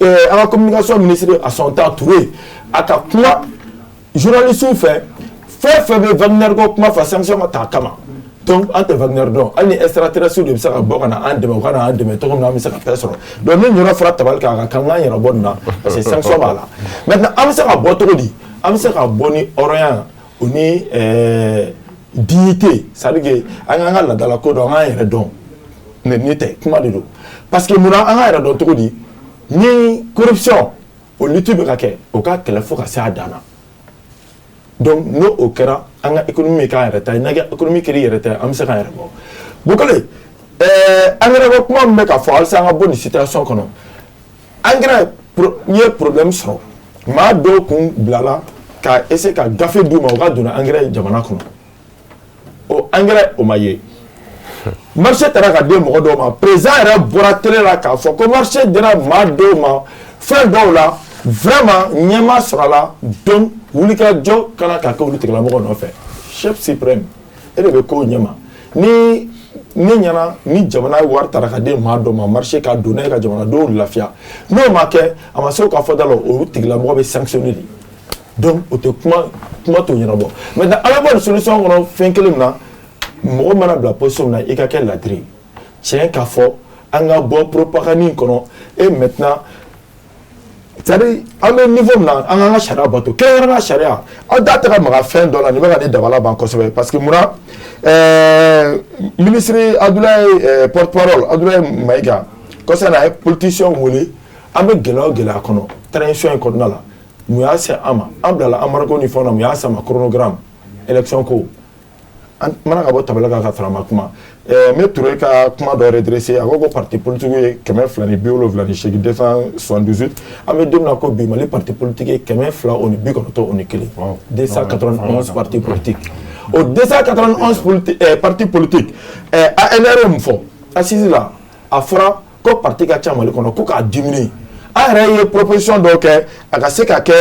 an ka communication ministre à son temps, Touré, a ka kuma journaliste fɛ, fɛn fɛn bɛ Wagner ko kuma fɔ, sanction ka ta a kama. Donc an tɛ Wagner dɔn, hali ni extraterrestre de bɛ se ka bɔ ka na an dɛmɛ, u ka na an dɛmɛ cogo min na, an bɛ se ka fɛn sɔrɔ. Donc ni ɲɔrɔ fɔra tabali kan, a ka kan k'an yɛrɛ bɔ nin na, parce que sanction b'a la. Maintenant, an bɛ se ka bɔ cogo di? An bɛ se ka bɔ ni hɔrɔnya o ni dignité, c'est à dire que an k'an ka laadala ko dɔn, an k'an yɛrɛ dɔn. Ni tɛ kuma de don, parce que munna an k'an yɛrɛ dɔn cogo di? Ni corruption o lutte bɛ ka kɛ, o ka kɛlɛ fo ka se a dan na. Donc n'o o kɛra, an ka économie bɛ k'an yɛrɛ ta ye. N'a ka économie kɛra i yɛrɛ ta ye, an bɛ se k'an yɛrɛ bɔ. Bukele, engrais ko kuma min bɛ ka fɔ, halisa an ka bɔ nin situation kɔnɔ. Engrais n ye problème sɔrɔ, maa dɔw kun bilala ka essayer ka gafe d'u ma, u ka don engrais jamana kɔnɔ, o engrais o ma ye. Marché taara ka di mɔgɔ dɔw ma, président yɛrɛ bɔra télé la k'a fɔ ko marché dira maa dɔw ma, fɛn dɔw la, vraiment ɲɛma sɔrɔ a la. Donc wulikajɔ kana ka kɛ olu tigilamɔgɔ nɔfɛ. Chef suprême, e de bɛ kow ɲɛma. Ni ne ɲɛna, ni jamana ye wari ta ka di maa dɔ ma, marché ka don n'a ye ka jamanadenw lafiya, n'o ma kɛ, a ma se o ka fɔ da la, o tigilamɔgɔ bɛ sanctionner de. Donc o tɛ kuma, kuma t'o ɲɛnabɔ. Maintenant, an bɛ bɔ nin solution kɔnɔ fɛn kelen min na, mɔgɔ mana bila position min na, i ka kɛ ladiri ye, tiɲɛ ka fɔ, an ka bɔ propagande in kɔnɔ. Et maintenant, c'est à dire an bɛ niveau min na, an k'an ka sariya bato, kɛrɛnkɛrɛnnenya sariya. Aw da tɛ ka maga fɛn dɔ la, nin bɛ ka ne dabala ban kosɛbɛ, parce que munna ministre Abdoulaye, porte parole Abdoulaye Maïga, kɔsa in na, a ye politicien wele. An bɛ gɛlɛya o gɛlɛya kɔnɔ transition in kɔnɔna la, mun y'a se an ma? An bilala embargo ni fɛnw na, mun y'a se an ma? Chronogramme élection ko, an mana ka bɔ tabala kan ka sɔrɔ a ma kuma. N bɛ Touré ka kuma dɔ redresser. A ko ko parti politique ye 278, 278. An bɛ don min na ko bi, Mali parti politique ye 291, 291 parti politique. O 291 parti politique, ANR ye mun fɔ assise la? A fɔra ko parti ka ca Mali kɔnɔ, ko k'a diminuer. An yɛrɛ ye proposition dɔw kɛ, a ka se ka kɛ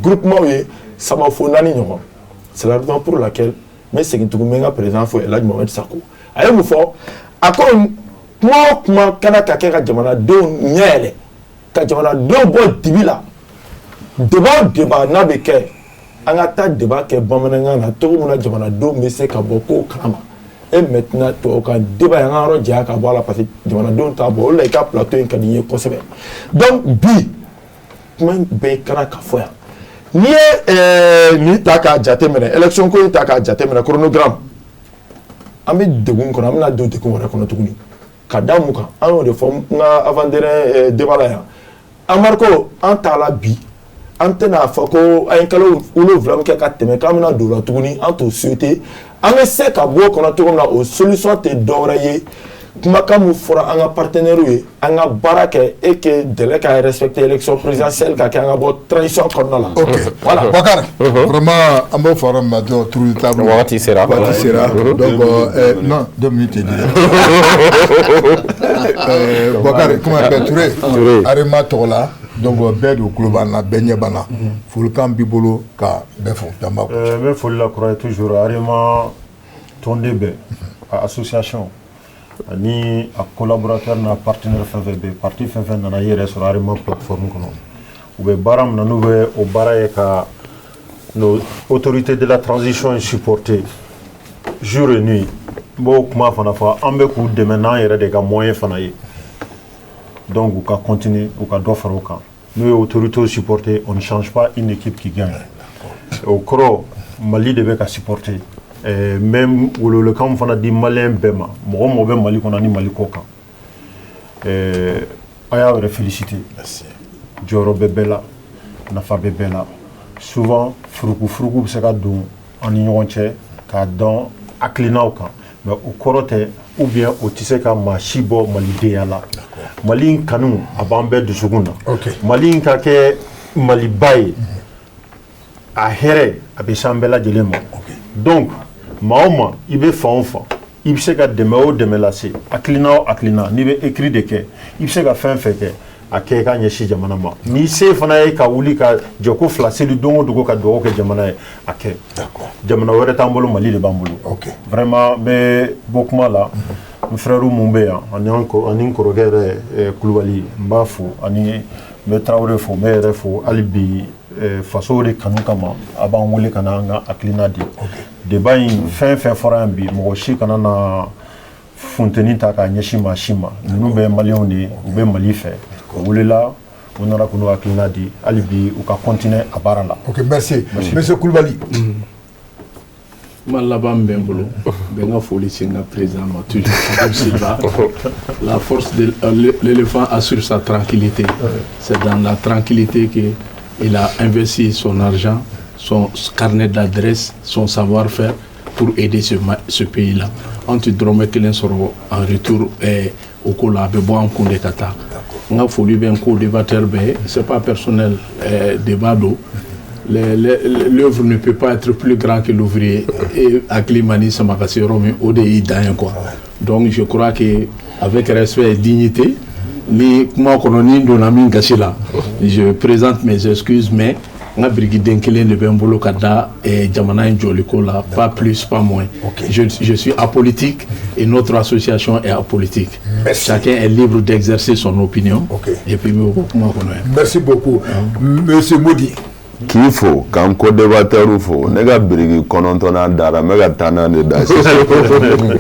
groupement ye saba fo naani ɲɔgɔn. C'est la raison pour laquelle n bɛ segin tugun, n bɛ n ka président fo, El Hadj Mohamed Sako. A ye mun fɔ? A ko kuma o kuma kana ka kɛ ka jamanadenw ɲɛ yɛlɛ, ka jamanadenw bɔ dibi la, débat o débat n'a bɛ kɛ, an ka taa débat kɛ bamanankan na cogo min na jamanadenw bɛ se ka bɔ kow kalama. Et maintenant tubabukan débat an ka yɔrɔ janya ka bɔ a la, parce que jamanadenw t'a bɔ. O de la i ka plateau in ka di n ye kosɛbɛ. Donc bi kuma bɛɛ kana ka fɔ yan. N'i ye nin ta k'a jateminɛ, élection ko in ta k'a jateminɛ, chronogramme, an bɛ degun kɔnɔ, an bɛna don degun wɛrɛ kɔnɔ tuguni. Ka da mun kan? An y'o de fɔ n ka avant dernier débat la yan. Embargo, an t'a la bi, an tɛna fɔ ko an ye kalo 7 min kɛ ka tɛmɛ k'an bɛna don o la tuguni. An t'o souhaiter. An bɛ se ka bɔ o kɔnɔ cogo min na, o solution tɛ dɔwɛrɛ ye, kumakan mun fɔra an ka partenaires ye, an ka baara kɛ et que délai ka respecter, élection présidentielle ka kɛ, an ka bɔ transition kɔnɔna la. Ok. Voilà. Bakari, vraiment an b'o fɔ yɔrɔ min na dɔrɔn, tour de table. Wagati sera. Waati sera. Donc non, 2 minutes di. Bakari, comment appelle Touré? Touré. Arema tɔgɔ la. Donc bɛɛ don tulo b'an na, bɛɛ ɲɛ b'an na. Folikan b'i bolo ka bɛɛ fo. An b'a N bɛ foli lakura ye toujours Arema tɔnden bɛɛ, a association ani a collaborateur n'a partenaire fɛn fɛn bɛ yen, parti fɛn fɛn nana i yɛrɛ sɔrɔ Arema plateforme kɔnɔ. U bɛ baara min na, n'u bɛ o baara ye ka nos autorités de la transition supporter jour et nuit. N b'o kuma fana fɔ, an bɛ k'u dɛmɛ n'an yɛrɛ de ka moyen fana ye. Donc u ka continuer, u ka dɔ fara o kan. N'u ye autorités supporter, on ne change pas une équipe qui gagne. O kɔrɔ, Mali de bɛ ka supporter. N bɛ welewelekan min fana di maliyɛn bɛɛ ma, mɔgɔ o mɔgɔ bɛ Mali kɔnɔ ani Mali kɔ kan, a y'a yɛrɛ féliciter. Jɔyɔrɔ bɛ bɛɛ la, nafa bɛ bɛɛ la. Souvent furuku furuku bɛ se ka don an ni ɲɔgɔn cɛ k'a dɔn hakilinaw kan, mais o kɔrɔ tɛ ou bien o tɛ se ka maa si bɔ malidenya la. Mali in kanu a b'an bɛɛ dusukun na. Mali in ka kɛ Maliba ye, a hɛrɛ a bɛ s'an bɛɛ lajɛlen ma. Donc maa o maa i bɛ fan o fan, i bɛ se ka dɛmɛ o dɛmɛ lase, hakilina o hakilina, n'i bɛ écrit de kɛ, i bɛ se ka fɛn fɛn kɛ, a kɛ i ka ɲɛsin jamana ma. N'i se fana ye ka wuli ka jɔ ko fila seli don o don ka dugawu kɛ jamana ye, a kɛ. Jamana wɛrɛ t'an bolo, Mali de b'an bolo. Vraiment n bɛ bɔ kuma la. N frère mun bɛ yan ani ani n kɔrɔkɛ yɛrɛ Kulubali, n b'a fo, ani n bɛ Tarawele fo, n bɛ yɛrɛ fo hali bi. Faso de kanu kama a b'an wele ka na an ka hakilina di. Débat in, fɛn fɛn fɔra yan bi, mɔgɔ si kana na funteni ta k'a ɲɛsin maa si ma. Ninnu bɛɛ maliyɛnw de ye, u bɛ Mali fɛ, u wulila, u nana k'u n'u hakilina di. Hali bi u ka continuer a baara la. Ok, merci. Monsieur Koulibaly. Kuma laban min bɛ n bolo, n bɛ n ka foli se n ka président ma toujours, Habib Silva. La force de l'éléphant assure sa tranquillité. C'est dans la tranquillité que il a investi son argent, son carnet d'adresse, son savoir-faire pour aider ce pays-là. An tɛ dɔrɔmɛ kelen sɔrɔ en retour o ko la, a bɛ bɔ an kun de ka taa. N ka foli bɛ n co-débatteur bɛɛ ye. C'est pas personnel, débat don. L'œuvre ne peut pas être plus grand que l'ouvrier. Et hakili ma ni sama ka se yɔrɔ min, o de y'i dan ye quoi. Donc je crois que avec respect et dignité, ni kuma kɔnɔ ni n donna min gasi la, je présente mes excuses, mais n ka birikiden kelen de bɛ n bolo ka da jamana in jɔliko la, pas plus, pas moins. Je suis apolitique et notre association est apolitique. Merci. Chacun est libre d'exercer son opinion. Et puis n bɛ o kuma kɔnɔ yan. Merci beaucoup. Monsieur Modi. K'i fo, k'an co-débatteur fo. Ne ka biriki 9nan dara, n bɛ ka taa n'a de da sisan.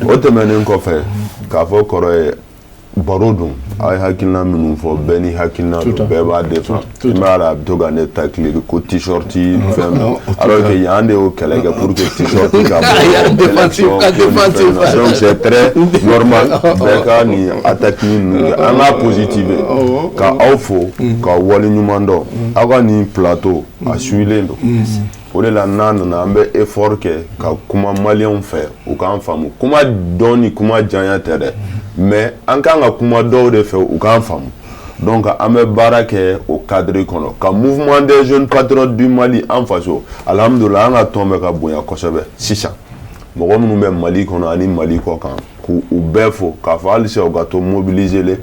O tɛmɛnen kɔfɛ, k'a fɔ kɔrɔ ye, baro dun, a ye hakilina minnu fɔ, bɛɛ ni hakilina don, bɛɛ b'a défend. I m'a ye, a bɛ to ka ne tacler ko t-shirt fɛn, alors que yan de y'o kɛlɛ kɛ pour que t-shirt ka bɔ élection. Donc c'est très normal bɛɛ ka nin attaque ninnu kɛ. An k'a positiver, ka aw fo, ka waleɲuman dɔn. Aw ka nin plateau a suilen don, o de la n'a nana, an bɛ effort kɛ ka kuma maliyɛnw fɛ, u k'an faamu. Kuma dɔn ni kuma janya tɛ dɛ, mais an kan ka kuma dɔw de fɛ, u k'an faamu. Donc an bɛ baara kɛ o cadre kɔnɔ ka Mouvement des Jeunes Patriotes du Mali, an faso, alhamdulilah, an ka tɔn bɛ ka bonya kosɛbɛ sisan. Mɔgɔ minnu bɛ Mali kɔnɔ ani Mali kɔ kan, k'u bɛɛ fo, k'a fɔ halisa u ka to mobiliser len,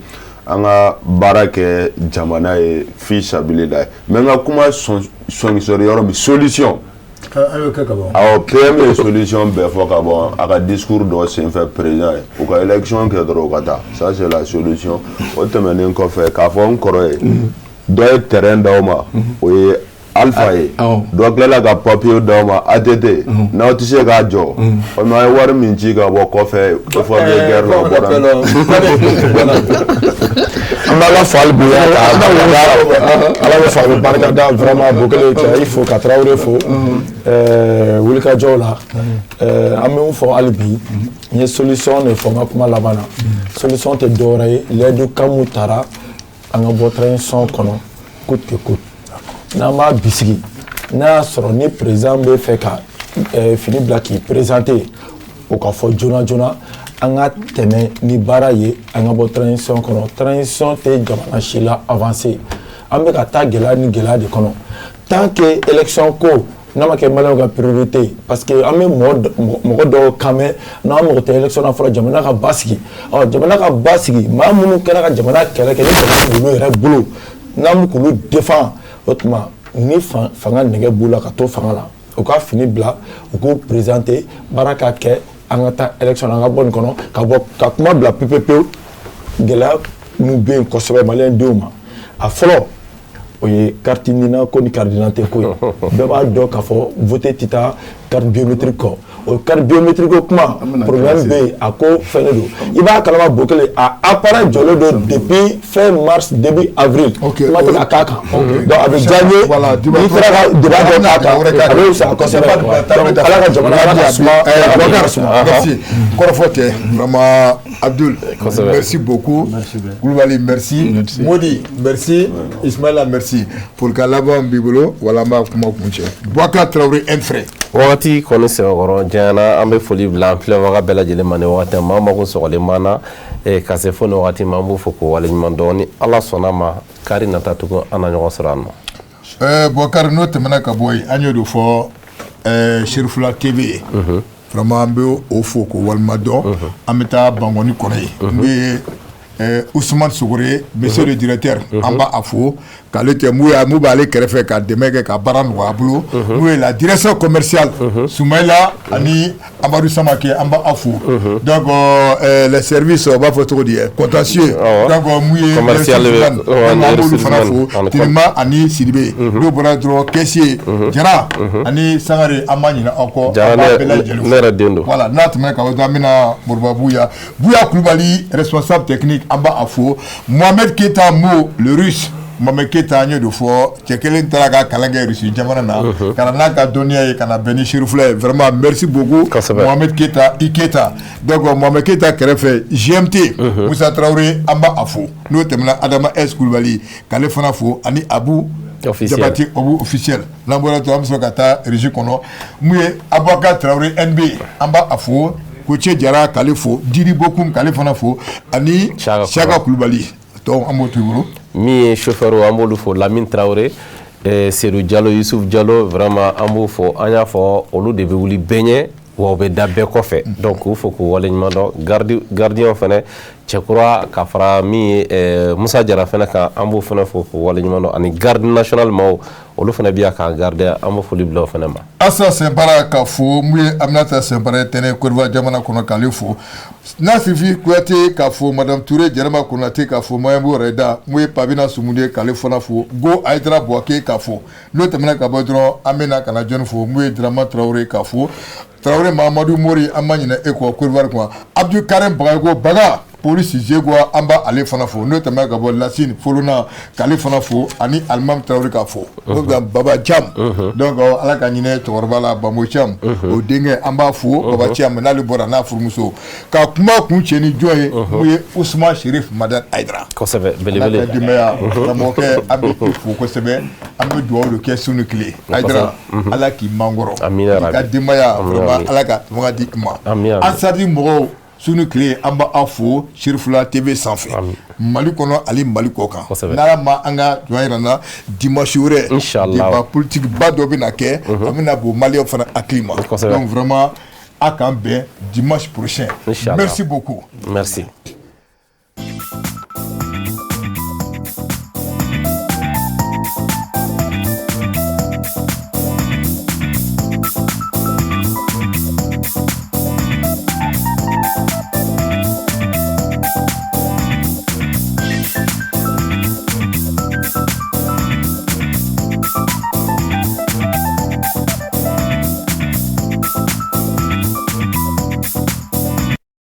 an ka baara kɛ jamana ye fi sabililahi. Mais n ka kuma sɔngisɔrɔ yɔrɔ min, solution. An y'o kɛ ka ban. Awɔ, PM ye solution bɛɛ fɔ ka ban a ka discours dɔ senfɛ. Président ye u ka élection kɛ dɔrɔn, u ka taa, ça c'est la solution. O tɛmɛnen kɔfɛ, k'a fɔ n kɔrɔ ye, dɔ ye terrain d'aw ma, o ye Alpha ye dɔ tilala ka papier d'aw ma ATT n'aw tɛ se k'a jɔ o mais a ye wari min ci ka bɔ kɔfɛ effort de guerre la o bɔra An bɛ Ala fo hali bi Ala bɛ fo a bɛ barika da vraiment Bokele ka i fo ka Tarawele fo wulikajɔw la. An bɛ mun fɔ hali bi, n ye solution de fɔ n ka kuma laban na. Solution tɛ dɔwɛrɛ ye, layidu kan mun tara an ka bɔ transition kɔnɔ coûte que coûte. N'an b'a bisigi, n'a y'a sɔrɔ ni président bɛ fɛ ka fini bila k'i présenter, o ka fɔ joona joona, an ka tɛmɛ ni baara ye, an ka bɔ transition kɔnɔ. Transition tɛ jamana si la avancer. An bɛ ka taa gɛlɛya ni gɛlɛya de kɔnɔ tant que élection ko n'a ma kɛ maliyɛnw ka priorité, parce que an bɛ mɔgɔ dɔw kan mɛn n'an mago tɛ élection na fɔlɔ, jamana ka basigi. Ɔ, jamana ka basigi, maa minnu kɛra ka jamana kɛlɛ kɛ ni jamana b'olu yɛrɛ bolo, n'an bɛ k'olu défend, o tuma ni fanga nɛgɛ b'u la ka to fanga la, u ka fini bila, u k'u présenter, baara ka kɛ, an ka taa élection na, an ka bɔ nin kɔnɔ, ka bɔ ka kuma bila pewu pewu. Gɛlɛya min bɛ yen kosɛbɛ maliyɛn denw ma, a fɔlɔ o ye carte NINA ko ni carte d'identité ko ye. Bɛɛ b'a dɔn k'a fɔ voter tɛ taa carte biométrique kɔ. O carte biométrique ko kuma, problème bɛ yen, a ko fɛnnen don. I b'a kalama Bokele, a appareil jɔlen don depuis fin mars, début avril, kuma tɛ ka k'a kan. Donc a bɛ diya n ye n'i sera ka débat dɔ k'a kan, a bɛ fisaya kosɛbɛ. Donc Ala ka jamana, Ala ka suma, Ala ka suma. Merci. Kɔrɔfɔ tɛ vraiment. Abdul, merci beaucoup. Kulubali, merci. Modi, merci. Ismaila, merci. Folikan laban b'i bolo wala an b'a kuma kuncɛ? Boubacar Traoré, un frère. Wagati kɔni sɛbɛkɔrɔ janyana. An bɛ foli bila an filɛbaga bɛɛ lajɛlen ma ni wagati. Maa mako sɔgɔlen b'an na ka se fo ni wagati ma, an b'u fɔ k'o waleɲuman dɔn. Ni Ala sɔnna ma, kari nata tugun, an na ɲɔgɔn sɔrɔ yan nɔ. Boubacar, n'o tɛmɛna ka bɔ yen, an y'o de fɔ Serifula TV ye. Vraiment, an bɛ o fo k'o walima dɔn. An bɛ taa Bankɔni kɔnɔ yen, n bɛ Ousmane Sogore, monsieur le directeur, an b'a fo k'ale tɛ mun ye, mun b'ale kɛrɛfɛ ka dɛmɛ kɛ ka baara nɔgɔya a bolo, n'o ye la direction commerciale, Soumaïla ani Amadou Samake, an b'a fo. Donc les services, o b'a fɔ cogo di, contentieux, donc mun ye commercial, an b'olu fana fo, Tilema ani Sidibe. N'o bɔra dɔrɔn, caissier Jara ani Sangare, an b'a ɲini aw kɔ, an b'a bɛɛ lajɛlen fo. Ne yɛrɛ den don. Voilà, n'a tɛmɛna ka bɔ, an bɛna Moriba Buya, Buya Kulubali, responsable technique, an b'a fo. Mohamed Keita, Mo le Russe, Mohamed Keita, an ye do fɔ, cɛ kelen taara ka kalan kɛ Russie jamana na ka na n'a ka dɔnniya ye ka na bɛn ni Serifula ye. Vraiment, merci beaucoup Mohamed Keita, i Keita. Donc Mohamed Keita kɛrɛfɛ, GMT Musa Traoré, an b'a fo. N'o tɛmɛna, Adama S Kulubali, k'ale fana fo, ani Abu Jabati, Abu officiel. N'an bɔra to, an bɛ sɔrɔ ka taa régie kɔnɔ, mun ye Abubakar Traoré NB, an b'a fo. Kocɛ Jara, k'ale fo. Diri Bokum, k'ale fana fo, ani Saka Kulubali. Donc an b'o to i bolo. Min ye chauffeur, an b'olu fo, Lamine Traoré, Seydou Diallo, Youssouf Diallo, vraiment an b'u fo. An y'a fɔ, olu de bɛ wuli bɛɛ ɲɛ wa u bɛ da bɛɛ kɔfɛ. Donc k'u fo k'u waleɲuman dɔn. Gardien fana, Cɛkura, ka fara min ye Musa Jara fana kan, an b'o fana fo k'u waleɲuman dɔn, ani garde national maaw, olu fana bɛ yan k'an garder, an b'o foli bila o fana ma. Asa Sɛnpara ka fo, mun ye Aminata Sɛnpara ye tɛnɛ Côte d'Ivoire jamana kɔnɔ, k'ale fo. Nasifi Kuyate ka fo, Madame Touré Jɛnɛba Konate ka fo, Mayambu Rɛda, mun ye Pabina Sumude, k'ale fana fo. Go Ayidara Buwake ka fo. N'o tɛmɛna ka bɔ dɔrɔn, an bɛ na ka na jɔnni fo? Mun ye Darama Traoré ka fo, Traoré Mahamadu Mori, an ma ɲinɛ e kɔ Côte d'Ivoire kɔnɔ. Abdou Karim Bagayogo Baga polisi Zeguwa, an b'ale fana fo. N'o tɛmɛna ka bɔ, Lasine Folona, k'ale fana fo, ani Alimami Traoré ka fo. N'o bɛ Baba Jam, donc Ala ka ɲinɛ cɛkɔrɔba la, Bamo Cam, o denkɛ, an b'a fo, Baba Cam, n'ale bɔra n'a furumuso. Ka kuma kun cɛ ni jɔn ye? Mun ye Ousmane Chérif Madani Hayidara. Kosɛbɛ, N'a belebele. ka denbaya, karamɔgɔkɛ, an bɛ i fo kosɛbɛ, an bɛ dugawu de kɛ su ni tile. Hayidara, Ala k'i mankɔrɔ. Amina. I ka denbaya, vraiment, Ala ka fanga di i ma. Amina. Ansari mɔgɔw, su ni tile, an b'a fo Serifula TV sanfɛ, Mali kɔnɔ ani Mali kɔ kan. N'Ala ma an ka jɔn yɛrɛ na, dimanche wɛrɛ, Inchallah. débat politique ba dɔ bɛna kɛ, an bɛna bon maliyɛnw fana hakili ma. Donc vraiment, a k'an bɛn dimanche prochain. Inchallah. Merci beaucoup. Merci.